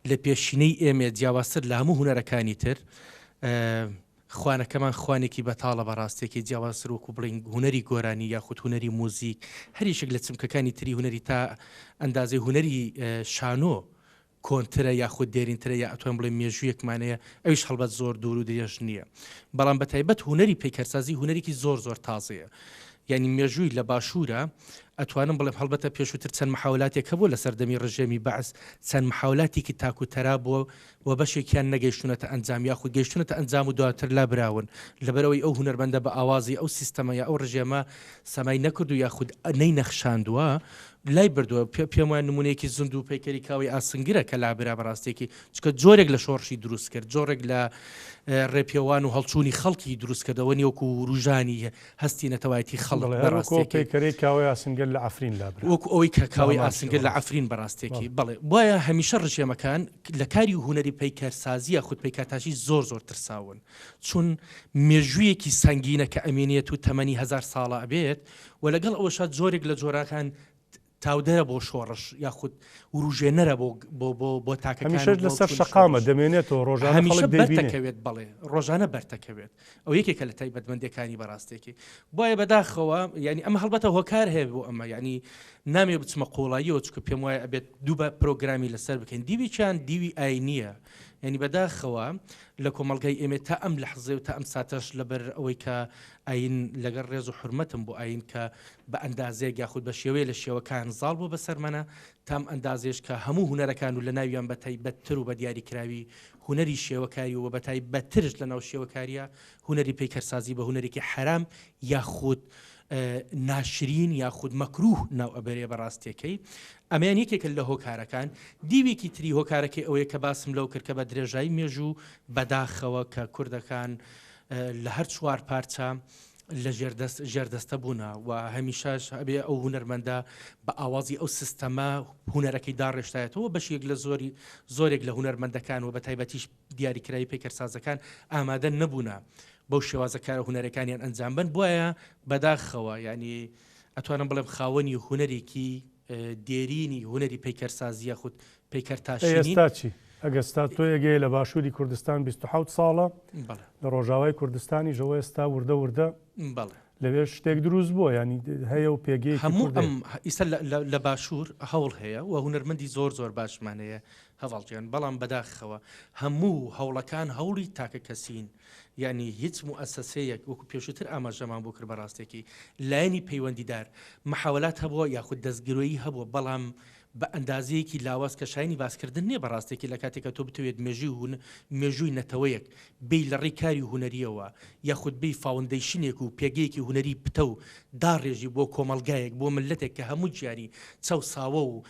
لە پێشینەی ئێمێ جیاوازتر لە هەموو هونەرەکانی تر خوانەکەمان خوانێکی بەتاڵە بەڕاستێکی جیاوازتر وەکو بڵین هونەری گۆرانی یاخود هونەری موزیک هەریشێک لە چمکەکانی تری هونەری تا ئەندازەی هونەری شانۆ کۆنترە یاخود دێرینترە یا ئەتوانین بڵێین مێژوویەکمان هەیە ئەویش هەڵبەت زۆر دوور و درێژ نییە بەڵام بە تایبەت هونەری پەیکەرسازی هونەرێکی زۆر زۆر تازەیە یعنی مێژووی لە باشوورە ئەتوانم بڵێم هەڵبەتە پێشووتر چەند محاولاتێک هەبوو لە سەردەمی ڕژێمی بەعس چەند محاولاتێکی تاک و تەرا بووە و بەشێکیان نەگەیشتونەتە ئەنجام یاخود گەیشتونەتە ئەنجام و دواتر لابراون لەبەرئەوەی ئەو هونەرمەندە بە ئاوازی ئەو سیستەمە یا ئەو ڕژێمە سەمای نەکردو یاخود نەینەخشاندووە لای بردووە پێم وایە نمونەیەکی زیندوو پەیکەری کاوەی ئاسنگرە کە لابرا بەڕاستێکی چکە جۆرێک لە شۆڕشی دروست کرد جۆرێک لە ڕێپێوان و هەڵچوونی خەڵکی دروست کردەوە نیوەکو وروژانی هەستی نەتەوایەتی خەڵک
بەڵێ هەر وەکو ئەو پەیکەرەی کاوەی ئاسنگەر لە عەفرین لابرا.
وەکو ئەوەی کە
بە
کاوەی
هەمان
ئاسنگەر
شێوە
لە
ڕاستە.
عەفرین بەڕاستێکی
بەڵێ.
بەڵێ بۆیە هەمیشە ڕژێمەکان لە کاری هونەری پەیکەرسازی یاخود پەیکەرتاشی زۆر زۆر ترساون چون مێژوویەکی سەنگینە کە ئەمێنێت و تەمەنی هەزار ساڵە ئەبێت و لەگەڵ ئەوەشا جۆرێک لە جۆراکان تاودەرە بۆ شۆڕش یاخود وروژێنەرە بۆ بۆ بۆ بۆ تاکەکان
هەمیشەش
و بۆ
لەسەر
چوونی
شەقامە
شۆڕش.
دەمێنێتەوە ڕۆژانە
هەمیشە
خەڵک دەیبینێ.
بەرتەکەوێت بەڵێ ڕۆژانە بەرتەکەوێت ئەو یەکێکە لە تایبەتمەندیەکانی بەڕاستێکی بۆیە بەداخەوە یعنی ئەمە هەڵبەتە هۆکار هەیە بۆ ئەمە یعنی نامێ بچمە قوڵاییەوە چونکە پێم وایە ئەبێت دوو بە پرۆگرامی لەسەر بکەین دیوێکیان دیوی ئاینیە یعنی بەداخەوە لە کۆمەڵگای ئێمە تا ئەم لەحزەی و تا ئەم ساتەش لەبەر ئەوەی کە ئاین لەگەڵ ڕێز و حورمەتم بۆ ئاین کە بە ئەندازەیەک یاخود بە شێوەیە لە شێوەکان زاڵ بووە بەسەرمانە تام ئەندازەیەش کە هەموو هونەرەکان و لە ناویان بە تایبەتتر و بە دیاریکراوی هونەری شێوەکاری و بە تایبەتترش لە ناو شێوەکاریە هونەری پەیکەرسازی بە هونەرێکی حەرام یاخود ناشرین یاخود مەکروه ناو ئەبەرێ بە ڕاستیەکەی ئەمەیان یەکێکە لە هۆکارەکان دیوێکی تری هۆکارەکەی ئەوەیە کە باسم لەو کرد کە بە درێژایی مێژوو بەداخەوە کە کوردەکان لە هەر چوار پارچە لە ژێردەست ژێردەستە بوونە و هەمیشەش ئەبێ ئەو هونەرمەندە بە ئاوازی ئەو سیستەمە هونەرەکەی داڕێشتایەتەوە بەشێک لە زۆری زۆرێک لە هونەرمەندەکان و بە تایبەتیش دیاریکراوی پەیکەرسازەکان ئامادە نەبوونە بەو شێوازە کارە هونەرەکانیان ئەنجام بن بۆیە بەداخەوە یعنی ئەتوانم بڵێم خاوەنی هونەرێکی دێرینی هونەری پەیکەرسازی یاخود پەیکەرتاشی نین.
ئێستا چی؟ ئەگەر ستاتۆیەک هەیە لە باشووری کوردستان 27 ساڵە، لە ڕۆژاوای کوردستانیش ئەوە ئێستا وردە وردە لەوێ شتێک دروست بووە، یانی هەیە و پێگەیەکی
هەموو
کورد هەیە.
ئەم ئیستا لە باشوور هەوڵ هەیە و هونەرمەندی زۆر زۆر باشمان هەیە هەڤاڵ گیان، بەڵام بەداخەوە هەموو هەوڵەکان هەوڵی تاکە کەسین، یانی هیچ موئەسەسەیەک وەکو پێشووتر ئاماژەمان بۆ کرد بە ڕاستێکی لایەنی پەیوەندیدار محاوەلات هەبووە یاخود دەستگرۆیی هەبووە بەڵام بە ئەندازەیەکی لاواز کە شایانی باسکردن نییە بە ڕاستێکی لە کاتێکا تۆ بتەوێت مێژووی هون مێژووی نەتەوەیەک بێی لە ڕێی کاری هونەرییەوە یاخود بێی foundation ێک و پێگەیەکی هونەری پتەو داڕێژی بۆ کۆمەڵگایەک بۆ مللەتێک کە هەموو گیانی چەوساوە و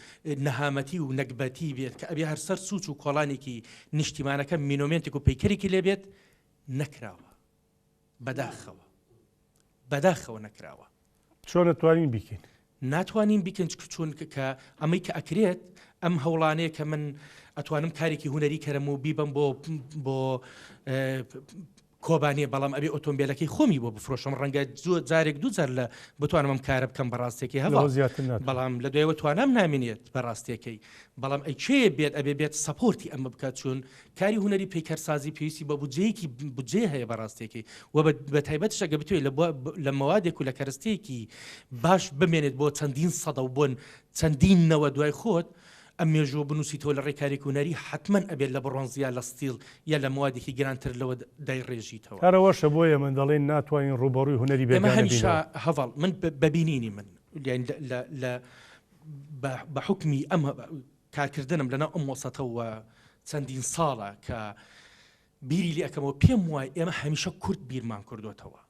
نەهامەتی و نەگبەتی بێت کە ئەبێ هەر سەر سوچ و کۆڵانێکی نیشتیمانەکە مینۆمێنتێک و پەیکەرێکی لێ بێت نەکراوە بەداخەوە بەداخەوە نەکراوە.
چۆن ئەتوانین بیکەین؟
ناتوانین بیکەین چونکە چون کە ئەمەی کە ئەکرێت ئەم هەوڵانەیە کە من ئەتوانم کارێکی هونەری کەرم و بیبەم بۆ بۆ. کۆبانێ بەڵام ئەبێ ئۆتۆمبیلەکەی خۆمی بۆ بفرۆشم ڕەنگە زۆر جارێک دوو جار لە بتوانم ئەم کارە بکەم بەڕاستێکی هەوا بەڵام لە دوایەوە توانام نامێنێت بەڕاستێکەی بەڵام ئەی کێ بێت ئەبێ بێت support ی ئەمە بکات چون کاری هونەری پەیکەرسازی پێویستی بە بودجەیەکی بودجەیە هەیە بەڕاستێکی و بە تایبەتش ئەگە بتوێت لە مەوادێک و لە کەرەستەیەکی باش بمێنێت بۆ چەندین سەدە و بۆن چەندین نەوە دوای خۆت ئەم مێژووە بنووسیتەوە لە ڕێکارێکی هونەری حەتمەن ئەبێت لە بڕۆنز یا لە ستیڵ یا لە مەوادێکی گرانتر لەوە دایڕێژیتەوە.
هەر ئەوەشە بۆیە من دەڵێین ناتوانین ڕووبەڕووی هونەری
ئێمە
بێگانە
هەمیشە
بینەوە.
هەڤاڵ من بە بینینی من یانی لە لە بە بە حوکمی ئەم کارکردنم لەناو ئەم وەسەتەوە چەندین ساڵە کە بیری لێ ئەکەمەوە پێم وایە ئێمە هەمیشە کورت بیرمان کردوێتەوە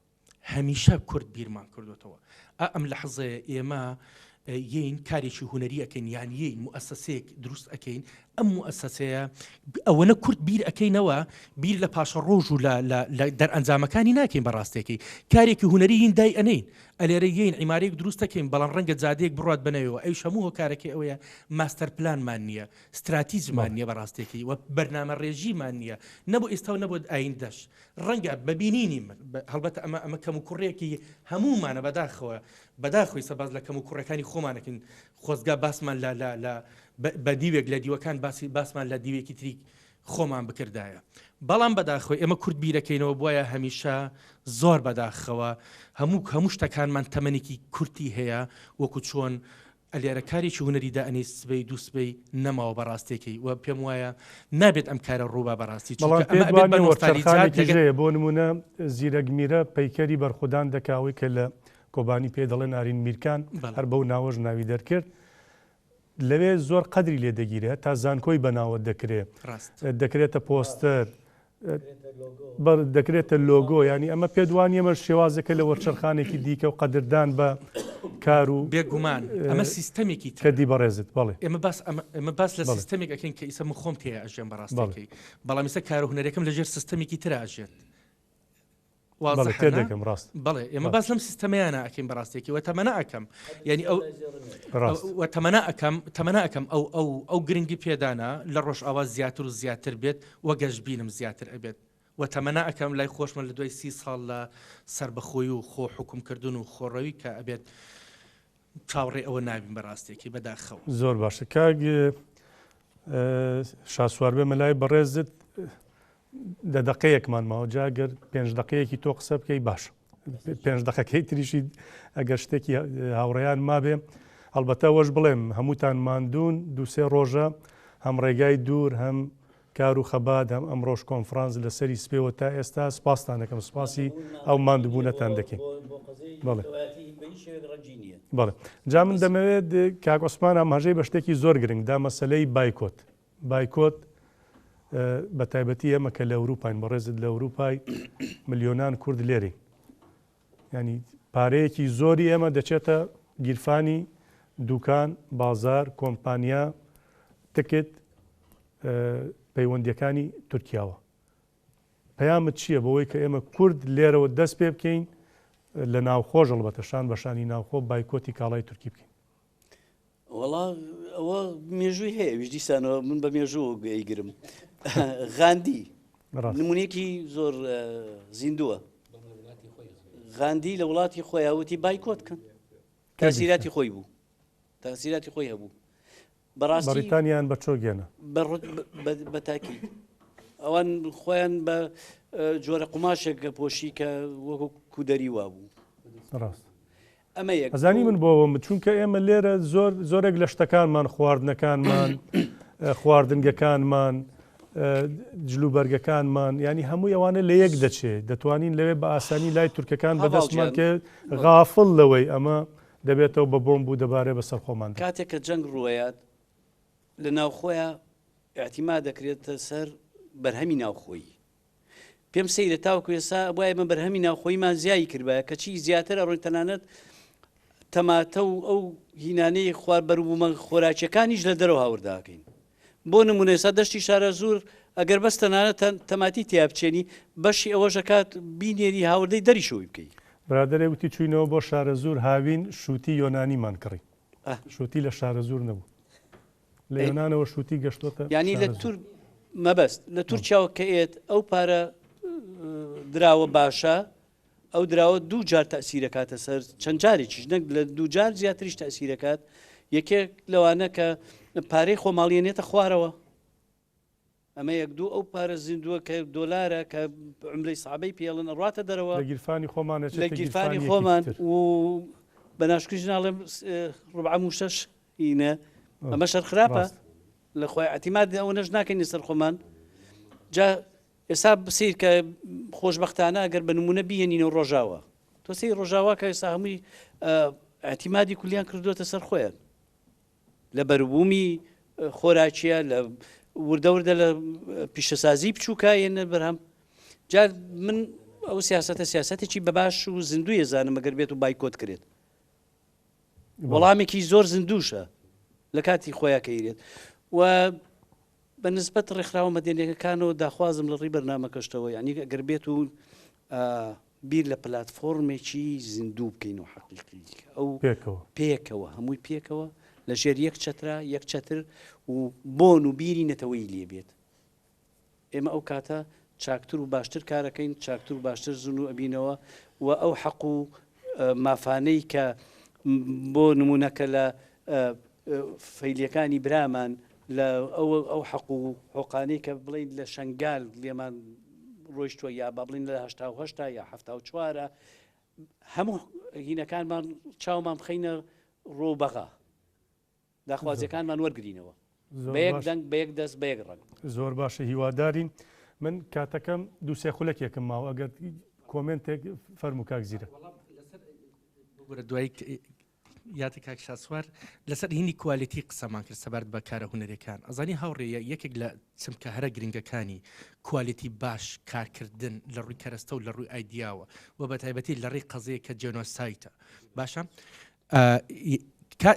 هەمیشە کورت بیرمان کردوێتەوە ئا ئەم لەحزەیە ئێمە یین کارێکی هونەری ئەەکەین یان یین موئەسەسەیەک دروست ئەەکەین ئەم موئەسەسەیە ئەوەنە کورت بیر ئەەکەینەوە بیر لە پاشە ڕۆژ و لە دەرئەنجامەکانی ناکەین بە ڕاستێکی کارێکی هونەری یین دای ئەنین ئەلێرە یین عیمارەیەک دروست دەکەین بەڵام ڕەنگە جادەیەک بڕوات بەناویەوە ئەویش هەموو هۆکارەکەی ئەوەیە ماستەر پلانمان نییە ستراتیجمان نییە بە ڕاستێکی و بەرنامە ڕێژیمان نییە نە بۆ ئێستا و نە بۆ ئایندەش ڕەنگە بە بینینی من هەڵبەتە ئەمە ئەمە کەم و کوڕێکی هەموومانە بەداخەوە بەداخەوەی سە باس لە کەم و کوڕەکانی خۆمانەکەین خۆزگا باسمان لە لە لە بە دیوێک لە دیوەکان باسی باسمان لە دیوێکی تری خۆمان بکردایە بەڵام بەداخەوە ئێمە کورد بیرەکەینەوە بواە هەمیشە زۆر بەداخەوە هەموو هەموو شتەکانمان تەمەنێکی کورتی هەیە وەکو چۆن ئەلێرە کارێکی هونەری دائەنێی سبەی دوو سبەی نەماوە بەڕاستێکەی و پێم وایە نابێت ئەم کارە ڕووبا بەڕاستی
بەڵام
چونکە ئەمە
پێت
ئەبێت بە
وانیە
نۆستالیجات
وەرچەرخانێکیش
لەگەر
هەیە بۆ نمونە زیرەک میرە پەیکەری بەرخودان دەکا ئەوەی کە لە کۆبانی پێی دەڵێن ئارین میرکان
بەڵێ.
هەر بەو ناوەش ناوی دەرکرد لەوێ زۆر قەدری لێ دەگیرێ هەتا زانکۆی بەناوە دەکرێ
ڕاست.
دەکرێتە پۆستەر دەکرێتە لۆگۆ یانی ئەمە پێت وانیە ئەمە شێوازێکە لە وەرچەرخانێکی دیکە و قەدردان بە کار و
بێگومان ئەمە سیستەمێکی ترە
کردی بەڕێزت بەڵێ
ئێمە باس ئەمە ئێمە باس لە
بەڵێ.
سیستەمێک ئەکەین کە ئیسە من خۆم تێیا ئەژێم
بەڵێ.
بەڕاستەکەی بەڵام ئیسە کارە هونەریەکەم لەژێر سیستەمێکی ترا ئەژێت
بەڵێ
وازحە نا؟
تێدەگەم ڕاست
بەڵێ ئێمە
بەڵێ.
باس لەم سیستەمەیانە ئەکەین بەڕاستێکی وە تەمەنا ئەکەم یعنی ئەو
ڕاست
وە تەمەنا ئەکەم تەمەنا ئەکەم ئەو ئەو ئەو گرنگی پێدانە لە ڕۆژئاوا زیاتر و زیاتر بێت وە گەشبینم زیاتر ئەبێت وە تەمەنا ئەکەم لای خۆشمە لە دوای سی ساڵ لە سەربەخۆی و خۆ حوکم کردن و خۆڕەوی کە ئەبێت چاوەڕێی ئەوە نابین بەڕاستێکی بەداخەوە.
زۆر باشە کاک شاسوار بێمە لای بەڕێزت دە دەقەیەکمان ماوە جا گەر پێنج دەقەیەکی تۆ قسە بکەی باش پێنج دەقەکەی تریشی ئەگەر شتێکی هاوڕێیان مابێ هەڵبەتە وەش بڵێم هەمووتان ماندوون دووسێ ڕۆژە هەم ڕێگای دوور هەم کار و خەبات هەم ئەمڕۆش کۆنفرانس لە سەری سپێوە تا ئێستا سپاستان دەکەم سپاسی ئەو ماندووبوونەتان دەکەین بەڵێ بەڵێ جا من دەمەوێت کاک عوسمان ئاماژەی بە شتێکی زۆر گرنگ دا مەسەلەی بایکۆت بایکۆت بە تایبەتی ئێمە کە لە ئەوروپاین بەڕێزت لە ئەوروپای ملیۆنان کورد لێرین ینی پارەیەکی زۆری ئێمە دەچێتە گیرفانی دوکان بازار کۆمپانیا تکت پەیوەندیەکانی تورکیاوە پەیامت چییە بەوەی کە ئێمە کورد لێرەوە دەست پێ بکەین لە ناوخۆش هەڵبەتە شان بە شانی ناوخۆ بایکۆتی کاڵای تورکی بکەین؟
وەڵا ئەوە مێژووی هەیە ویش دیسانەوە من بە مێژوو ئەیگرم غاندی نمونێکی زۆر زیندووە غاندی لە وڵاتی خۆیان وتی بایکۆت کەن تاسیراتی خۆی بوو تاسیراتی خۆی هەبوو
بەڕاستی بەڕیتانیان بە چۆک هێنا.
بە تاکید ئەوان خۆیان بە جۆرە قوماشێک پۆشی کە وەکو کودەری وابوو.
ڕاست.
ئەمە یەک.
ئەزانی من بۆ ئەوەم چونکە ئێمە لێرە زۆر زۆرێک لە شتەکانمان خواردنەکانمان خواردنگەکانمان جلوبەرگەکانمان ینی هەموو ئەوانە لە یەک دەچێ دەتوانین لەوێ بە ئاسانی لای تورکەکان بەدەستمان کە غافڵ لەوەی ئەمە دەبێتەوە بە بۆمب و دەبارێ بەسەر خۆماندا.
کاتێک کە جەنگ ڕووەیات لە ناوخۆیا ئیعتیماد دەکرێتە سەر بەرهەمی ناوخۆیی. پێم سەیرە تاوەکو ئێستا ئەبوایە ئێمە بەرهەمی ناوخۆییمان زیایی کردبایە کەچی زیاتر ئەڕۆین تەنانەت تەماتە و ئەو هینانەی خوار بەروبوومە خۆراکیەکانیش لە دەرەوە هاوردەکەین. بۆ نمونە ئێستا دەشتی شارەزوور ئەگەر بەس تەنانەت تەماتی تیا بچێنی بەشی ئەوەش ئەکات بینێری هاوردەی دەریشەوەی بکەی.
برادەرێک وتی چوینەوە بۆ شارەزوور هاوین شوتی یۆنانیمان کڕی شوتی لە شارەزوور نەبوو لە یۆنانەوە شوتی گەشتۆتە
یانی لە تور مەبەست لە تورکیاوە کە ئێت ئەو پارە. دراوە باشە ئەو دراوە دوو جار تەئسیرەکاتە سەر چەند جارێکیش نەک لە دوو جار زیاتریش تەئسیرەکات یەکێک لەوانە کە پارەی خۆماڵیەنێتە خوارەوە ئەمە یەک دوو ئەو پارە زیندووە کە دۆلارە کە عملەی سابەی پێڵن ئەڕاتە دەرەوە
لە گیرفانی خۆمان
لە گیرفانی خۆمان و بە ناشکریش ناڵێم ڕبع موشەش هینە ئەمە شەر خراپە لە خۆی ئەتیماد ئەوە نەش ناکەین لەسەر خۆمان جا ئێستا سیر کە خۆشببختانە ئەگەر بە نمونە بیهێنینەوە ڕۆژاوا تۆ سەیری ڕۆژاوا کە ئێستا هەمووی ئەتیمادی کولیان کردووەتە سەر خۆیان لە بەروبوومی خۆراکیە لە وردە وردە لە پیشەسازی بچووکە یەنە بەرهەم جا من ئەو سیاستە سیاستێکی بەباش و زیندویە زانم ئەگەر بێت و بایکۆت کرێت وەڵامێکی زۆر زیندوشە لە کاتی خۆیان کەیرێت و بە نسبەت ڕێکخراوە مەدەنیەکانەوە داخوازم لە ڕێی بەرنامەکەشتەوە یانی ئەگەر بێت و بیر لە پلاتفۆرمێکی زیندوو بکەین و حەقیقی ئەو
پێکەوە
پێکەوە هەمووی پێکەوە لە ژێر یەک چەترا یەک چەتر و بۆن و بیری نەتەوەی لێ بێت ئێمە ئەو کاتە چاکتر و باشتر کارەکەین چاکتر و باشتر زون و ئەبینەوە و ئەو حەق و مافانەی کە بۆ نمونە کە لە فەیلیەکانی برامان لە ئەو ئەو حەق و حۆقانەی کە بڵێین لە شەنگال لێمان ڕۆیشتووە یا با بڵین لە هەشتا و هەشتا یا 74ە هەموو هینەکانمان چاومان بخەینە ڕۆ بەغا داخوازیەکانمان وەرگرینەوە بە یەک دەنگ بە یەک دەست بە یەک ڕەنگ.
زۆر باشە هیوادارین. من کاتەکەم دوو سێ خولەکێکم ماوە ئەگەر کۆمێنتێک فەرموو کاک زیرەک.
ببورە دوای یادی کاک شاسوار لەسەر هینی quality قسەمان کرد سەبارەت بە کارە هونەریەکان ئەزانی هاوڕێ یەکێک لە چمکە هەرە گرنگەکانی quality باش کارکردن لە ڕووی کەرەستە و لە ڕووی ئایدیاوە و بە تایبەتی لە ڕێی قەزیە کە genocide ە باشە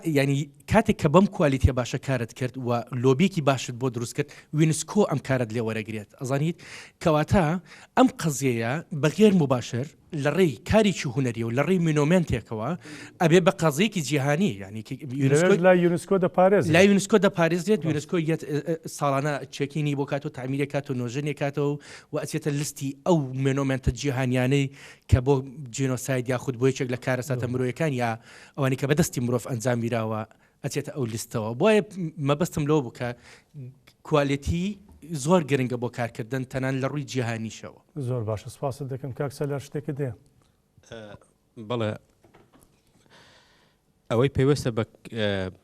ینی کاتێک کە بەم quality ە باشە کارت کرد و لۆبیکی باشت بۆ دروست کرد یونسکۆ ئەم کارت لێ وەرەگرێت ئەزانیت کەواتە ئەم قەزیەیە بە غێر مباشر لە ڕێی کارێکی هونەری و لە ڕێی monument ێکەوە ئەبێ بە قەزیەکی جیهانی ینی
لای یونسکۆ دەپارێز
لای یونسکۆ دەپارێزرێت یونسکۆ یەت ساڵانە checking ی بۆ کات و تعمیرێ کات و نۆژەنێ کاتەوە و ئەچێتە لستی ئەو monument ە جیهانیانەی کە بۆ جینۆساید یاخود بۆ یەکێک لە کارەساتە مرۆیەکان یا ئەوانەی کە بەدەستی مرۆڤ ئەنجام گیراوە ئەچێتە ئەو لیستەوە بۆیە مەبەستم لەوە بوو کە quality زۆر گرنگە بۆ کارکردن تەنان لە ڕووی جیهانیشەوە.
زۆر باشە سپاست دەکەم کاک سەلار شتێکت هەیە؟
بەڵێ ئەوەی پەیوەستە بە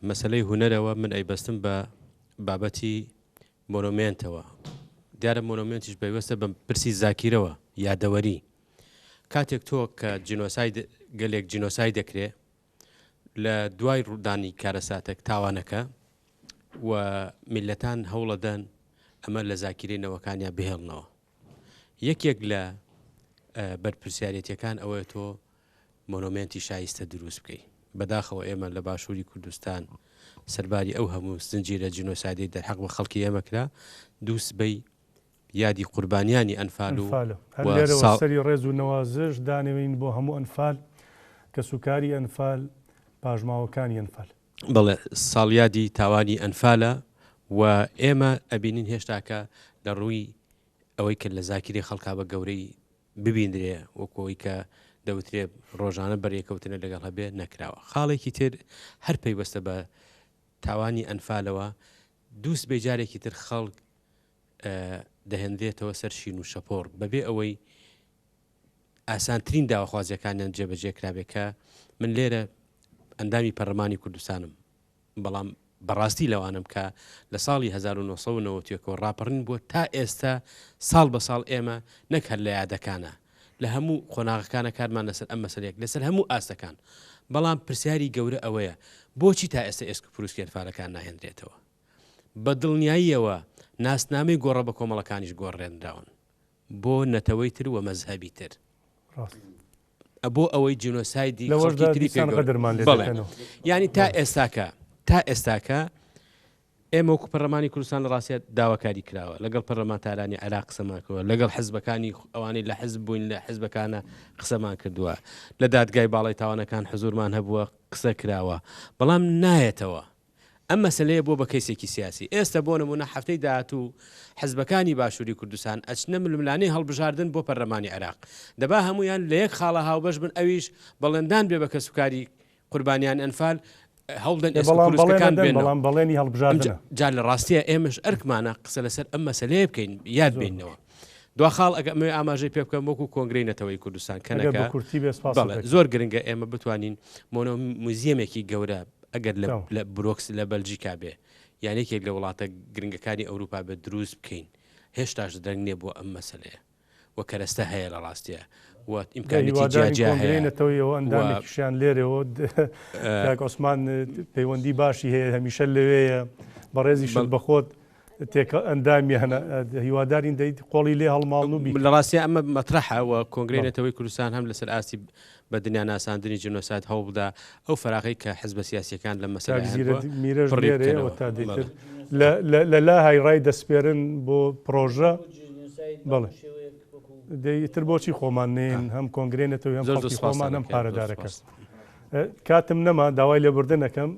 مەسلەی هونەرەوە من ئەیبەستم بە بابەتی مۆنۆمێنتەوە دیارە مۆنۆمێنتیش پەیوەستە بە پرسی زاکیرەوە یادەوەری کاتێک تۆ کە جینۆساید گەلێک جینۆساید دەکرێ لە دوای ڕوودانی کارەساتێک تاوانەکە و میللەتان هەوڵەدەن ئەمە لە زاکیرەی نەوەکانیان بهێڵنەوە یەکێک لە بەرپرسیارەتەکان ئەوەیە تۆ مۆنۆمێنتی شایستە دروست بکەی بەداخەوە ئێمە لە باشووری کوردستان سەرباری ئەو هەموو زنجیرە جینۆسایدەی دەرحەق بە خەڵکی ئێمە کرا دوو سبەی یادی قوربانیانی ئەنفال و
ئەنفالە. هەر لێرەوە سەری ڕێز و نەوازش دانەوێین بۆ هەموو ئەنفال، کەسوکاری ئەنفال، پاشماوەکانی ئەنفال.
بەڵێ ساڵیادی تاوانی ئەنفالە و ئێمە ئەبینین هێشتاکە لە ڕووی ئەوەی کە لە زاکیرەی خەڵکا بە گەورەی ببیندرێ وەکو ئەوەی کە دەوترێ ڕۆژانە بەرێکەوتنە لەگەڵ هەبێ نەکراوە. خاڵێکی تر هەر پەیوەستە بە تاوانی ئەنفالەوە دووسبەی جارێکی تر خەڵک دەهێنرێتەوە سەر شین و شەپۆڕ بەبێ ئەوەی ئاسانترین داواخوازیەکانیان جێبەجێ کرابێ کە من لێرە ئەندامی پەرلەمانی کوردستانم بەڵام بەڕاستی لەوانم کە لە ساڵی 1990ەوە ڕاپەڕین بووە تا ئێستا ساڵ بە ساڵ ئێمە نەک هەر لە یادەکانە لە هەموو قۆناغەکانە کارمان لەسەر ئەم مەسەلەیەک لەسەر هەموو ئاستەکان بەڵام پرسیاری گەورە ئەوەیە بۆچی تا ئێستا ئێسک و پروسکی ئەنفالەکان ناهێنرێتەوە بە دڵنیاییەوە ناسنامەی گۆڕە بەکۆمەڵەکانیش گۆڕێنراون بۆ نەتەوەی تر و مەزهەبی تر.
ڕاست.
بۆ ئەوەی جینۆسایدی
لەوەشدا
خەڵکی تری
دیسان
پێ گەورە.
غەدرمان لێ
بەڵێ.
دەکەنەوە.
یانی تا ئێستاکە تا ئێستاکە ئێمە وەکو پەرلەمانی کوردستان لە ڕاستیا داواکاری کراوە لەگەڵ پەرلەمانتارانی عێراق قسەمان کردووە لەگەڵ حزبەکانی ئەوانەی لە حزب بووین لە حزبەکانە قسەمان کردووە لە دادگای باڵای تاوانەکان حزورمان هەبووە قسە کراوە بەڵام نایەتەوە. ئەم مەسەلەیە بووە بە کەیسێکی سیاسی. ئێستە بۆ نموونە هەفتەی داهاتوو حزبەکانی باشووری کوردستان ئەچنە ململانێی هەڵبژاردن بۆ پەرلەمانی عێراق. دەبا هەموویان لە یەک خاڵا هاوبەش بن ئەویش بەڵێندان بێ بە کەسوکاری قوربانیان ئەنفال هەوڵدەن
ئێ
ئێسک و
بەڵام بەڵێن
پروسکەکان
ئەدەن
بێنەوە.
بەڵام بەڵێنی
ئەمجا
هەڵبژاردنە.
جا لە ڕاستیا ئێمەش ئەرکمانە قسە لەسەر ئەم مەسەلەیە بکەین یاد
زۆر باش.
بێنینەوە. دوا خاڵ ئەگە ئەمەوێ ئاماژەی پێ بکەم وەکوو کۆنگرەی نەتەوەیی کوردستان
ئەگەر
کەنەکە
بە کورتی بێ سپاست
بەڵێ
دەکەم.
زۆر گرنگە ئێمە بتوانین مۆنۆ موزیەمێکی گەورە ئەگەر لە
تەواو.
لە برۆکس لە بەلجیکا بێ یان یەکێک لە وڵاتە گرنگەکانی ئەوروپا بێ دروست بکەین هێشتاش درەنگ نییە بۆ ئەم مەسەلەیە و کەرەستە هەیە لە ڕاستیا و
دە
ئیمکانیەتی جیا
هیوادارین
جیا
کۆنگرەی
هەیە
نەتەوەیەوە
و
ئەندامێکیشیان لێرەوە کاک عوسمان پەیوەندی باشی هەیە هەمیشە لەوێیە بەڕێزیشت
بەڵ
بە خۆت تێکە ئەندامیانە هیوادارین دەیت قۆڵی لێ هەڵماڵن و بیکەن.
لە ڕاستیا ئەمە مەترەحە و کۆنگرەی
بەڵێ.
نەتەوەی کوردستان هەم لەسەر ئاستی بە دنیا ناساندنی جینۆساید هەوڵبدا ئەو فەراغەی کە حزبە سیاسیەکان لەم
کاک
مەسەلەیان
زیرەک
هەبووە
میرەش
پڕی
لێرەیە و
بکەنەوە.
تا
بەڵێ.
دەیتر لە لە لە لاهای ڕای دەسپێرن بۆ پڕۆژە بەڵێ دەی ئیتر بۆچی خۆمان نێین هەم کۆنگرەی نەتەوەی هەم
زۆر زۆر
خەڵکی
سپاستان
خۆمان هەم
دەکەین زۆر
پارەدارەکە.
سپاس.
کاتم نەما داوای لێبوردن ئەکەم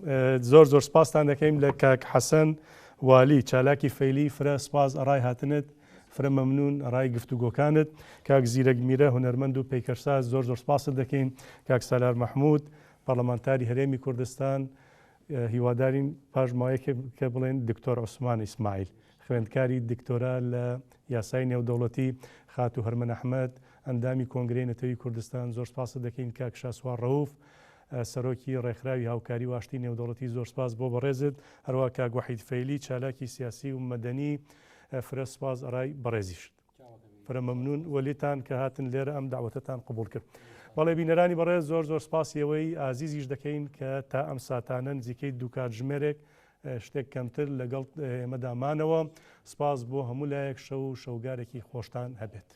زۆر زۆر سپاستان دەکەین لە کاک حەسەن والی چالاکی فەیلی فرە سپاس ئەڕای هاتنت فرە مەمنون ئەڕای گفتوگۆکانت کاک زیرەک میرە هونەرمەند و پەیکەرساز زۆر زۆر سپاست دەکەین کاک سالار مەحمود پەڕلەمانتاری هەرێمی کوردستان هیوادارین پاش ماوەیەک کە بڵێن دکتۆر عوسمان ئیسماعیل خوێندکاری دکتۆرا لە یاسای نێودەوڵەتی خاتوو هەرمەن ئەحمەد ئەندامی کۆنگرەی نەتەوی کوردستان زۆر سپاست دەکەین کاک شاسوار ڕەوف سەرۆکی ڕێکخراوی هاوکاری و ئاشتی نێودەوڵەتی زۆر سپاس بۆ بەڕێزت هەروە کاک وەحید فەیلی چالاکی سیاسی و مەدەنی فرە سپاس ئەڕای بەڕێزیشت. فرە مەمنون وەلیتان کە هاتن لێرە ئەم دەعوەتەتان قبوڵ کرد. بەڵێ بینەرانی بەڕێز زۆر زۆر سپاسی ئێوەی ئازیزیش دەکەین کە تا ئەم ساتانە نزیکەی دوو کاتژمێرێک شتێک کەمتر لەگەڵ ئێمەدا مانەوە. سپاس بۆ هەموو لایەک شەو و شەوگارێکی خۆشتان هەبێت.